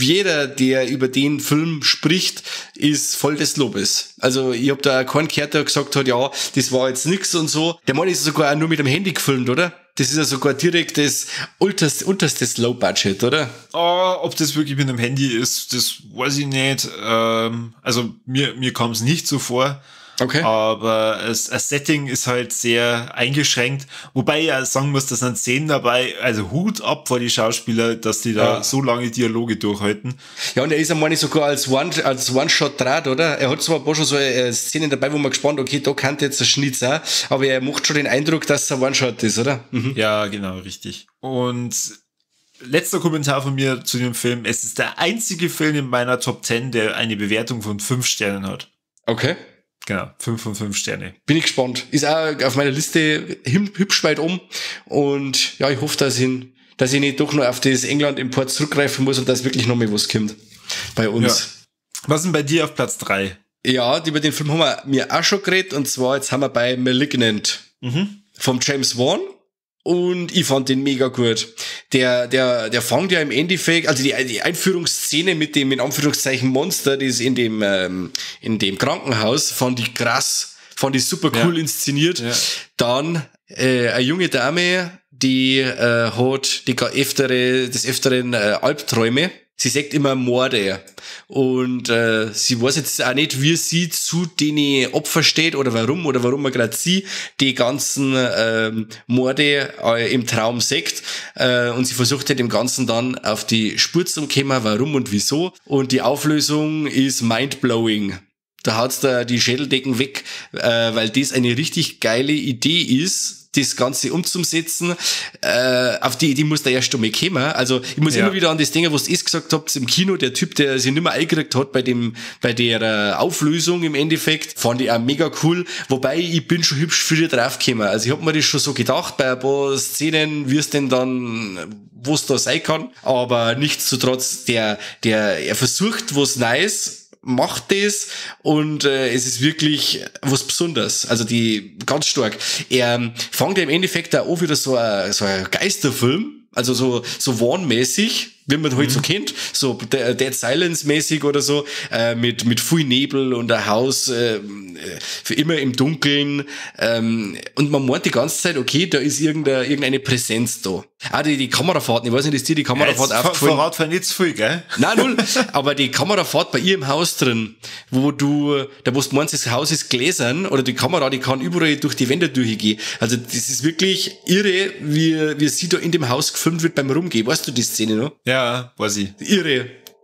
Speaker 2: jeder, der über den Film spricht, ist voll des Lobes. Also ich habe da keinen gehört, der gesagt hat, ja, das war jetzt nix und so. Der Mann ist sogar auch nur mit dem Handy gefilmt, oder? Das ist ja sogar direkt das unterste Low Budget, oder?
Speaker 1: Oh, ob das wirklich mit dem Handy ist, das weiß ich nicht. Also mir kam es nicht so vor.
Speaker 2: Okay.
Speaker 1: Aber das Setting ist halt sehr eingeschränkt. Wobei ich ja sagen muss, da sind Szenen dabei, also Hut ab vor die Schauspieler, dass die da so lange Dialoge durchhalten.
Speaker 2: Ja, und er ist ja, meine ich, sogar als One-Shot draht, oder? Er hat zwar ein paar schon so Szenen dabei, wo man gespannt, okay, da kann jetzt ein Schnitt sein, aber er macht schon den Eindruck, dass es ein One-Shot ist, oder?
Speaker 1: Mhm. Ja, genau, richtig. Und letzter Kommentar von mir zu dem Film. Es ist der einzige Film in meiner Top 10, der eine Bewertung von 5 Sternen hat.
Speaker 2: Okay.
Speaker 1: Genau, 5 von 5 Sterne.
Speaker 2: Bin ich gespannt. Ist auch auf meiner Liste hübsch weit um. Und ja, ich hoffe, dass ich nicht doch noch auf das England-Import zurückgreifen muss und dass wirklich noch mal was kommt bei uns.
Speaker 1: Ja. Was ist denn bei dir auf Platz 3?
Speaker 2: Ja, über den Film haben wir auch schon geredet. Und zwar, jetzt haben wir bei Malignant vom James Wan. Und ich fand den mega gut. Der fängt ja im Endeffekt, also die Einführungsszene mit dem, in Anführungszeichen, Monster, das in dem Krankenhaus, fand ich krass, fand ich super cool inszeniert. Ja. Dann Eine junge Dame, die hat die des öfteren Albträume. Sie sagt immer Morde. Und sie weiß jetzt auch nicht, wie sie zu den Opfern steht oder warum man gerade sie die ganzen Morde im Traum sagt. Und sie versucht halt dem Ganzen dann auf die Spur zu kommen, warum und wieso. Und die Auflösung ist mindblowing. Da haut's da die Schädeldecken weg, weil das eine richtig geile Idee ist, das Ganze umzusetzen. Auf die Idee muss da erst einmal kommen. Also ich muss immer wieder an das denken, was ihr gesagt habt im Kino, der Typ, der sich nicht mehr eingekriegt hat bei der Auflösung im Endeffekt, fand ich auch mega cool. Wobei, ich bin schon hübsch früher draufgekommen. Also ich hab mir das schon so gedacht, bei ein paar Szenen, wie es denn dann, wo es da sein kann. Aber nichtsdestotrotz, er versucht was Neues, macht das und es ist wirklich was Besonderes. Also die ganz stark. Er fängt ja im Endeffekt auch wieder so ein Geisterfilm, also so Wan-mäßig, wie man halt so kennt, so Dead Silence-mäßig oder so, mit viel Nebel und ein Haus für immer im Dunkeln. Und man meint die ganze Zeit, okay, da ist irgendeine Präsenz da. Ah, die Kamerafahrten, ich weiß nicht, ist dir die Kamerafahrt aufgefallen?
Speaker 1: Verrat für nicht zu viel, gell?
Speaker 2: Nein, null. Aber die Kamerafahrt bei ihr im Haus drin, wo du meinst, das Haus ist gläsern oder die Kamera, die kann überall durch die Wände durchgehen. Also das ist wirklich irre, wie sie da in dem Haus gefilmt wird beim Rumgehen. Weißt du die Szene noch?
Speaker 1: Ja, weiß ich.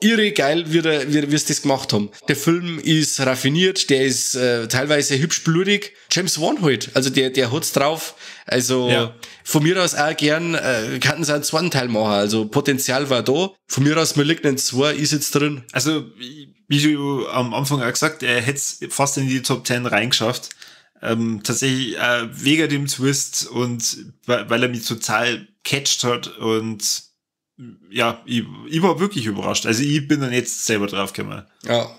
Speaker 2: Irre geil, wie sie das gemacht haben. Der Film ist raffiniert, der ist teilweise hübsch blutig. James Wan halt, also der hat's drauf. Also ja. Von mir aus auch gern, könnten sie einen zweiten Teil machen. Also Potenzial war da. Von mir aus Malignant 2 ist jetzt drin.
Speaker 1: Also, wie du am Anfang auch gesagt, er hätte es fast in die Top 10 reingeschafft. Tatsächlich wegen dem Twist und weil er mich total catcht hat und ja, ich war wirklich überrascht. Also ich bin dann jetzt selber drauf gekommen.
Speaker 2: Ja.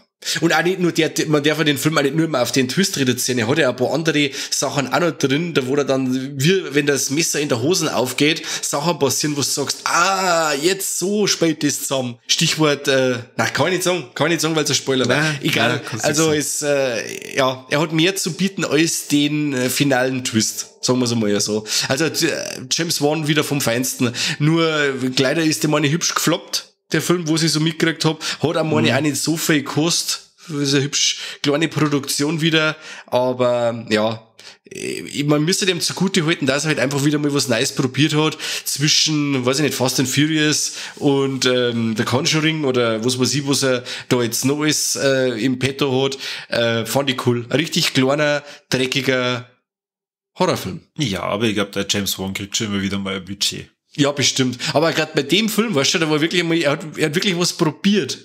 Speaker 2: Und auch nicht nur man darf ja den Film auch nicht nur immer auf den Twist reduzieren. Er hat ja ein paar andere Sachen auch noch drin, da wo er dann, wie wenn das Messer in der Hosen aufgeht, Sachen passieren, wo du sagst, ah, jetzt so spät das zusammen. Stichwort, kann ich nicht sagen, weil es ein Spoiler war. Egal. Nein, also es, ja, er hat mehr zu bieten als den finalen Twist. Sagen wir es einmal ja so. Also James Wan wieder vom Feinsten. Nur leider ist der Mann hübsch gefloppt. Der Film, wo ich so mitgekriegt hab, hat auch meine auch nicht so viel gekostet. Das ist eine hübsch kleine Produktion wieder. Aber ja, man müsste dem zugute halten, dass er halt einfach wieder mal was Neues probiert hat. Zwischen, weiß ich nicht, Fast and Furious und The Conjuring oder was weiß ich, was er da jetzt noch alles im Petto hat. Fand ich cool. Ein richtig kleiner, dreckiger Horrorfilm.
Speaker 1: Ja, aber ich glaube, der James Wan kriegt schon immer wieder mal ein Budget.
Speaker 2: Ja, bestimmt. Aber gerade bei dem Film, weißt du, da war wirklich einmal, er hat wirklich was probiert.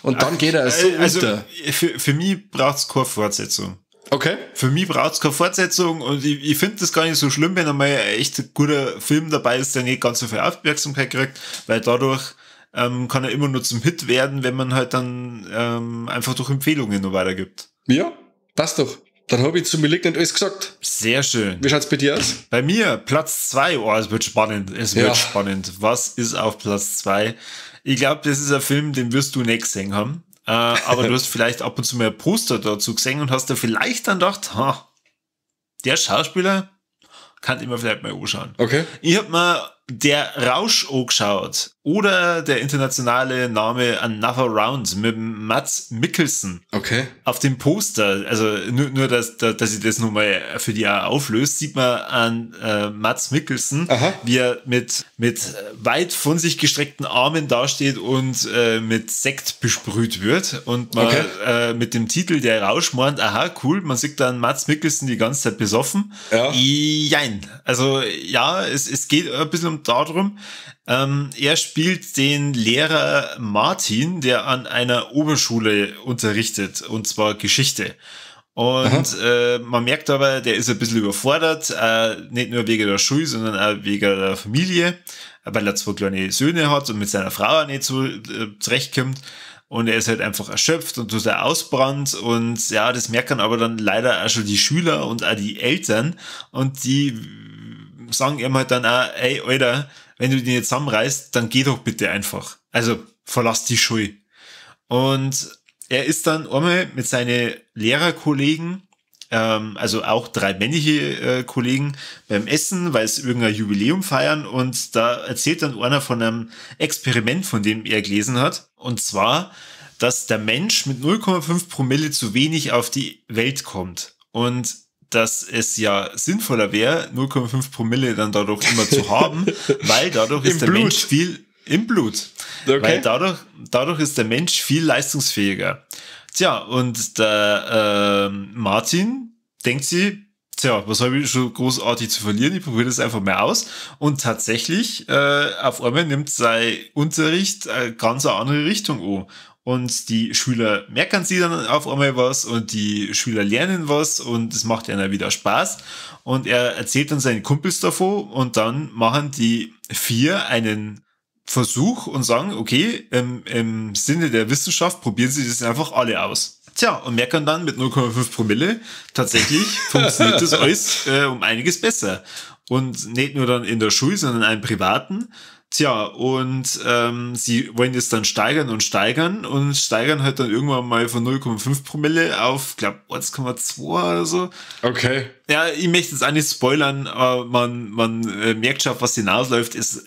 Speaker 2: Und dann geht er so unter.
Speaker 1: Für mich braucht's keine Fortsetzung.
Speaker 2: Okay.
Speaker 1: Für mich braucht's keine Fortsetzung und ich finde das gar nicht so schlimm, wenn einmal ein echt guter Film dabei ist, der nicht ganz so viel Aufmerksamkeit kriegt, weil dadurch kann er immer nur zum Hit werden, wenn man halt dann einfach durch Empfehlungen noch weitergibt.
Speaker 2: Ja, passt doch. Dann habe ich zu Malignant alles gesagt.
Speaker 1: Sehr schön.
Speaker 2: Wie schaut's bei dir aus?
Speaker 1: Bei mir Platz 2. Oh, es wird spannend. Es wird spannend. Was ist auf Platz 2? Ich glaube, das ist ein Film, den wirst du nicht gesehen haben. Aber du hast vielleicht ab und zu mal ein Poster dazu gesehen und hast da vielleicht dann gedacht, ha, der Schauspieler kann ich mir vielleicht mal anschauen.
Speaker 2: Okay.
Speaker 1: Ich habe mir Der Rausch angeschaut oder der internationale Name Another Round mit Mads Mikkelsen.
Speaker 2: Okay.
Speaker 1: Auf dem Poster, also nur dass ich das nochmal für die auch auflöse, sieht man an Mads Mikkelsen,
Speaker 2: aha,
Speaker 1: wie er mit weit von sich gestreckten Armen dasteht und mit Sekt besprüht wird. Und man mit dem Titel Der Rausch meint, aha, cool, man sieht dann Mads Mikkelsen die ganze Zeit besoffen.
Speaker 2: Ja.
Speaker 1: Jein. Also ja, es geht ein bisschen darum. Er spielt den Lehrer Martin, der an einer Oberschule unterrichtet, und zwar Geschichte. Und man merkt aber, der ist ein bisschen überfordert, nicht nur wegen der Schule, sondern auch wegen der Familie, weil er zwei kleine Söhne hat und mit seiner Frau auch nicht so zurechtkommt. Und er ist halt einfach erschöpft und tut er ausbrannt. Und ja, das merken aber dann leider auch schon die Schüler und auch die Eltern. Und die sagen ihm halt dann auch, ey, Alter, wenn du den jetzt zusammenreißt, dann geh doch bitte einfach. Also verlass die Schule. Und er ist dann einmal mit seinen Lehrerkollegen also auch 3 männliche Kollegen beim Essen, weil sie irgendein Jubiläum feiern, und da erzählt dann einer von einem Experiment, von dem er gelesen hat, und zwar, dass der Mensch mit 0,5 Promille zu wenig auf die Welt kommt und dass es ja sinnvoller wäre, 0,5 Promille dann dadurch immer zu haben, weil dadurch ist der
Speaker 2: Blut.
Speaker 1: Mensch viel im Blut.
Speaker 2: Okay.
Speaker 1: Weil dadurch ist der Mensch viel leistungsfähiger. Tja, und der Martin denkt sich, tja, was habe ich schon großartig zu verlieren? Ich probiere das einfach mal aus. Und tatsächlich, auf einmal nimmt sein Unterricht ganz eine andere Richtung an. Und die Schüler merken sich dann auf einmal was und die Schüler lernen was und es macht ihnen wieder Spaß. Und er erzählt dann seinen Kumpels davon und dann machen die 4 einen Versuch und sagen, okay, im Sinne der Wissenschaft probieren sie das einfach alle aus. Tja, und merken dann mit 0,5 Promille, tatsächlich funktioniert das alles um einiges besser. Und nicht nur dann in der Schule, sondern auch im Privaten. Tja, und sie wollen das dann steigern und steigern und steigern halt dann irgendwann mal von 0,5 Promille auf, glaub, 1,2 oder so.
Speaker 2: Okay.
Speaker 1: Ja, ich möchte jetzt auch nicht spoilern, aber man merkt schon, auf was hinausläuft. Es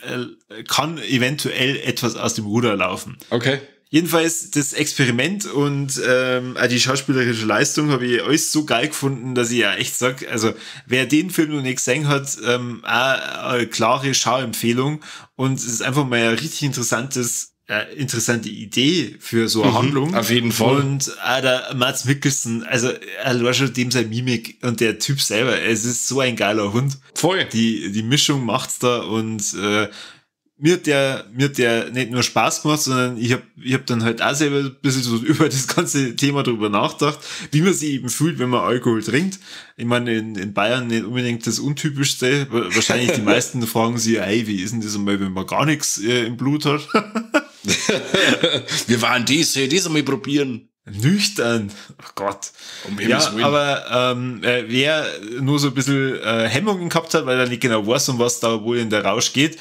Speaker 1: kann eventuell etwas aus dem Ruder laufen.
Speaker 2: Okay.
Speaker 1: Jedenfalls das Experiment und auch die schauspielerische Leistung habe ich alles so geil gefunden, dass ich ja echt sag, also wer den Film noch nicht gesehen hat, auch eine klare Schauempfehlung, und es ist einfach mal eine richtig interessante Idee für so eine Handlung.
Speaker 2: Auf jeden Fall.
Speaker 1: Und auch der Mads Mikkelsen, also allein schon dem seine Mimik und der Typ selber, es ist so ein geiler Hund.
Speaker 2: Voll.
Speaker 1: Die Mischung macht's da, und mir hat der nicht nur Spaß gemacht, sondern ich hab dann halt auch selber ein bisschen so über das ganze Thema drüber nachgedacht, wie man sich eben fühlt, wenn man Alkohol trinkt. Ich meine, in Bayern nicht unbedingt das Untypischste. Wahrscheinlich die meisten fragen sich, ey, wie ist denn das einmal, wenn man gar nichts im Blut hat?
Speaker 2: Wir waren das einmal probieren.
Speaker 1: Nüchtern. Oh Gott.
Speaker 2: Um Himmels
Speaker 1: Ja,
Speaker 2: Willen.
Speaker 1: aber wer nur so ein bisschen Hemmungen gehabt hat, weil er nicht genau weiß, um was da wohl in der Rausch geht,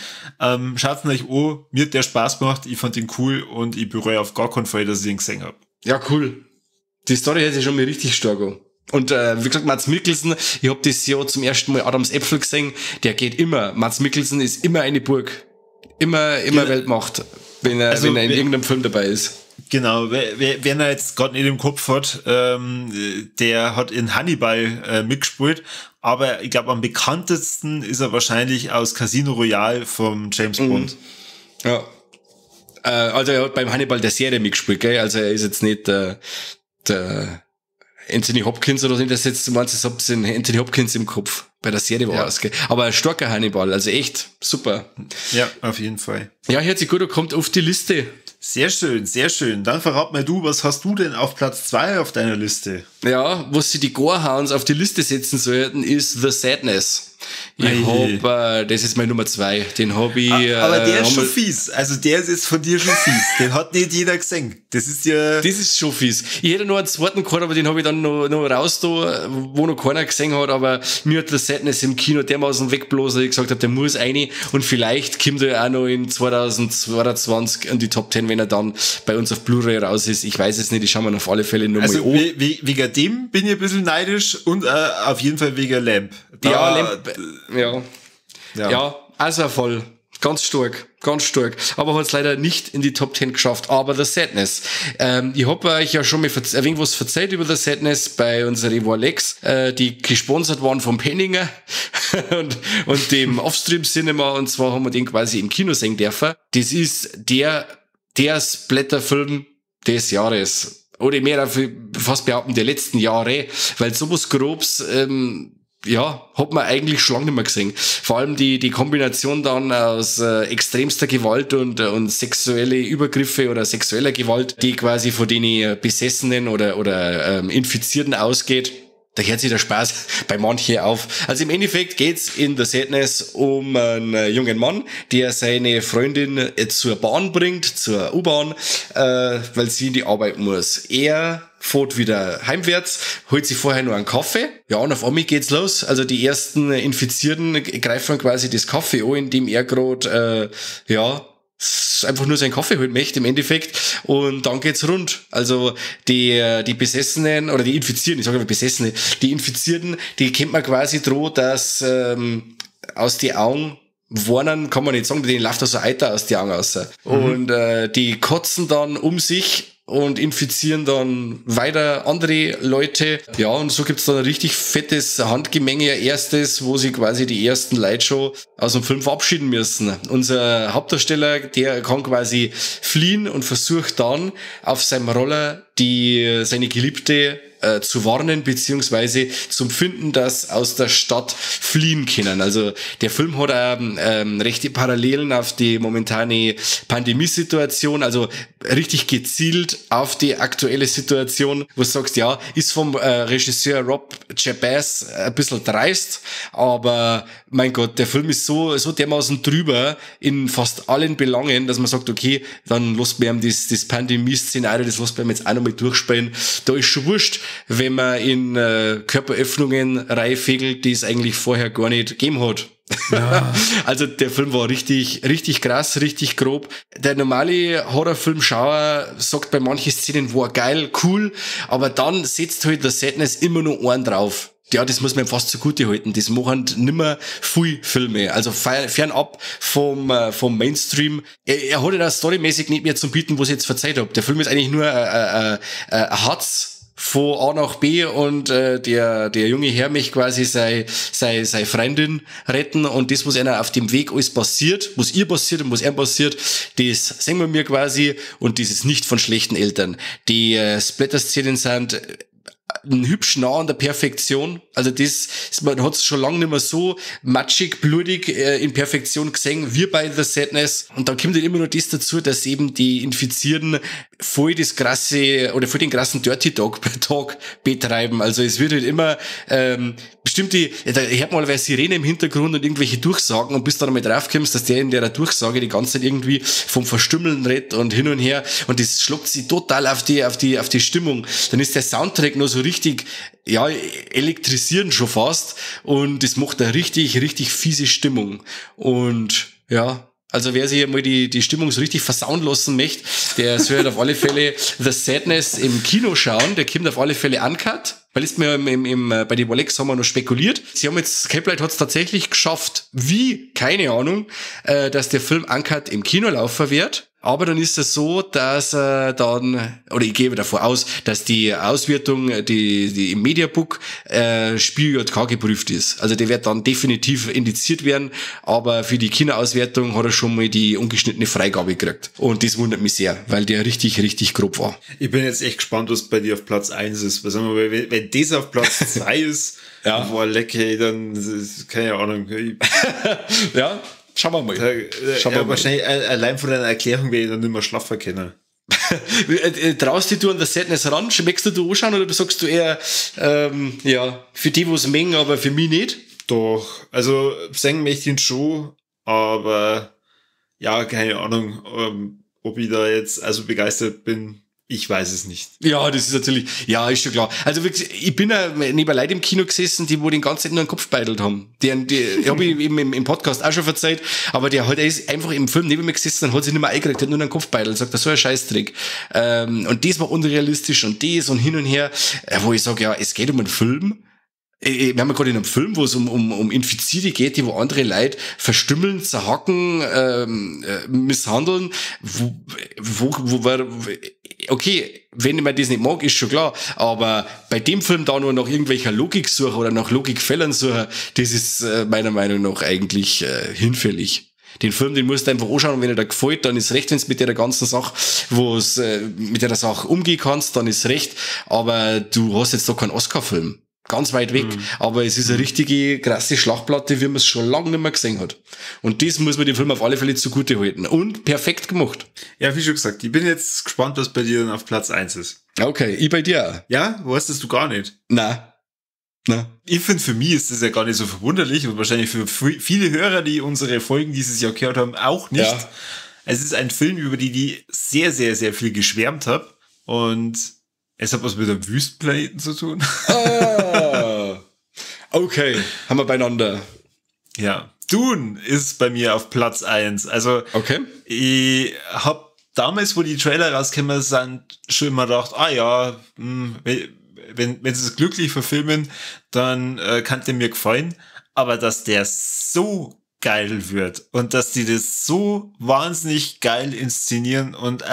Speaker 1: schaut's euch an, mir hat der Spaß gemacht, ich fand ihn cool und ich bereue auf gar keinen Fall, dass ich ihn gesehen hab.
Speaker 2: Ja, cool. Die Story hört sich schon mal richtig stark an. Und wie gesagt, Mads Mikkelsen, ich hab das Jahr zum ersten Mal Adams Äpfel gesehen, der geht immer. Mads Mikkelsen ist immer eine Burg. Immer Weltmacht, wenn er in irgendeinem Film dabei ist.
Speaker 1: Genau, wer er jetzt grad nicht im Kopf hat, der hat in Hannibal mitgespielt, aber ich glaub, am bekanntesten ist er wahrscheinlich aus Casino Royale vom James Bond.
Speaker 2: Ja. Also er hat beim Hannibal der Serie mitgespielt, gell? Also er ist jetzt nicht der Anthony Hopkins oder so, das jetzt, du meinst, ich hab's in Anthony Hopkins im Kopf. Bei der Serie war es, gell? Aber ein starker Hannibal, also echt super.
Speaker 1: Ja, auf jeden Fall.
Speaker 2: Ja, hört sich gut an, kommt auf die Liste.
Speaker 1: Sehr schön, sehr schön. Dann verrat mal du, was hast du denn auf Platz 2 auf deiner Liste?
Speaker 2: Ja, was sie die Gorehounds auf die Liste setzen sollten, ist The Sadness. Ich hab, das ist meine Nummer 2, den hab ich,
Speaker 1: Aber der ist schon fies. Also der ist jetzt von dir schon fies. Den hat nicht jeder gesehen. Das ist ja...
Speaker 2: Das ist schon fies. Ich hätte noch einen zweiten gehabt, aber den hab ich dann noch raus da, wo noch keiner gesehen hat, aber mir hat The Sadness im Kino dermaßen weggeblasen, dass ich gesagt hab, der muss rein, und vielleicht kommt er ja auch noch in 2022 in die Top 10, wenn er dann bei uns auf Blu-ray raus ist. Ich weiß es nicht, ich schau mir auf alle Fälle nochmal
Speaker 1: also
Speaker 2: an.
Speaker 1: Wegen dem bin ich ein bisschen neidisch und auf jeden Fall wegen Lamb.
Speaker 2: Da, ja, Lamb, ja. Ja, also voll. Ganz stark, ganz stark. Aber hat's leider nicht in die Top 10 geschafft. Aber The Sadness. Ich hab euch ja schon mal ein wenig was verzeiht über The Sadness bei unserer Warlex, die gesponsert waren vom Penninger und dem Offstream Cinema. Und zwar haben wir den quasi im Kino sehen dürfen. Das ist der Splatter-Film des Jahres. Oder mehr fast behaupten, der letzten Jahre. Weil sowas Grobs, ja, hat man eigentlich schon lange nicht mehr gesehen. Vor allem die Kombination dann aus extremster Gewalt und sexuelle Übergriffe oder sexueller Gewalt, die quasi von den Besessenen oder Infizierten ausgeht. Da hört sich der Spaß bei manchen auf. Also im Endeffekt geht's in The Sadness um einen jungen Mann, der seine Freundin zur Bahn bringt, zur U-Bahn, weil sie in die Arbeit muss. Er fährt wieder heimwärts, holt sich vorher nur einen Kaffee. Ja, und auf einmal geht's los. Also die ersten Infizierten greifen quasi das Kaffee an, in dem er grad, einfach nur seinen Kaffee holen möchte im Endeffekt und dann geht's rund. Also die Besessenen oder die Infizierten, ich sage immer Besessene, die Infizierten, die kennt man quasi droh, dass aus die Augen warnen, kann man nicht sagen, denen läuft da so Eiter aus die Augen raus. Mhm. Und die kotzen dann um sich und infizieren dann weiter andere Leute. Ja, und so gibt's dann ein richtig fettes Handgemenge, erstes, wo sie quasi die ersten Leute schon aus dem Film verabschieden müssen. Unser Hauptdarsteller, der kann quasi fliehen und versucht dann auf seinem Roller seine Geliebte zu warnen, beziehungsweise zum Finden, dass aus der Stadt fliehen können. Also der Film hat auch rechte Parallelen auf die momentane Pandemiesituation, also richtig gezielt auf die aktuelle Situation, wo du sagst, ja, ist vom Regisseur Rob Chabaz ein bisschen dreist, aber mein Gott, der Film ist so dermaßen drüber in fast allen Belangen, dass man sagt, okay, dann lasst mir das Pandemie-Szenario, das lasst mir jetzt auch nochmal durchspielen. Da ist schon wurscht, wenn man in Körperöffnungen reinfegelt, die es eigentlich vorher gar nicht gegeben hat. Ja. Also der Film war richtig, richtig krass, richtig grob. Der normale Horrorfilmschauer sagt bei manchen Szenen, war geil, cool, aber dann setzt halt der Sadness immer nur einen drauf. Ja, das muss man fast zugute halten. Das machen nimmer viel Filme. Also fernab vom Mainstream. Er hat ja storymäßig nicht mehr zum Bieten, was ich jetzt verzeiht hab. Der Film ist eigentlich nur ein Hatz von A nach B und der junge Herr möchte quasi seine Freundin retten und das, was einer auf dem Weg alles passiert, was ihr passiert und was ihm passiert, das sehen wir mir quasi und das ist nicht von schlechten Eltern. Die Splatter-Szenen sind hübsch nah an der Perfektion. Also das, man hat es schon lange nicht mehr so matschig, blutig in Perfektion gesehen, wie bei The Sadness. Und dann kommt dann immer noch das dazu, dass eben die Infizierten voll das krasse oder voll den krassen Dirty Dog Talk betreiben. Also es wird halt immer bestimmte, da hört mal eine Sirene im Hintergrund und irgendwelche Durchsagen und bis du dann mal drauf kommst, dass der in der Durchsage die ganze Zeit irgendwie vom Verstümmeln redet und hin und her und das schluckt sie total auf die Stimmung. Dann ist der Soundtrack noch so richtig, ja, elektrisierend schon fast und das macht eine richtig, richtig fiese Stimmung. Und ja, also wer sich einmal die Stimmung so richtig versauen lassen möchte, der soll halt auf alle Fälle The Sadness im Kino schauen, der kommt auf alle Fälle uncut. Weil ist mir bei den Walex haben wir noch spekuliert. Sie haben jetzt, Capelight hat es tatsächlich geschafft, wie, keine Ahnung, dass der Film uncut im Kino laufen wird. Aber dann ist es so, dass dann, oder ich gehe davon aus, dass die Auswertung, die im Mediabook Spiel JK geprüft ist. Also der wird dann definitiv indiziert werden, aber für die Kinoauswertung hat er schon mal die ungeschnittene Freigabe gekriegt. Und das wundert mich sehr, weil der richtig, richtig grob war.
Speaker 1: Ich bin jetzt echt gespannt, was bei dir auf Platz 1 ist. Was sagen wir, wenn das auf Platz 2 ist, ja. Boah, leck, ey, dann, keine Ahnung.
Speaker 2: Ja. Schauen wir mal.
Speaker 1: Schauen wir mal. Wahrscheinlich allein von deiner Erklärung werde ich dann nicht mehr schlafen können.
Speaker 2: Traust dich du an der Sadness ran? Schmeckst du anschauen oder sagst du eher, ja, für die, wo es mengen, aber für mich nicht?
Speaker 1: Doch, also singen möchte ich ihn schon, aber ja, keine Ahnung, ob ich da jetzt also begeistert bin. Ich weiß es nicht.
Speaker 2: Ja, das ist natürlich, ja, ist schon klar. Also wirklich, ich bin ja neben Leuten im Kino gesessen, die wo den ganzen Zeit nur den Kopf beidelt haben. Die habe ich eben im Podcast auch schon verzeiht, aber der hat, er ist einfach im Film neben mir gesessen und hat sich nicht mehr eingeregt, hat nur den Kopf beidelt, sagt, das ist so ein Scheißtrick. Und das war unrealistisch und das und hin und her, wo ich sage, ja, es geht um einen Film. Wir haben ja gerade in einem Film, wo es um Infizierte geht, die wo andere Leute verstümmeln, zerhacken, misshandeln, okay, wenn man das nicht mag, ist schon klar, aber bei dem Film da nur nach irgendwelcher Logik suchen oder nach Logikfällern suchen, das ist meiner Meinung nach eigentlich hinfällig. Den Film, den musst du einfach anschauen und wenn er dir gefällt, dann ist recht, wenn du mit der ganzen Sache, wo es mit der Sache umgehen kannst, dann ist recht, aber du hast jetzt doch keinen Oscar-Film. Ganz weit weg, aber es ist eine richtige krasse Schlachtplatte, wie man es schon lange nicht mehr gesehen hat. Und das muss man dem Film auf alle Fälle zugute halten. Und perfekt gemacht.
Speaker 1: Ja, wie schon gesagt, ich bin jetzt gespannt, was bei dir dann auf Platz 1 ist.
Speaker 2: Okay, ich bei dir auch.
Speaker 1: Ja, weißt das du gar nicht?
Speaker 2: Nein. Na.
Speaker 1: Ich finde, für mich ist das ja gar nicht so verwunderlich und wahrscheinlich für viele Hörer, die unsere Folgen dieses Jahr gehört haben, auch nicht. Ja. Es ist ein Film, über den ich sehr, sehr, sehr viel geschwärmt habe. Und es hat was mit einem Wüstenplaneten zu tun.
Speaker 2: Ah, okay, haben wir beieinander.
Speaker 1: Ja, Dune ist bei mir auf Platz 1. Also,
Speaker 2: okay.
Speaker 1: Ich hab damals, wo die Trailer rausgekommen sind, schon immer gedacht, ah ja, wenn sie es glücklich verfilmen, dann kann der mir gefallen. Aber dass der so geil wird und dass die das so wahnsinnig geil inszenieren und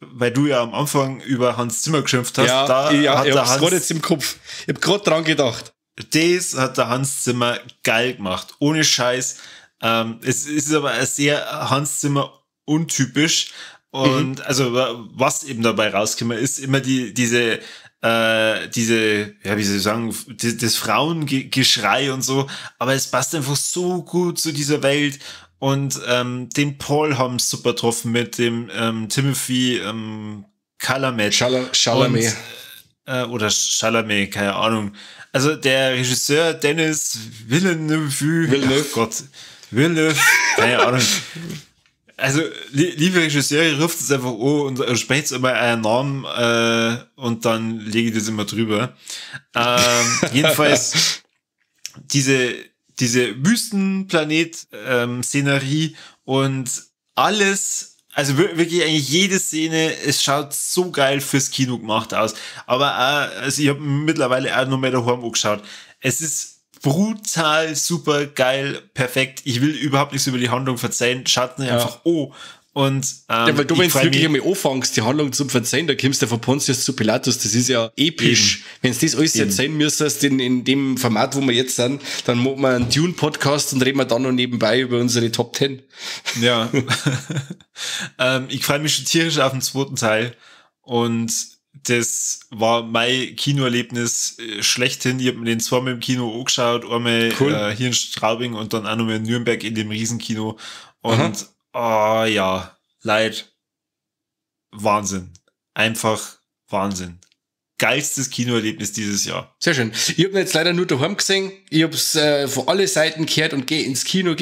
Speaker 1: weil du ja am Anfang über Hans Zimmer geschimpft hast,
Speaker 2: ja,
Speaker 1: da
Speaker 2: ja,
Speaker 1: hat
Speaker 2: ich
Speaker 1: der
Speaker 2: hab's
Speaker 1: Hans
Speaker 2: gerade jetzt im Kopf. Ich hab gerade dran gedacht.
Speaker 1: Das hat der Hans Zimmer geil gemacht. Ohne Scheiß. Es ist aber sehr Hans Zimmer untypisch. Und also was eben dabei rausgekommen ist, immer diese, ja, wie soll ich sagen, das Frauengeschrei und so. Aber es passt einfach so gut zu dieser Welt. Und den Paul haben super getroffen mit dem Timothy Chalamet.
Speaker 2: Chalamet.
Speaker 1: Und, oder Chalamet, keine Ahnung. Also der Regisseur Denis Villeneuve.
Speaker 2: Villeneuve.
Speaker 1: Oh Gott. Villeneuve, keine Ahnung. Also, liebe Regisseure, ruft es einfach an und sprecht immer euren Namen und dann lege ich das immer drüber. Jedenfalls diese Wüstenplanet-Szenerie und alles, also wirklich eigentlich jede Szene, es schaut so geil fürs Kino gemacht aus. Aber auch, also ich habe mittlerweile auch noch mehr daheim angeschaut. Es ist brutal, super geil, perfekt. Ich will überhaupt nichts über die Handlung verzeihen. Schaut nicht einfach oh. Und,
Speaker 2: ja, weil du, wenn du wirklich einmal anfängst, die Handlung zum Verzeihen, da kommst du von Pontius zu Pilatus, das ist ja episch. Wenn du das alles erzählen müsstest, in dem Format, wo wir jetzt sind, dann machen wir einen Dune-Podcast und reden wir dann noch nebenbei über unsere Top 10.
Speaker 1: Ja. Ich freue mich schon tierisch auf den zweiten Teil und das war mein Kinoerlebnis schlechthin. Ich habe mir den zweimal im Kino angeschaut, einmal
Speaker 2: cool.
Speaker 1: Hier in Straubing und dann auch nochmal in Nürnberg in dem Riesenkino. Und oh ja, leid. Wahnsinn. Einfach Wahnsinn. Geilstes Kinoerlebnis dieses Jahr.
Speaker 2: Sehr schön. Ich habe ihn jetzt leider nur daheim gesehen. Ich hab's von alle Seiten gehört und geh ins Kino.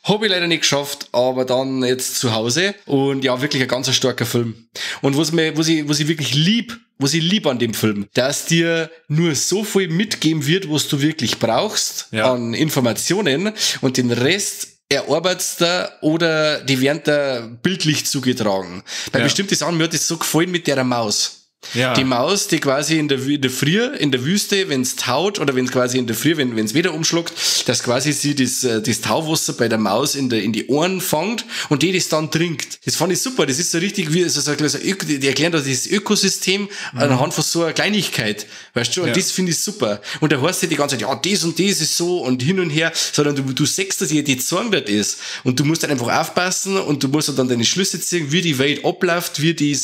Speaker 2: Hab ich leider nicht geschafft, aber dann jetzt zu Hause. Und ja, wirklich ein ganz starker Film. Und was ich wirklich lieb, an dem Film, dass dir nur so viel mitgeben wird, was du wirklich brauchst,
Speaker 1: ja,
Speaker 2: an Informationen, und den Rest erarbeitest du oder die werden da bildlich zugetragen. Bei bestimmten Sachen, mir hat das so gefallen mit der Maus.
Speaker 1: Ja.
Speaker 2: Die Maus, die quasi in der Früh, in der Wüste, wenn's taut, oder wenn's quasi in der Früh, wenn's wieder umschlägt, dass quasi sie das Tauwasser bei der Maus in die Ohren fängt und die das dann trinkt. Das fand ich super. Das ist so richtig, wie, so, die erklären da dieses Ökosystem anhand von so einer Kleinigkeit. Weißt du? Und das finde ich super. Und da heißt ja die ganze Zeit, ja, das und das ist so und hin und her, sondern du siehst, dass die zeigen das ist. Und du musst dann einfach aufpassen und du musst dann deine Schlüsse ziehen, wie die Welt abläuft, wie die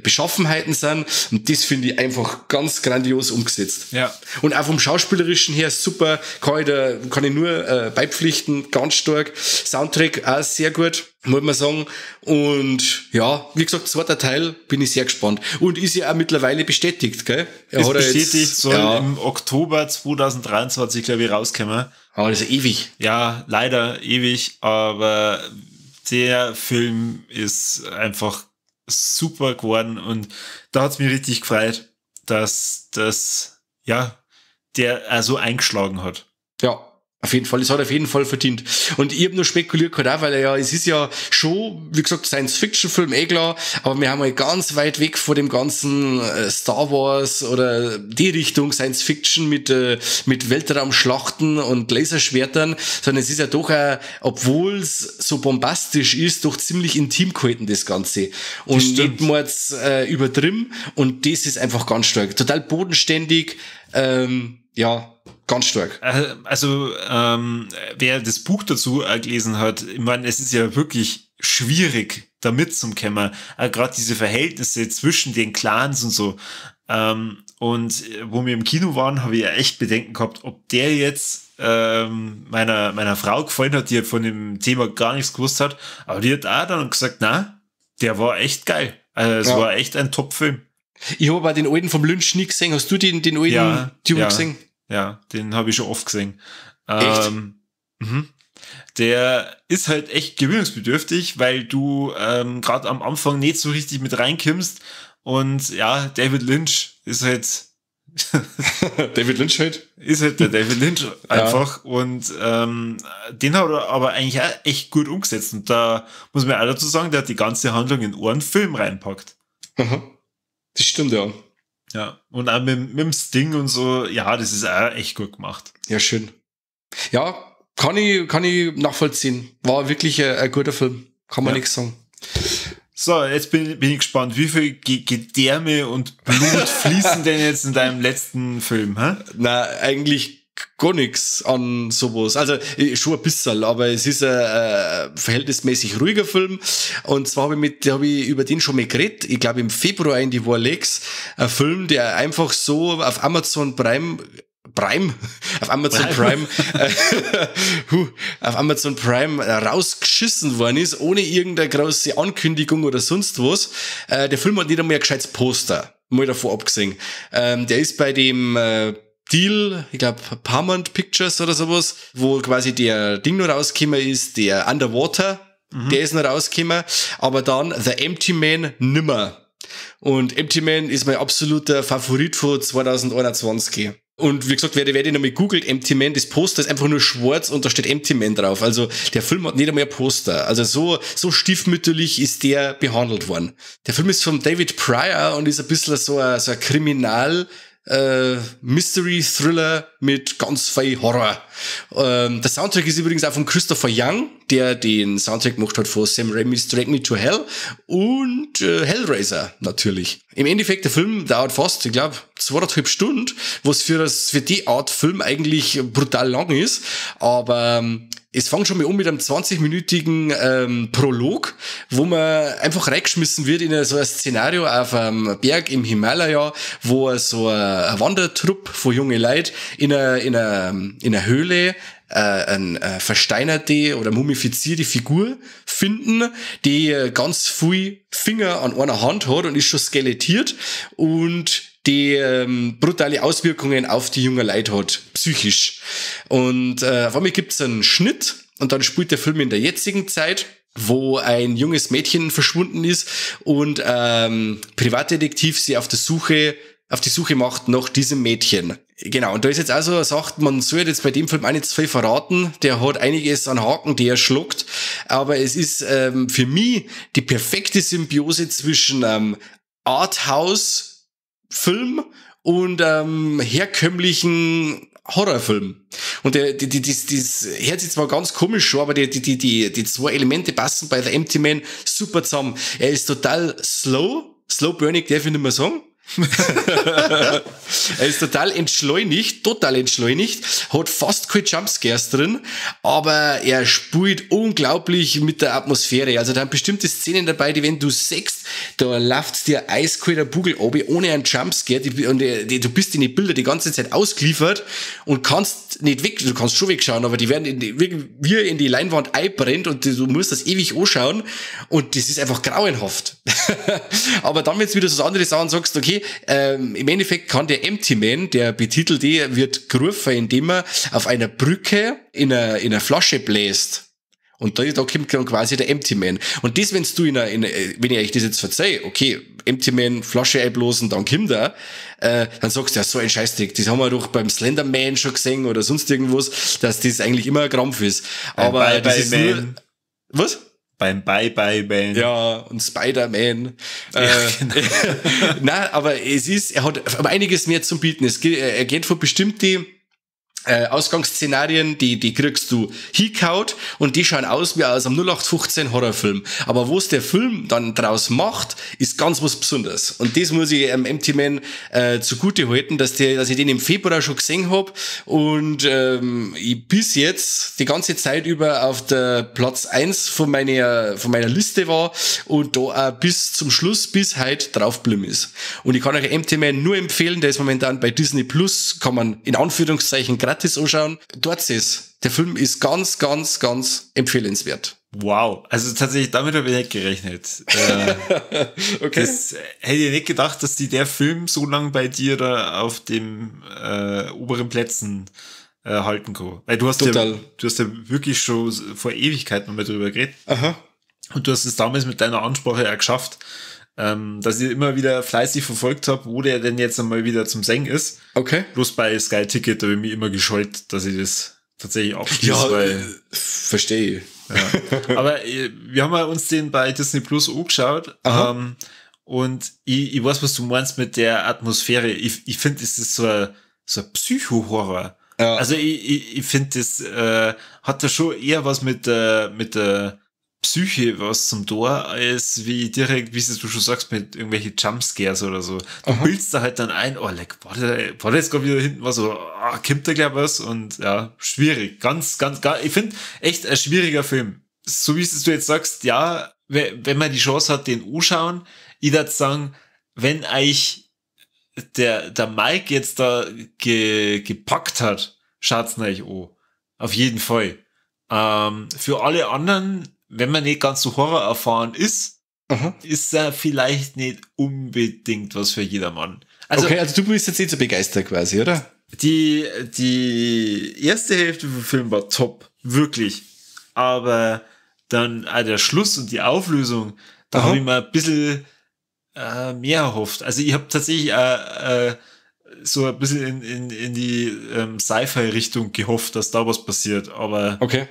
Speaker 2: Beschaffenheiten sind, und das finde ich einfach ganz grandios umgesetzt.
Speaker 1: Ja.
Speaker 2: Und auch vom Schauspielerischen her super, kann ich nur beipflichten, ganz stark. Soundtrack auch sehr gut, muss man sagen. Und ja, wie gesagt, zweiter Teil, bin ich sehr gespannt. Und ist ja auch mittlerweile bestätigt, gell?
Speaker 1: Er ist bestätigt, jetzt, soll im Oktober 2023, glaube ich, rauskommen.
Speaker 2: Aber das ist ja ewig.
Speaker 1: Ja, leider ewig, aber der Film ist einfach super geworden und da hat's mich richtig gefreut, dass das, ja, der so eingeschlagen hat.
Speaker 2: Ja, auf jeden Fall. Das hat er auf jeden Fall verdient. Und ich habe nur spekuliert gehabt, auch, weil er ja, es ist ja schon, wie gesagt, Science-Fiction-Film, eh klar, aber wir haben halt ganz weit weg von dem ganzen Star Wars oder die Richtung Science-Fiction mit Weltraumschlachten und Laserschwertern, sondern es ist ja doch auch, obwohl es so bombastisch ist, doch ziemlich intim gehalten, das Ganze. Und nicht mal jetzt, übertrieben, und das ist einfach ganz stark. Total bodenständig, ja, ganz stark.
Speaker 1: Also, wer das Buch dazu gelesen hat, ich meine, es ist ja wirklich schwierig, da mitzukommen. Gerade diese Verhältnisse zwischen den Clans und so. Und wo wir im Kino waren, habe ich ja echt Bedenken gehabt, ob der jetzt meiner Frau gefallen hat, die von dem Thema gar nichts gewusst hat. Aber die hat auch dann gesagt, na, der war echt geil. Also, es war echt ein Top-Film.
Speaker 2: Ich habe aber den alten vom Lynch nie gesehen. Hast du den alten Dune gesehen?
Speaker 1: Ja, den habe ich schon oft gesehen.
Speaker 2: Echt?
Speaker 1: Der ist halt echt gewöhnungsbedürftig, weil du gerade am Anfang nicht so richtig mit reinkommst. Und ja, David Lynch ist halt
Speaker 2: David Lynch halt.
Speaker 1: Ist halt der David Lynch einfach. Ja. Und den hat er aber eigentlich auch echt gut umgesetzt. Und da muss man auch dazu sagen, der hat die ganze Handlung in einen Film reinpackt.
Speaker 2: Aha. Das stimmt, ja.
Speaker 1: Ja, und auch mit dem Sting und so, ja, das ist auch echt gut gemacht.
Speaker 2: Ja, schön. Ja, kann ich nachvollziehen. War wirklich ein guter Film. Kann man nichts sagen.
Speaker 1: So, jetzt bin ich gespannt, wie viel Gedärme und Blut fließen denn jetzt in deinem letzten Film, hä?
Speaker 2: Na, eigentlich gar nichts an sowas. Also schon ein bisschen, aber es ist ein verhältnismäßig ruhiger Film. Und zwar habe ich über den schon mal geredet. Ich glaube im Februar in die Warlegs. Ein Film, der einfach so auf Amazon Prime auf Amazon Prime, auf Amazon Prime rausgeschissen worden ist, ohne irgendeine große Ankündigung oder sonst was. Der Film hat nicht einmal ein gescheites Poster, mal davor abgesehen. Der ist bei dem Deal, ich glaube Paramount Pictures oder sowas, wo quasi der Ding noch rausgekommen ist, der Underwater, der ist noch rausgekommen, aber dann The Empty Man nimmer. Und Empty Man ist mein absoluter Favorit von 2021. Und wie gesagt, wer die nochmal googelt, Empty Man, das Poster ist einfach nur schwarz und da steht Empty Man drauf. Also der Film hat nicht einmal ein Poster. Also so stiefmütterlich ist der behandelt worden. Der Film ist von David Pryor und ist ein bisschen so ein Kriminal- Mystery-Thriller mit ganz viel Horror. Der Soundtrack ist übrigens auch von Christopher Young, der den Soundtrack gemacht hat von Sam Raimi's Drag Me to Hell und Hellraiser natürlich. Im Endeffekt, der Film dauert fast, ich glaube, 2,5 Stunden, was für die Art Film eigentlich brutal lang ist, aber es fängt schon mal an mit einem 20-minütigen Prolog, wo man einfach reingeschmissen wird in so ein Szenario auf einem Berg im Himalaya, wo so ein Wandertrupp von jungen Leuten in einer Höhle eine versteinerte oder mumifizierte Figur finden, die ganz viel Finger an einer Hand hat und ist schon skelettiert und die brutale Auswirkungen auf die jungen Leute hat, psychisch. Und auf einmal gibt's einen Schnitt und dann spielt der Film in der jetzigen Zeit, wo ein junges Mädchen verschwunden ist und Privatdetektiv sie auf die Suche macht nach diesem Mädchen. Genau, und da ist jetzt auch so eine Sache, man soll jetzt bei dem Film auch nicht zu viel verraten, der hat einiges an Haken, die er schluckt, aber es ist für mich die perfekte Symbiose zwischen Arthouse-Film und herkömmlichen Horrorfilm. Und das hört sich zwar ganz komisch schon, aber die zwei Elemente passen bei The Empty Man super zusammen. Er ist total slow burning, darf ich nicht mehr sagen. Er ist total entschleunigt, hat fast keine Jumpscares drin, aber er spielt unglaublich mit der Atmosphäre. Also da sind bestimmte Szenen dabei, die, wenn du siehst, da läuft dir eiskalt der Bugel runter, ohne einen Jumpscare, und du bist in die Bilder die ganze Zeit ausgeliefert und kannst nicht weg, du kannst schon wegschauen, aber die werden wie in die Leinwand einbrennt und du musst das ewig anschauen und das ist einfach grauenhaft. Aber dann, wenn du wieder so andere Sachen sagst, okay, im Endeffekt kann der Empty Man, der betitelte, wird gerufen, indem er auf einer Brücke in einer Flasche bläst. Und da kommt dann quasi der Empty Man. Und das, wenn du wenn ich euch das jetzt verzeihe, okay, Empty Man, Flasche einblasen, dann kommt er, dann sagst du ja, so ein Scheißdreck, das haben wir doch beim Slender Man schon gesehen oder sonst irgendwas, dass das eigentlich immer ein Krampf ist. Aber
Speaker 1: Bye,
Speaker 2: das ist
Speaker 1: Man.
Speaker 2: Nur, was?
Speaker 1: Beim Bye Bye Man.
Speaker 2: Ja, und Spider-Man.
Speaker 1: Ja, genau.
Speaker 2: Nein, aber er hat einiges mehr zum Bieten. Er geht von bestimmten Ausgangsszenarien, die kriegst du hingehaut und die schauen aus wie aus einem 0815 Horrorfilm. Aber was der Film dann draus macht, ist ganz was Besonderes. Und das muss ich Empty Man zugute halten, dass ich den im Februar schon gesehen hab und ich bis jetzt die ganze Zeit über auf der Platz 1 von meiner Liste war und da auch bis zum Schluss, bis heute drauf geblieben ist. Und ich kann euch Empty Man nur empfehlen, der ist momentan bei Disney Plus, kann man in Anführungszeichen gratis anschauen. Dort ist. Der Film ist ganz, ganz, ganz empfehlenswert.
Speaker 1: Wow, also tatsächlich, damit habe ich nicht gerechnet.
Speaker 2: Okay.
Speaker 1: Das hätte ich nicht gedacht, dass die der Film so lange bei dir da auf dem oberen Plätzen halten kann. Weil du hast ja wirklich schon vor Ewigkeiten nochmal drüber geredet.
Speaker 2: Aha.
Speaker 1: Und du hast es damals mit deiner Ansprache ja geschafft, Dass ich immer wieder fleißig verfolgt habe, wo der denn jetzt einmal wieder zum Singen ist.
Speaker 2: Okay.
Speaker 1: Bloß bei Sky Ticket, da habe ich mich immer gescheut, dass ich das tatsächlich abschließe.
Speaker 2: Ja, weil, verstehe.
Speaker 1: Ja. Aber wir haben ja uns den bei Disney Plus angeschaut. Und ich weiß, was du meinst mit der Atmosphäre. Ich finde, es ist so ein Psycho-Horror. Ja. Also ich finde, das hat da schon eher was mit der Psyche was zum Tor, als wie direkt, wie du schon sagst, mit irgendwelchen Jumpscares oder so. Du bildest da halt dann ein, oh, leck, war da jetzt gerade wieder hinten was, oder oh, kommt da gleich was? Und ja, schwierig. Ganz, ganz, ganz, ich finde echt ein schwieriger Film. So wie es du jetzt sagst, ja, wenn man die Chance hat, den anschauen, ich würde sagen, wenn euch der Mike jetzt da gepackt hat, schaut's euch an. Auf jeden Fall. Für alle anderen, wenn man nicht ganz so Horror erfahren ist, ist er vielleicht nicht unbedingt was für jedermann.
Speaker 2: Also, okay, also du bist jetzt nicht so begeistert quasi, oder?
Speaker 1: Die erste Hälfte vom Film war top, wirklich. Aber dann der Schluss und die Auflösung, da habe ich mir ein bisschen mehr erhofft. Also ich habe tatsächlich so ein bisschen in die Sci-Fi-Richtung gehofft, dass da was passiert, aber
Speaker 2: okay.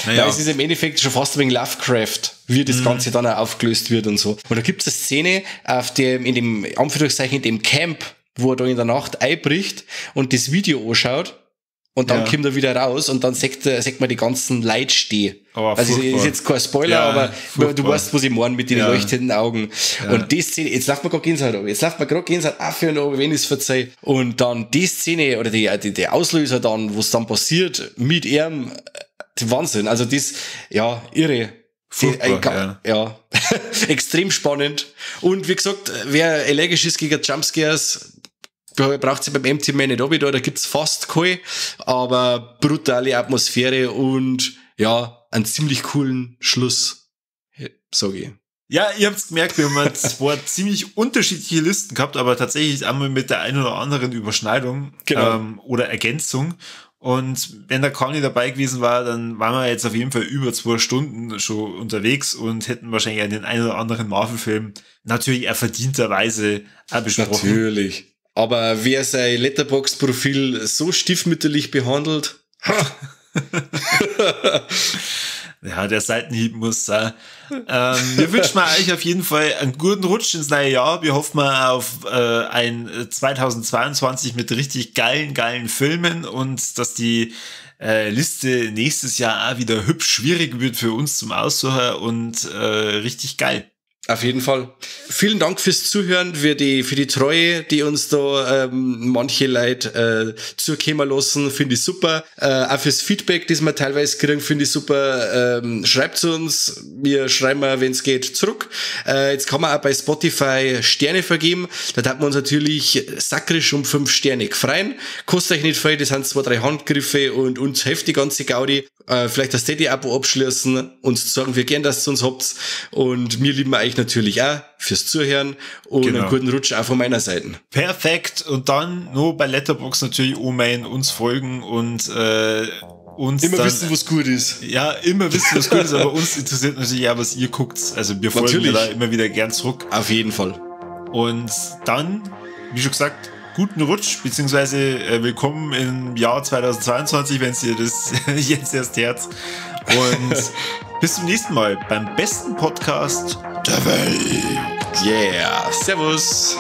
Speaker 2: Naja. Ja, es ist im Endeffekt schon fast wegen Lovecraft, wie das Ganze dann auch aufgelöst wird und so. Und da gibt es eine Szene auf dem, in dem, Anführungszeichen, in dem Camp, wo er da in der Nacht einbricht und das Video anschaut und dann kommt er wieder raus und dann sieht man die ganzen Leute stehen. Oh, also ist jetzt kein Spoiler, ja, aber furchtbar. Du weißt, was ich meine mit den leuchtenden Augen. Ja. Und die Szene, jetzt läuft man gerade Gänsehaut ab, jetzt läuft man gerade Gänsehaut auf und ab, wenn ich es verzeihe. Und dann die Szene oder die Auslöser dann, was dann passiert mit ihm, Wahnsinn, also das, ja, irre.
Speaker 1: Furchtbar,
Speaker 2: ja. Extrem spannend. Und wie gesagt, wer allergisch ist gegen Jumpscares, braucht sich beim Empty Man nicht runter, da gibt's fast keine, aber brutale Atmosphäre und ja, einen ziemlich coolen Schluss, sag ich.
Speaker 1: Ja, ihr habt's gemerkt, wir haben zwar ziemlich unterschiedliche Listen gehabt, aber tatsächlich einmal mit der einen oder anderen Überschneidung, genau, oder Ergänzung. Und wenn der Conny dabei gewesen war, dann waren wir jetzt auf jeden Fall über 2 Stunden schon unterwegs und hätten wahrscheinlich den einen oder anderen Marvel-Film natürlich auch verdienterweise auch besprochen.
Speaker 2: Natürlich. Aber wer sein Letterboxd-Profil so stiefmütterlich behandelt,
Speaker 1: ja, der Seitenhieb muss sein. Wir wünschen euch auf jeden Fall einen guten Rutsch ins neue Jahr. Wir hoffen mal auf ein 2022 mit richtig geilen Filmen und dass die Liste nächstes Jahr auch wieder hübsch schwierig wird für uns zum Aussuchen und richtig geil.
Speaker 2: Auf jeden Fall. Vielen Dank fürs Zuhören, für die Treue, die uns da manche Leute zukommen lassen, finde ich super. Auch fürs Feedback, das wir teilweise kriegen, finde ich super. Schreibt zu uns, wir schreiben, wenn es geht, zurück. Jetzt kann man auch bei Spotify Sterne vergeben. Da hat man uns natürlich sakrisch um 5 Sterne gefreut. Kostet euch nicht viel, das sind 2, 3 Handgriffe und uns hilft die ganze Gaudi. Vielleicht das Steady-Abo abschließen, uns sagen wir gern, dass ihr uns habt. Und wir lieben euch natürlich auch fürs Zuhören und genau, einen guten Rutsch auch von meiner Seite.
Speaker 1: Perfekt. Und dann nur bei Letterboxd natürlich O-Main uns folgen und uns
Speaker 2: immer
Speaker 1: dann,
Speaker 2: wissen, was gut ist.
Speaker 1: Ja, immer wissen, was gut ist, aber uns interessiert natürlich auch, was ihr guckt. Also wir folgen da immer wieder gern zurück.
Speaker 2: Auf jeden Fall.
Speaker 1: Und dann, wie schon gesagt, guten Rutsch, beziehungsweise willkommen im Jahr 2022, wenn ihr das jetzt erst hört. Und bis zum nächsten Mal beim besten Podcast
Speaker 2: der Welt. Yeah. Servus.